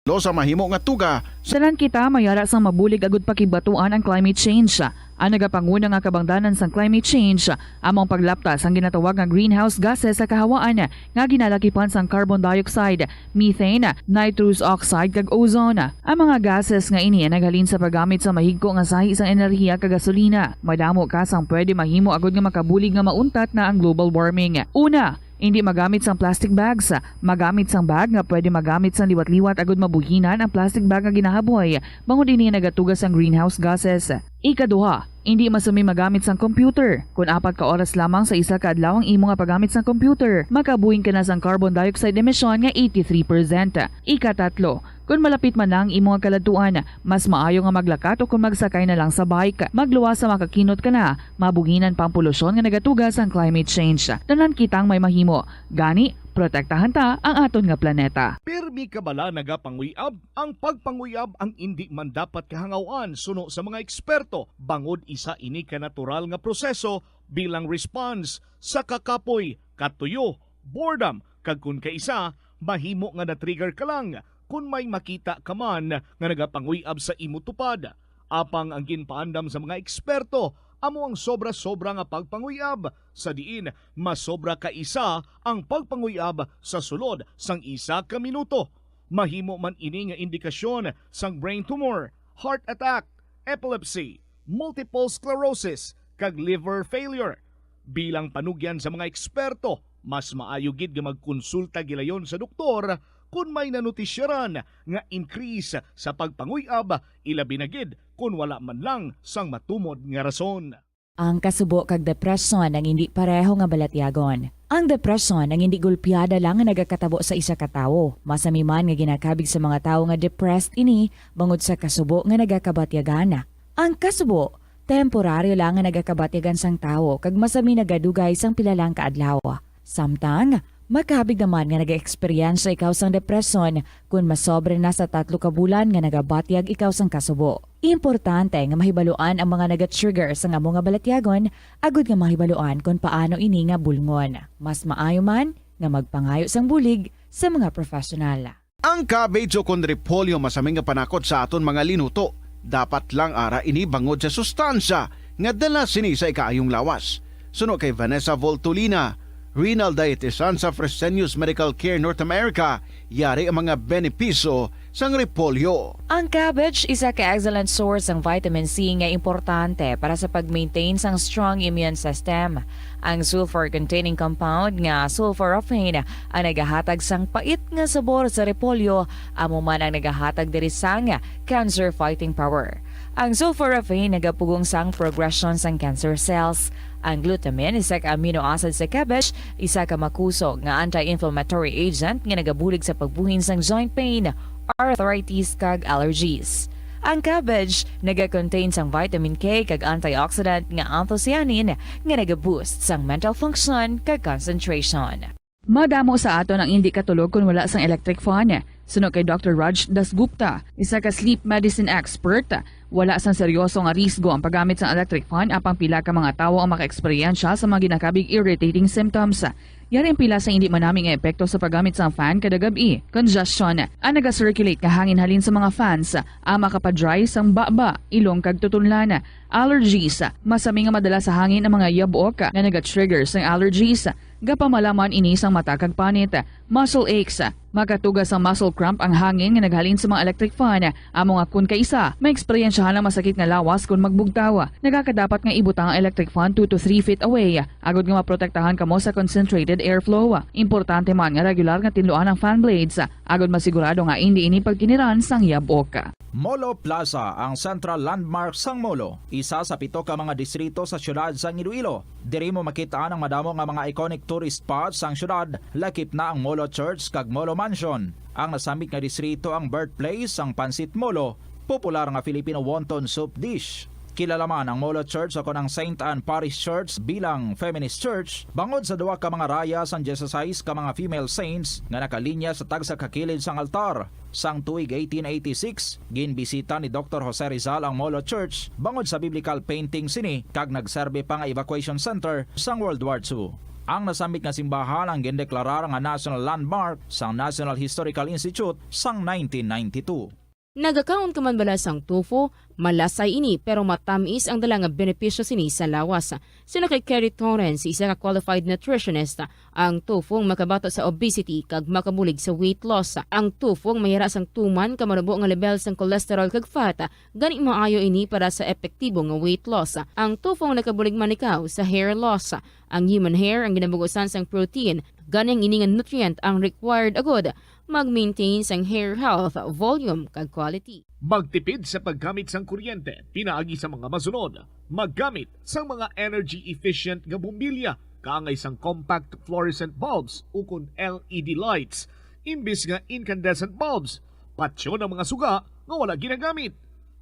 Lo sa mahimo nga tuga. Tanan kita may ara sang mabulig agud pakigbatuan ang climate change. Ang nagapanguna nga kabangdanan sang climate change amo ang paglapta sang ginatawag nga greenhouse gases sa kahawaan nga ginalakipan sang carbon dioxide, methane, nitrous oxide, kag ozone. Ang mga gases nga ini ang naghalin sa paggamit sa mahigko nga sahi sang enerhiya kag gasolina. Madamo ka sang pwede mahimo agud nga makabulig nga mauntat na ang global warming. Una, Hindi magamit sang plastic bags. Magamit sang bag nga pwede magamit sang liwat-liwat agud mabuhinan ang plastic bag nga ginahaboy, bangod ini nagatuga sang greenhouse gases. Ikaduha, hindi masumi magamit sang computer. Kon apat ka oras lamang sa isa ka adlaw ang imo nga paggamit sang computer, makabuhin ka na sang carbon dioxide emission nga eighty-three percent. Ikatatlo, kon malapit man na ang imo nga kaladtuan, mas maayo nga maglakat o kon magsakay na lang sa bike. Magluwas sa makakinot ka na, mabuhinan pa ang polusyon nga nagatuga sang climate change. Tanan kitang may mahimo. Gani, protektahan ta ang aton nga planeta. Pirmi ka bala nagapanguyab? Ang pagpanguyab ang indi man dapat kahangawan suno sa mga eksperto, bangod isa ini ka natural nga proseso bilang response sa kakapoy, katuyo, boredom, kag kon kaisa, mahimo nga na-trigger ka lang kon may makita ka man nga nagapanguyab sa imo tupad. Apang ang ginpaandam sa mga eksperto amo ang sobra-sobra nga pagpanguyab, sa diin masobra ka isa ang pagpanguyab sa sulod sang isa ka minuto. Mahimo man ini nga indikasyon sang brain tumor, heart attack, epilepsy, multiple sclerosis, kag liver failure. Bilang panugyan sa mga eksperto, mas maayo gid nga magkonsulta gilayon sa doktor kon may nanotisyaran nga increase sa pagpanguyab, ilabi na gid kon wala man lang sang matumod nga rason. Ang kasubo kag depresyon ang indi pareho nga balatyagon. Ang depresyon ang indi gulpiada lang nga nagakatabo sa isa ka tawo. Masami man nga ginakabig sa mga tawo nga depressed ini bangod sa kasubo nga nagakabatyagan. Ang kasubo, temporaryo lang nga nagakabatyagan sang tawo kag masami nagadugay sang pila lang ka adlaw. Samtang, makabig naman nga nag-eksperyensya ikaw sang depresyon kon masobra na sa tatlo ka bulan nga nagabatyag ikaw sang kasubo. Importante nga mahibaluan ang mga naga-trigger sang amo nga balatyagon agud nga mahibaluan kon paano ini nga bulngon. Mas maayo man nga magpangayo sang bulig sa mga professional. Ang cabbage o kon repolyo masami nga panakot sa aton mga linuto. Dapat lang ara ini bangod sa sustansya nga dala sini sa ikaayong lawas. Suno kay Vanessa Voltolina, renal dietitian sa Fresenius Medical Care North America, yari ang mga benepisyo sang repolyo. Ang cabbage isa ka excellent source sang vitamin C nga importante para sa pag-maintain sang strong immune system. Ang sulfur-containing compound nga sulforaphane ang nagahatag sang pait nga sabor sa repolyo, amo man ang nagahatag diri sang cancer-fighting power. Ang sulforaphane nagapugong sang progresyon sang cancer cells. Ang glutamine, isa ka amino acid sa cabbage, isa ka makusog nga anti-inflammatory agent nga nagabulig sa pagbuhin sang joint pain, arthritis, kag allergies. Ang cabbage naga-contain sang vitamin K kag antioxidant nga anthocyanin nga naga-boost sang mental function kag concentration. Madamo sa aton ang indi katulog kon wala sang electric fan. Suno kay Doctor Raj Dasgupta, isa ka sleep medicine expert, wala sang seryoso nga risgo ang paggamit sang electric fan, apang pila ka mga tawo ang makaeksperyensya sa mga ginakabig irritating symptoms. Yari ang pila sa indi manami nga epekto sa paggamit sang fan kada gab-i. Congestion, ang naga-circulate nga hangin halin sa mga fans, ang makapa-dry sang baba, ilong kag tutunlan. Allergies, masami nga madala sa hangin ang mga yabok nga naga-trigger sang allergies. Gapamalaman ini sang mata kag panit. Muscle aches, makatuga sang muscle cramp ang hangin nga naghalin sa mga electric fan. Amo nga kon kaisa, maeksperyensyahan ang masakit nga lawas kon magbugtaw. Nagakadapat nga ibutang ang electric fan two to three feet away, agud nga maprotektahan kamo sa concentrated airflow. Importante man nga regular nga tinluan ang fan blades, agud masigurado nga indi ini pagtiniran sang yabok. Molo Plaza, ang central landmark sang Molo, isa sa pito ka mga distrito sa siyudad sang Iloilo. Diri mo makit-an ang madamo nga mga iconic tourist spots sang siyudad, lakip na ang Molo Church kag Molo Mansion. Ang nasambit nga distrito ang birthplace sang Pancit Molo, popular nga Filipino wonton soup dish. Kilala man ang Molo Church o kon ang Saint Anne Parish Church bilang feminist church bangod sa duha ka mga raya sang dieciséis ka mga female saints nga nakalinya sa tagsa ka kilid sang altar. Sang tuig eighteen eighty-six, ginbisita ni Doktor Jose Rizal ang Molo Church bangod sa biblical painting sini kag nagserbi pa nga evacuation center sang World War Two. Ang nasambit nga simbahan ang gindeklarar nga national landmark sang National Historical Institute sang nineteen ninety-two. Nagakaon ka man bala sang tofu? Malasay ini, pero matamis ang dala nga benepisyo sini sa lawas. Suno kay Kerry Torrens, isa ka qualified nutritionist, ang tofu ang makabato sa obesity kag makabulig sa weight loss. Ang tofu ang mayara sang tuman ka manubo nga lebel sang cholesterol kag fat, gani maayo ini para sa epektibo nga weight loss. Ang tofu ang nakabulig man ikaw sa hair loss. Ang human hair ang ginabugusan sang protein, Gani ang ini nga nutrient ang required agud mag-maintain sang hair health, volume, kag quality. Magtipid sa paggamit sang kuryente pinaagi sa mga masunod. Maggamit sang mga energy efficient nga bombilya kaangay sang compact fluorescent bulbs ukon L E D lights imbis nga incandescent bulbs. Patyon ang mga suga nga wala ginagamit.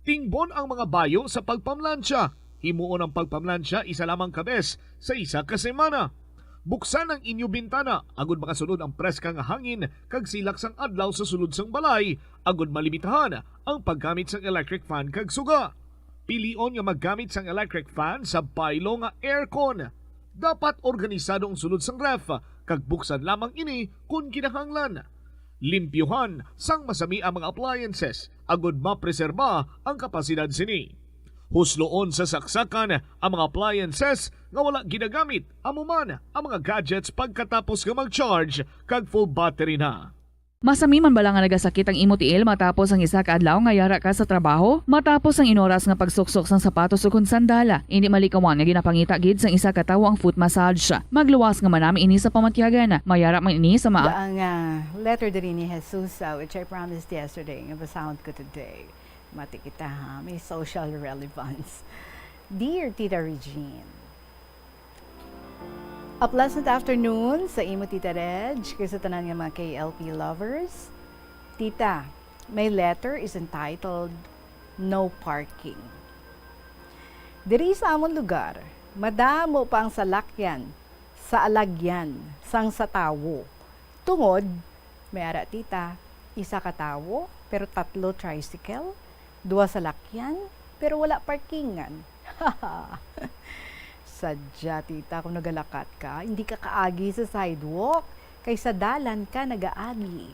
Tingbon ang mga bayo sa pagpamlansya. Himuon ang pagpamlansya isa lamang ka bes sa isa ka semana. Buksan ang inyo bintana agud makasulod ang preska nga hangin kag silak sang adlaw sa sulod sang balay, agud malimitahan ang paggamit sang electric fan kag suga. Pilion nga maggamit sang electric fan sa baylo nga aircon. Dapat organisado ang sulod sang ref kag buksan lamang ini kon kinahanglan. Limpyuhan sang masami ang mga appliances agud mapreserba ang kapasidad sini. Husloon sa saksakan ang mga appliances nga wala ginagamit, amo man ang mga gadgets pagkatapos nga mag-charge kag full battery na. Masami man bala nga nagasakit ang imo tiil matapos ang isa ka adlaw nga yara ka sa trabaho? Matapos ang inoras nga pagsuksok sang sapatos ukon sandala, indi malikawan nga ginapangita gid sang isa ka tawo ang foot massage. Magluwas nga manami ini sa pamatyagan. Mayara man ini sa ma- Ang ah, letter diri ni Jesus, ah, which I promised yesterday, nga basahon ko today. Mati kita ha, may social relevance. Dear Tita Regine, a pleasant afternoon sa imo, Tita Reg, kag sa tanan nga mga K L P lovers. Tita, my letter is entitled No Parking. Diri sa amon lugar, madamo pa ang salakyan sa alagyan sang sa tawo. Tungod, may ara, Tita, isa ka tawo, pero tatlo tricycle, duha salakyan, pero wala parkingan. Sadya, Tita, kung nagalakat ka, hindi ka kaagi sa sidewalk, kay sa dalan ka nagaagi.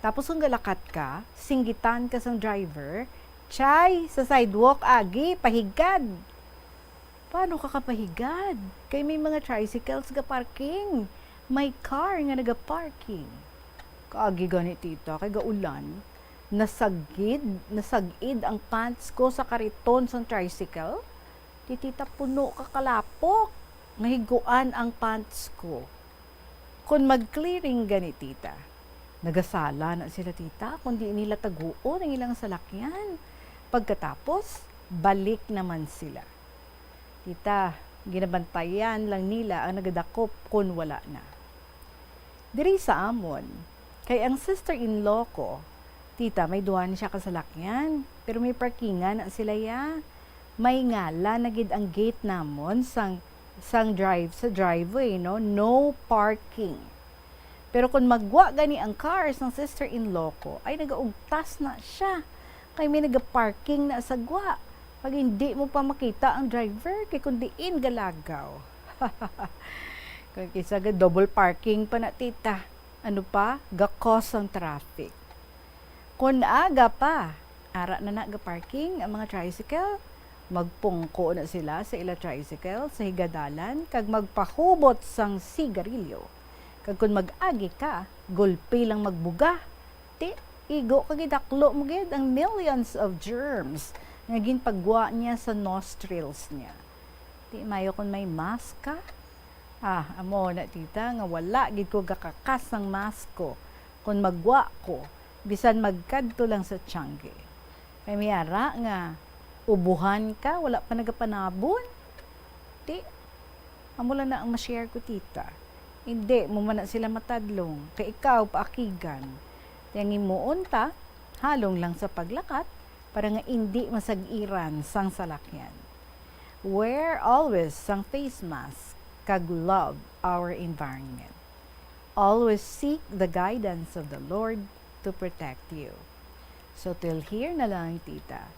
Tapos kung galakat ka, singgitan ka sang driver, "Chay, sa sidewalk agi, pahigad." Paano ka kapahigad? Kay may mga tricycles ga parking. May car nga naga-parking. Kaagi gani, Tita, kay gaulan, nasagid, nasag-id ang pants ko sa kariton sang tricycle. Ti, Tita, puno ka kalapok. Nahiguan ang pants ko. Kon mag-clearing gani, Tita, nagasala na sila, Tita, kon di nila taguon ang ilang salakyan. Pagkatapos, balik naman sila. Tita, ginabantayan lang nila ang nagadakop kon wala na. Diri sa amon, kay ang sister-in-law ko, Tita, may duha na siya ka salakyan, pero may parkingan na sila ya. May ngalan na gid ang gate namon sang, sang drive, sa driveway, no? No parking. Pero kung magwa gani ang car sang sister-in-law ko, ay nagaugtas na siya. Kay may nagaparking na sa gwa. Pag hindi mo pa makita ang driver, kay kung diin galagaw. Kung kisa ga double parking pa na, Tita. Ano pa? Ga-cause ang traffic. Kon aga pa, ara na na ga-parking ang mga tricycle. Magpungko na sila sa ila tricycle sa higadalan kag magpahubot sang sigarilyo. Kag kon mag-agi ka, gulpi lang magbuga. Ti, igo ka gidaklo mo gid ang millions of germs nga ginpagwa niya sa nostrils niya. Ti, mayo kon may mask ka. Ah, amo na, Tita, nga wala gid ko gakakas sang mask ko kon magwa ko, bisan magkadto lang sa tiyangge. Kay may ara nga ubuhan ka, wala pa nagapanabon. Ti, amo lang na ang ma-share ko, Tita. Hindi mo man na sila matadlong, kay ikaw paakigan. Ti, ang himuon ta, halong lang sa paglakat para nga indi masag-iran sang salakyan. Wear always sang face mask kag love our environment. Always seek the guidance of the Lord to protect you. So till here na lang, Tita.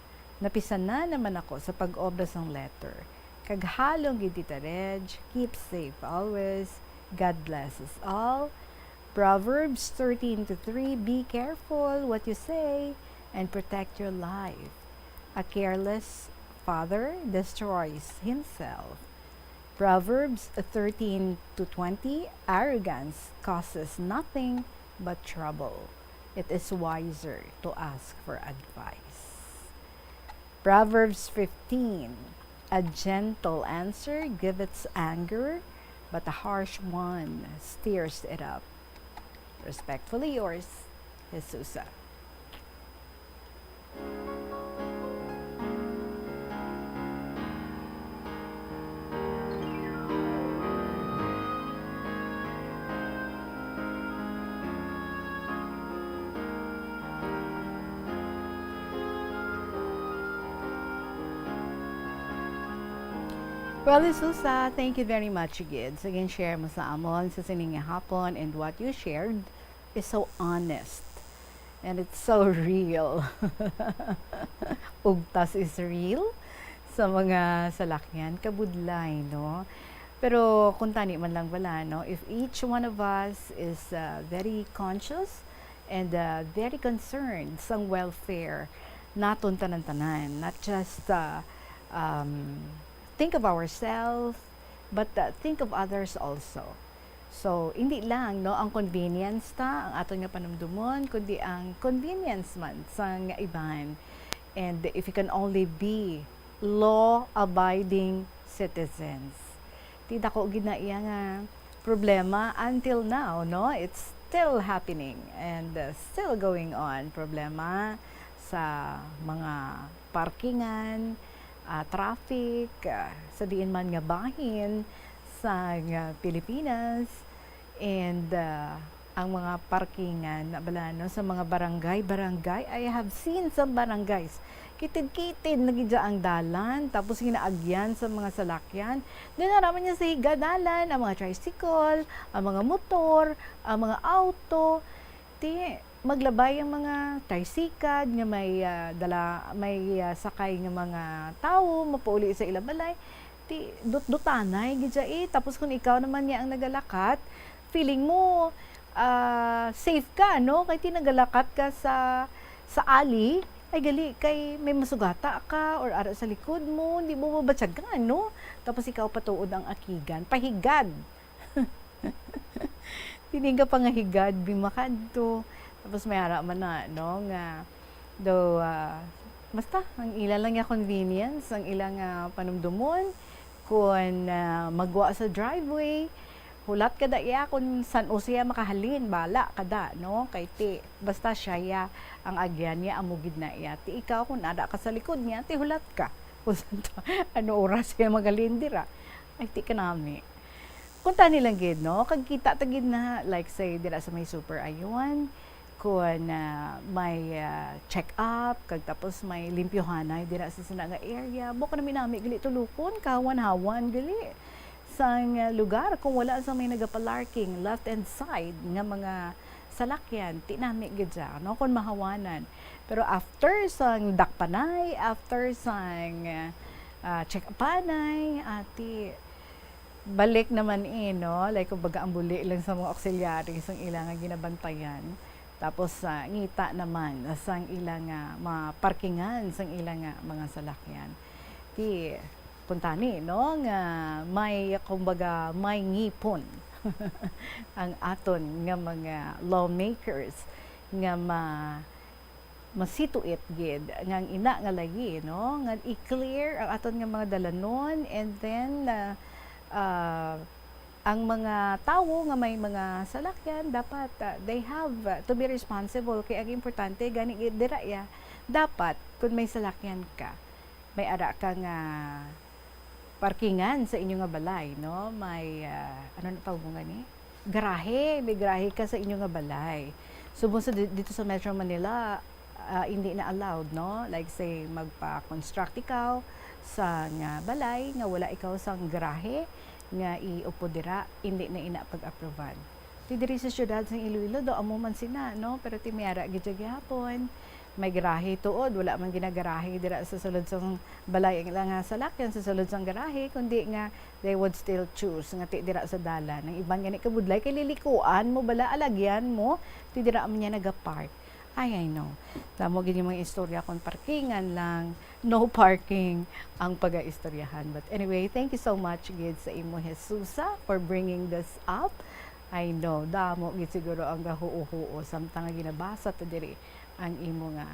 Napisan na naman ako sa pag-obra sang letter. Kag halong gid, Tita Reg, keep safe always. God bless us all. Proverbs thirteen to three, be careful what you say and protect your life. A careless father destroys himself. Proverbs thirteen to twenty, arrogance causes nothing but trouble. It is wiser to ask for advice. Proverbs fifteen, a gentle answer giveth anger, but a harsh one stirs it up. Respectfully yours, Jesusa. Well, Jesusa, thank you very much again sa gin-share mo sa amon sa sining nga hapon, and what you shared is so honest. And it's so real. Ugtas is real sa mga salakyan, kabudlay, no? Pero kung tani man lang bala, no, if each one of us is, uh, very conscious and, uh, very concerned sang welfare naton tanan-tanan, not just, uh, um, think of ourselves, but, uh, think of others also. So, hindi lang, no, ang convenience ta ang aton nga panumdumon, kundi ang convenience man sang iban. And if you can only be law-abiding citizens. Ti dako gid na iya nga problema until now, no? It's still happening and, uh, still going on. Problema sa mga parkingan, ah, traffic, ah, sa diin man nga bahin sa, nga Pilipinas, and, ah, ang mga parkingan na bala, no, sa mga barangay-barangay. I have seen some barangays, kitid-kitid na gid ang dalan, tapos ginaagyan sa mga salakyan. Doon na naman niya sa higadalan, ang mga tricycle, ang mga motor, ang mga auto. Ti, maglabay ang mga tricycad nga may, ah, dala, may, ah, sakay nga mga tawo mapauli sa ila balay. Ti, dut-dutanay gid siya, eh. Tapos kung ikaw naman niya ang nagalakat, feeling mo, ah, safe ka, no? Kay ti nagalakat ka sa, sa ali, ay gali, kay may masugata ka or ara sa likod mo, hindi mo mabatyagan, no? Tapos ikaw patuod ang akigan, pahigad. Tining ka pa nga higad, bi makadto. Tapos may ara man na, no, nga daw, ah, basta, ang ila lang nga convenience, ang ila nga panumdumon, kun, ah, magwa sa driveway, hulat ka da iya kun san-o siya makahalin, bala ka da, no? Kay ti, basta siya ya ang agyan niya, amo gid na iya. Ti ikaw, kun ada ka sa likod niya, ti hulat ka. Kung san-o, ano oras siya magalin dira? Ay, ti kanami. Kung tani lang gid, no? Kag kita ta gid na, like, say, dira sa may Super Ayuan, kun, ah, may, ah, check-up, kag tapos may limpyohanay dira sa sina nga area. Buot kanami-nami gali tulukon, kahawan-hawan gali sang, ah, lugar kung wala sa may nagapalarking left and side nga mga salakyan, ti nami gid siya, no, kung mahawanan. Pero after sang dakpanay, after sang, ah, check-upanay, ati, balik naman, eh, no? Like, kumbaga, ang buli lang sa mga auxiliary sang ila nga ginabantayan. Tapos, ah, ngita naman sang ila nga mga parkingan sang ila nga mga salakyan. Ti, kuntani, no, nga may, kumbaga, may ngipon ang aton nga mga lawmakers nga ma-, masituit gid nga ang ina nga layi, no, nga i-clear ang aton nga mga dalanon, and then, ah, ah, ang mga tawo nga may mga salakyan dapat, ah, they have, ah, to be responsible, kay ang importante gani gid dira ya, dapat kun may salakyan ka, may ara ka nga parkingan sa inyo nga balay, no? May, ah, ano na tawag mo gani? Garahe, may garahe ka sa inyo nga balay. Subong sa di-, dito sa Metro Manila, ah, hindi na allowed, no? Like, say, magpa-construct ikaw sa nga balay nga wala ikaw sang garahe nga iupo dira, hindi na ina pag-aproban. Ti diri sa siyudad sang Iloilo, daw amo man sina, no? Pero ti may ara gid siya gihapon. May garahe tuod, wala man ginagarahe dira sa sulod sang balay ang ilang, ah, salakyan sa sulod sang garahe, kundi nga they would still choose nga ti dira sa dalan. Ang iban gani kabudlay kay lilikuan mo bala, alagyan mo, ti dira man niya nagapark. Ay, I know. Damo gid yung mga istorya kung parkingan lang, no parking ang pagaistoryahan. But anyway, thank you so much gid sa imo, Jesusa, for bringing this up. I know, damo gid siguro ang gahuo-huo samtang nga ginabasa ta diri ang imo nga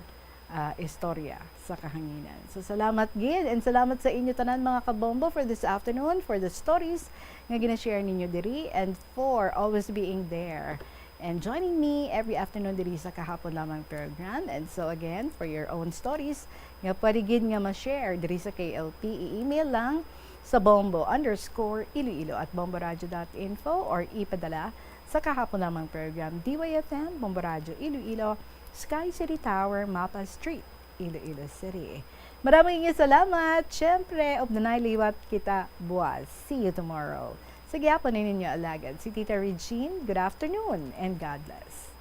ah, istorya sa kahanginan. So, salamat gid, and salamat sa inyo tanan, mga kabombo, for this afternoon, for the stories nga gina-share ninyo diri, and for always being there and joining me every afternoon diri sa Kahapon Lamang program. And so again, for your own stories nga pwede gid nga ma-share diri sa K L P, i-email lang sa bombo underscore iloilo at bomboradio dot info or ipadala sa Kahapon Lamang program, D Y F M, Bombo Radio Iloilo, Sky City Tower, Mapa Street, Iloilo City. Maraming inyo salamat. Siyempre, updanay liwat kita buwas. See you tomorrow. Sa gihapon ni ninyo alagad, si Tita Regine. Good afternoon and God bless.